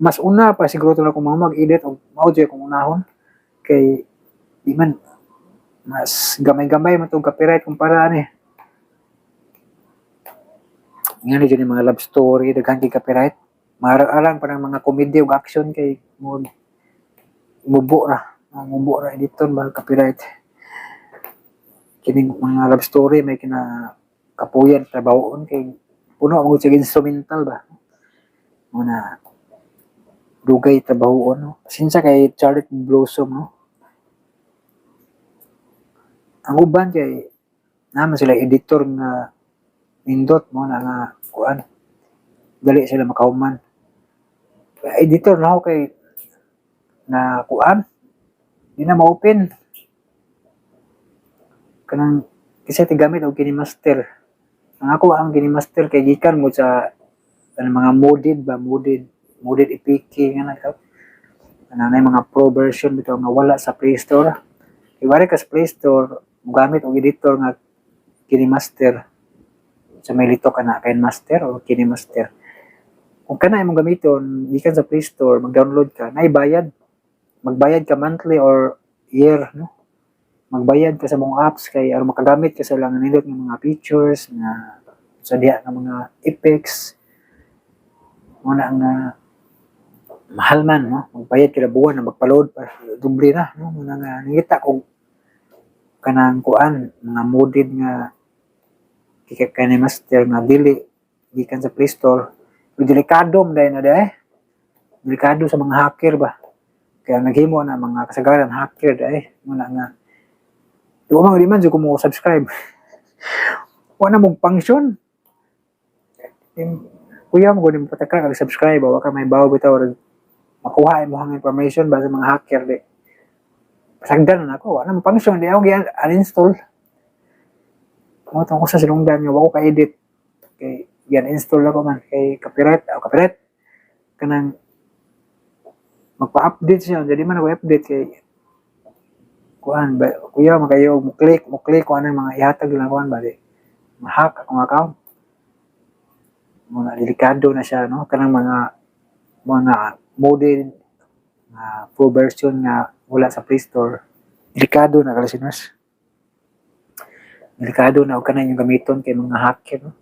Mas una pa siguro to na kung mga mag-edit o mao jud akong unahon kay di man mas gamay-gamay man tong copyright kumpara ani. Nga ni jud mga love story daghan kay copyright. Maarang pa ng mga komedya ug action kay mo mubo ra. Mubo ra editon ba copyright. Kining mga love story may kina kapuyan trabahoon kay puno ang siya instrumental ba muna dugay trabahoon no. Pasensya kay Charlotte Blossom no. Ang uban kay naman sila editor nga nindot mo na nga kuan, dali sila makahuman. Editor na ako kay na kuan, di na ma-open kanang kasi tigamit og KineMaster. Ang ako, ang KineMaster kay gikan mo sa kanang mga modded ba, modded modded APK nga na kanang nay mga pro version bitaw nga wala sa Play Store. Kay wala ka sa Play Store mogamit og editor nga KineMaster, sa may lito ka na KineMaster o KineMaster. Kung kana imong gamiton gikan sa Play Store, mag-download ka, nay bayad, magbayad ka monthly or year, no? Magbayad ka sa mga apps kay aron makagamit ka sa lang nindot nga mga features nga sa diha nga mga effects mo na nga mahal man, no? Magbayad kada buwan na magpa-load pa, doble na, no? Mo na nga nangita kog kanang kuan, mga modded nga KineMaster nga dili gikan sa Play Store. Pero delikado man dahil na dai, delikado sa mga hacker ba, kaya naghimo na mga kasagaran hacker dai. Mo na nga di man, di man jud ko mo subscribe, wala mong function. Kuya mo gud pataka kag subscribe, wa ka may bawo bitaw, makuha imong information ba sa mga hacker. Di pasagdan na ako, wala mo function, di ako gi-uninstall mo tong ko sa sinungdan nga wa ko ka-edit kay gi-uninstall ako man kay copyright o copyright kanang magpa-update siya. Jadi man ako update kay kuan ba, kuya makayo mo click kuan ang mga ihatag lang kuan ba, di ma-hack akong account. Mga delikado na siya, no? Kanang mga model nga pro version nga wala sa Play Store, delikado na, ka-listeners, delikado na og kanang yung gamiton kay mga hacker, no?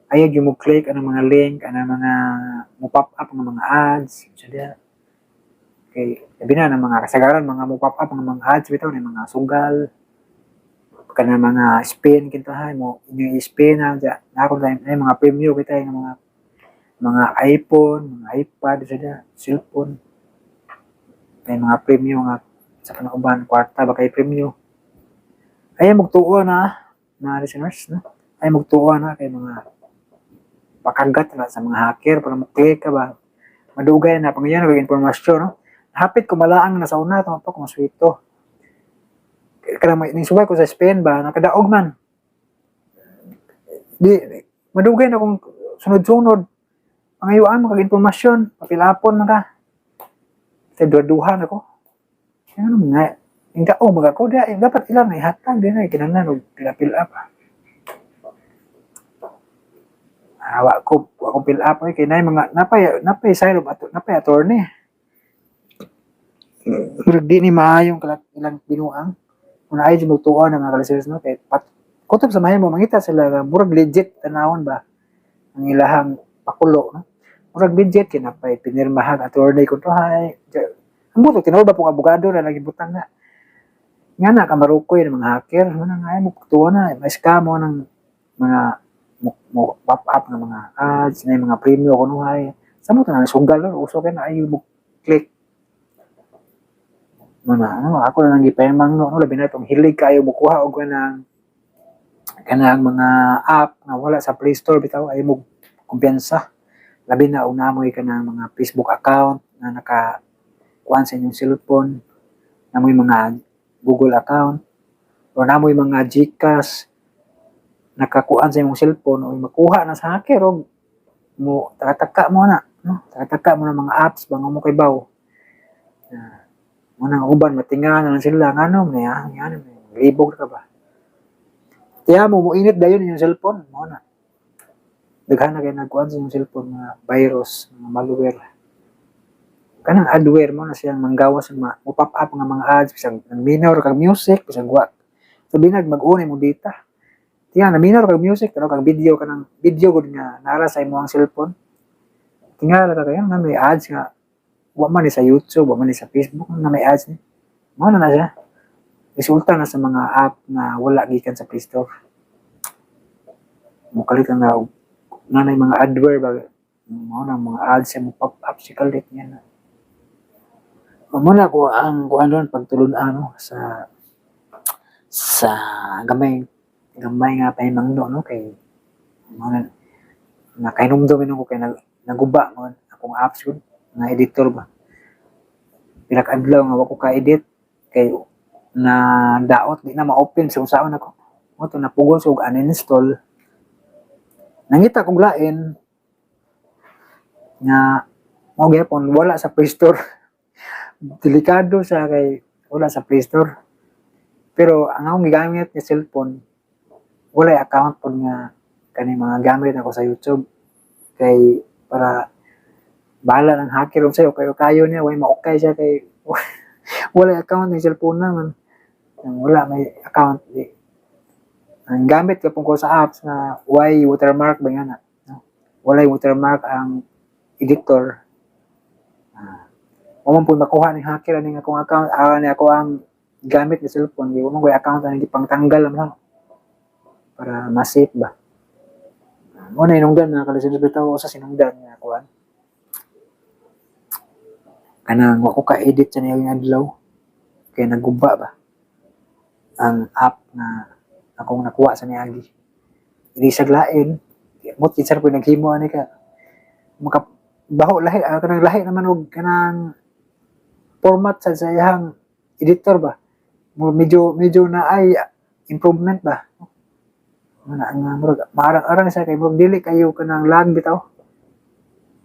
Ayaw yung mo click anang mga link, anang mga mo pop up nga mga ads sa diha, kay labi na ng mga kasagaran mga mo pop up nga mga ads bitaw ni mga sugal kana, mga spin kintahay mo inyo spin na dya na ako na mga premium kita nga mga iPhone, mga iPad sa diha, cellphone, may mga premium nga sa panauban kwarta ba kay premium. Ay magtuo na mga listeners, no? Ay magtuo na kay mga pakagat na sa mga hacker para mo click ka ba, madugay na pangayon og impormasyon, no? Hapit ko malaang na sa una tama pa ko maswito kanang may ning subay ko sa Spain ba, nakadaog man di madugay na kung sunod-sunod pangayuan mo kag impormasyon, papilapon man ka sa duha-duha na ko. Ano nga yung daog mga ko da, dapat ilang na ihatag din ay kinahanglan og pila-fill up. Ah, wa ko fill up oy, kay nay mga napay side of ato, napay attorney. Murag di ni maayong kalat ilang binuang kung naay mo tuo na mga kalisers, no? Kay pat kutob sa mahimo mangita sila nga murag legit tanawon ba ang ilahang pakulo, no? Murag legit kay napay pinirmahan attorney kun hay ang buto tinuod ba pong abogado na lagi butang na nga na kamarukoy ng mga hacker. Mo na nga ay mo tuo na may scam mo ng mga mo pop up ng mga ads na mga premium kunuhay sa mo na sugal, no? Uso kay na ay mo click mo na ano. Ako na lang gipayamang, no? Labi na itong hilig kayo mo kuha og kanang mga app nga wala sa Play Store bitaw, ay mo kumpiyansa, labi na og namoy kanang mga Facebook account na naka kuan sa inyong cellphone, namoy mga Google account or namoy mga GCash nakakuan sa imong cellphone o makuha na sa hacker og mo taka mo na, no? Taka mo na mga apps ba nga mo kay baw na mo nang uban matinga na lang sila ngano niya ngano libog ka ba. Tiya mo mo init dayon inyong cellphone mo na daghan na kay nagkuan sa inyong cellphone, mga virus, mga malware, kanang adware mo na siyang manggawas ng mga mo pop up nga mga ads bisag minaw ra kag music, bisag wa sabi nag mag-on imong data. Tiya naminaw ra kag music pero kag video, kanang video gud nga nara sa imong cellphone, tingala ka kayo nga may ads nga wa man ni sa YouTube, wa man ni sa Facebook nga may ads ni mo na na siya. Resulta na sa mga app nga wala gikan sa Play Store, mo kalit na nga na mga adware ba mo na mga ads sa mo pop up si kalit niya na mo na ko ang kuan ron pagtulun-an, no, sa Sa gamay gamay nga pahimangno, no, kay mao na nakahinumdum ko kay naguba man akong apps yun nga editor ba. Pila ka adlaw nga wa ko ka-edit kay na daot, di na ma-open sa unsaon ako. Mao to napugos og uninstall. Nangita kog lain nga mao gyapon wala sa Play Store. Delikado sa kay wala sa Play Store. Pero ang akong gigamit nga cellphone, wala account pod nga kani mga gamit ako sa YouTube kay para bahala ng hacker unsay kayo kayo niya, way maukay siya kay wala account ni cellphone naman. Ang wala may account di ang gamit ka ko sa apps na way watermark ba nga na, no? Walay watermark ang editor. Wa man po makuha ni hacker ani akong account, ni ako ang gamit ni cellphone, di wa man ko'y account ani gipangtanggal lang para ma-safe ba. Mo na hinungdan, mga kalisunod, bitaw sa sinungdan nga kuan. Kanang wa ko ka-edit sa niyang adlaw kay naguba ba ang app na akong nakuha sa niagi. Hindi sa lain, mo kinsa po naghimo ani ka maka baho lahi, kanang lahi naman og kanang format sa iyang editor ba. Mo medyo medyo na ay improvement ba. Nga nga murag maarang-arang sa kay murag dili kayo kanang lag bitaw.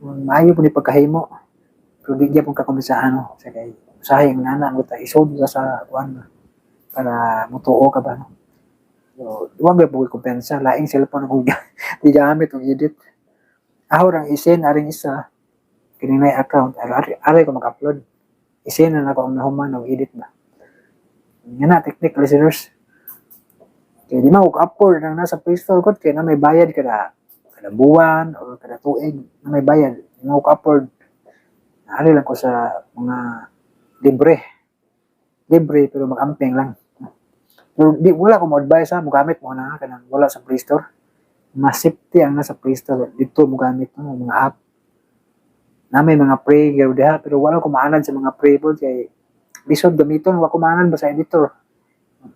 Maayo po ni pagkahimo. Pero di gyapon ka kumisa ano sa kay usahay ang nana mo ta isod ka sa kuan ba para mutuo ka ba, no. So, wa ba po kumpensa laing cellphone akong gigamit og edit. Ako rang isen aring isa kini may account aray, aray ko mag-upload. Isen na nako ang nahuman og edit ba. Nga na technique, listeners. Kaya di man upload ang nasa Play Store ko kaya na may bayad kada kada buwan or kada tuig na may bayad. Di man upload. Naari lang ko sa mga libre. Libre pero mag-amping lang. Pero di wala ko mo advise ha, mogamit mo na kanang wala sa Play Store. Mas safety ang nasa Play Store dito mo gamit, no, mga app. Na may mga pre gyud diha pero wala ko maanad sa mga pre pod kay lisod gamiton, wa ko maanad ba sa editor.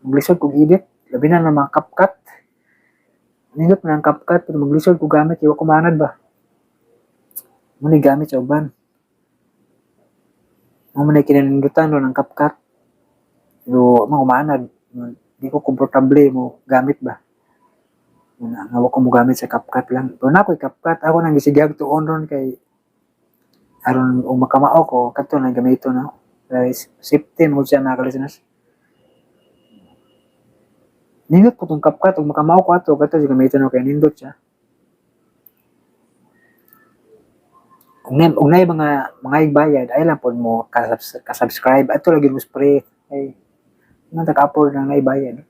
Maglisod kog edit, labi na ng mga CapCut. Nindot man ang CapCut pero maglisod ko gamit kay wa ko maanad ba. Mo ni gamit sa uban. Mo man kinanindutan ron ang CapCut. Pero mo maanad, di ko komportable mo gamit ba. Nga nga wa ko mo gamit sa CapCut lang. Pero na ako'y CapCut, ako nang gisigag tuon ron kay aron og makamao ko kadto nang gamiton no. Guys, safety mo siya, mga ka-listeners. Nindot ko tong CapCut ug makamao ko ato kadto siya gamiton no kay nindot siya. Ug nay mga bayad ay lang pod mo ka-subscribe ato lagi mo spray ay nga taka-afford ng nay bayad.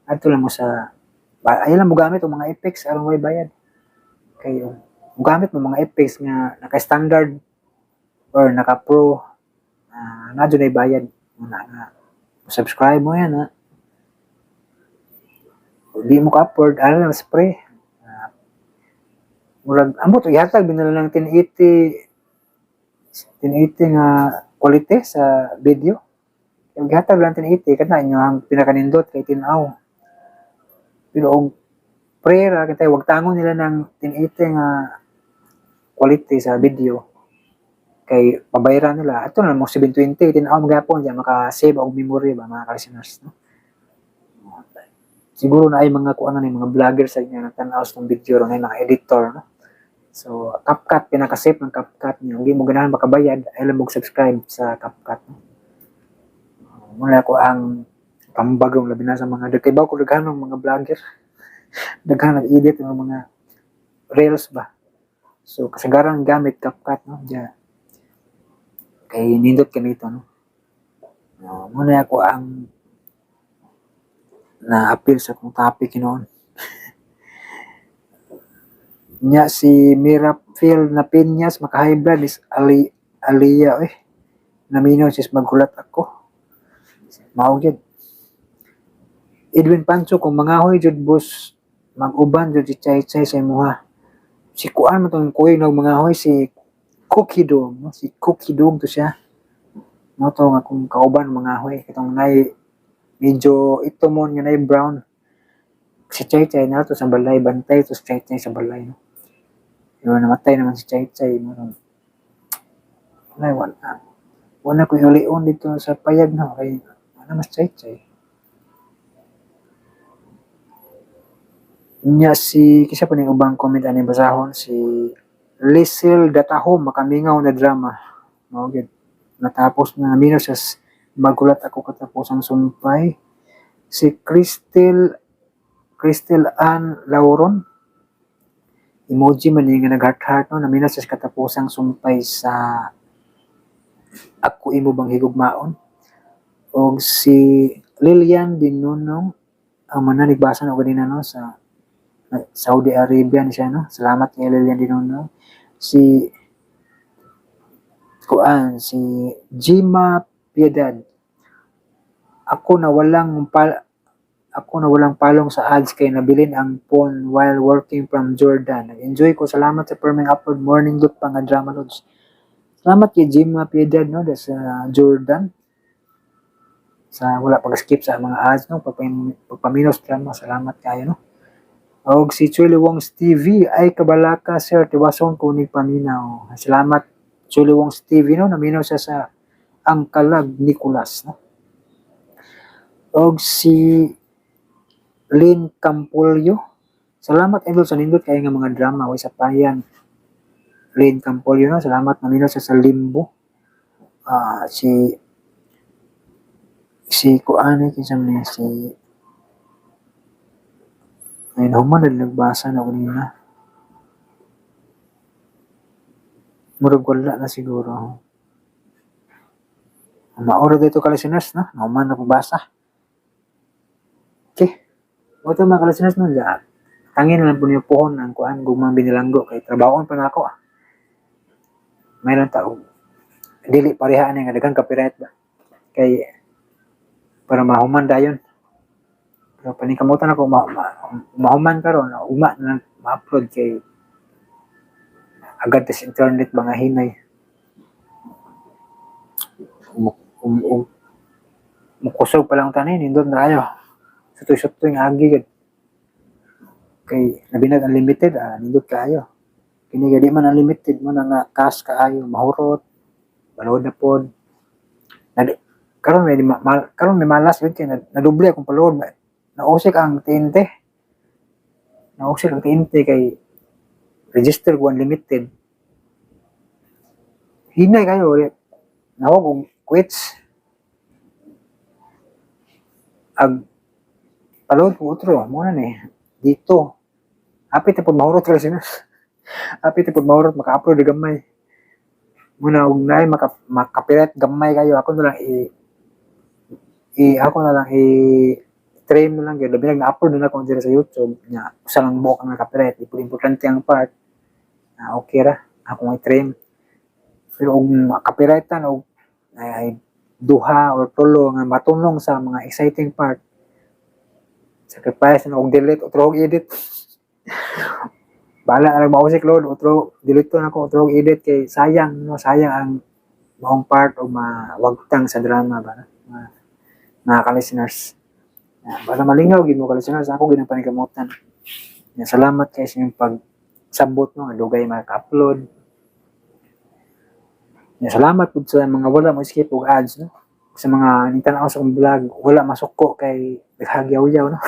Ato lang mo sa ay lang mo gamit og mga effects aron way bayad. Kay og mo gamit mo mga effects nga naka-standard or naka-pro, na dunay bayad na nga subscribe mo yan ha. Di mo ka-afford, ano lang spray. Murag ambot ihatag binala lang 1080 1080 nga quality sa video. Kaya gihatag lang 1080 kana inyo ang pinakanindot kay tin-aw. Pero og pre ra kitay wag tangon nila ng 1080 nga quality sa video kay pabayaran nila ato na mo 720 tin-aw magyapon diya maka-save og memory ba, mga ka-listeners, no. Siguro na ay mga kuan na ni mga vlogger sa inyo nagtan-aw sa video ron ay mga editor, no. So CapCut, pinaka-safe ng CapCut niyo. Hindi mo ganahan makabayad ay lang mo subscribe sa CapCut, no. Muna ko ang pambagong labi na sa mga dagkay ko daghan ng mga vlogger, daghan nag-edit ng mga reels ba. So kasagaran gamit CapCut, no, diya kay nindot kanito, no. No, muna ako ang na-appeal sa akong topic noon. Nya si Mira Phil na Piñas maka high blood is Ali Aliyah eh. Naminaw sis maghulat ako. Mao gyud. Edwin Pancho, kung mangahoy jud boss, mag-uban jud si Chay Chay sa imuha. Si kuan mo tong kuy nog mangahoy, si Cookie Dog, no? Si Cookie Dog to siya. Mo to nga kung kauban mangahoy katong nay Medyo ito mo nga na brown. Si Chay Chay na to sa balay, bantay to si Chay Chay sa balay, no? Pero namatay naman si Chay Chay. Wala, wala. Wala ko iulion dito sa payag, no? Kay, wala mas Chay Chay. Nya si, kisa pa ni ubang comment ani basahon, si Lisil Dataho, makamingaw na drama. Mao gyud. Natapos na minus sa magulat ako katapos ang sumpay. Si Crystal Crystal Ann Lauron, emoji man nga nag-heart heart, no, namina sa katapusang sumpay sa Ako Imo Bang Higugmaon. Og si Lilian Dinunong ang mana nagbasa na ganina, no, sa Saudi Arabia ni siya, no. Salamat kay Lilian Dinunong. Si kuan, si Jima Piedad, ako na walang palong sa ads kay nabilin ang phone while working from Jordan. Nag-enjoy ko. Salamat sa perming upload morning loot pa nga drama loads. Salamat kay Jima Piedad, no, sa Jordan. Sa wala pag-skip sa mga ads, no, pagpaminos drama. Salamat kayo, no. Og si Chuli Wong's TV, ay kabalaka sir, tiwason ko ni paminaw. Salamat Chuli Wong's TV, no, naminaw siya sa Ang Kalag Nicolas, no. Og si Lynn Campolio. Salamat idol sa nindot kay nga mga drama way sa payan. Lynn Campolio, no, salamat, naminaw siya sa Limbo. Ah, si si kuan, kinsa man ni si ay human na nagbasa na kanina. Murag wala na siguro. Maoro dito ka listeners, no? Nahuman na pagbasa. Okay. O ito mga ka-listeners, no? Tangin na lang po niyo pohon ang kuan gugmang binilanggo kay trabahoon pa na ako, ah. May lang tao. Dili pareha ani nga daghang copyright ba. Kay para mahuman dayon. Pero paningkamutan ako mahuman karon, uma na lang ma-upload kay agad sa internet mga hinay. Um, um, um, mukusog pa lang tanin, nindot na kayo. Sutoy-sutoy nga agi gud. Kay nabinag unlimited, ah, nindot kaayo. Kini di man unlimited mo na nga cash kaayo, mahurot, balod na pod. Na, karon may ma, karon may malas yun kay nadoble akong palod. Nausik ang TNT. Nausik ang TNT kay register ko unlimited. Hinay kayo, nawag og quits. Ag palod ko otro, mo na ni dito. Hapit na pud mahurot ka sila. Hapit na pud mahurot maka-upload gamay. Muna og naay maka makapiret gamay kayo, ako na lang i trim na lang gyud. Labi na-upload na ako diri sa YouTube nya usa lang buok ang nakapiret, di pud importante ang part. Ah, okay ra akong i-trim. Pero og makapirightan og ay duha or tulo nga matunong sa mga exciting part, sacrifice na og delete, otro og edit. Bahala na lang mausik load, otro delete na ako, otro og edit kay sayang, no, sayang ang maong part o mawagtang sa drama ba, mga, mga ka-listeners. Para malingaw gid mo ka-listeners, ako gid ang panikamutan. Salamat kay sa inyong pagsabot, no, dugay maka-upload. Salamat pud sa mga wala mo skip og ads, no. Sa mga nitanaw sa akong vlog, wala masuko kay naghagyaw-yaw, no.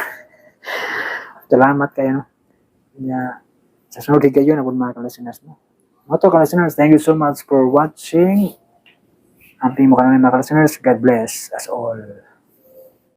Salamat kayo, no. Ya, sa sunod higayon na pud mga ka-listeners, no. Mga to ka-listeners, thank you so much for watching. Amping mo kanami mga ka-listeners. God bless us all.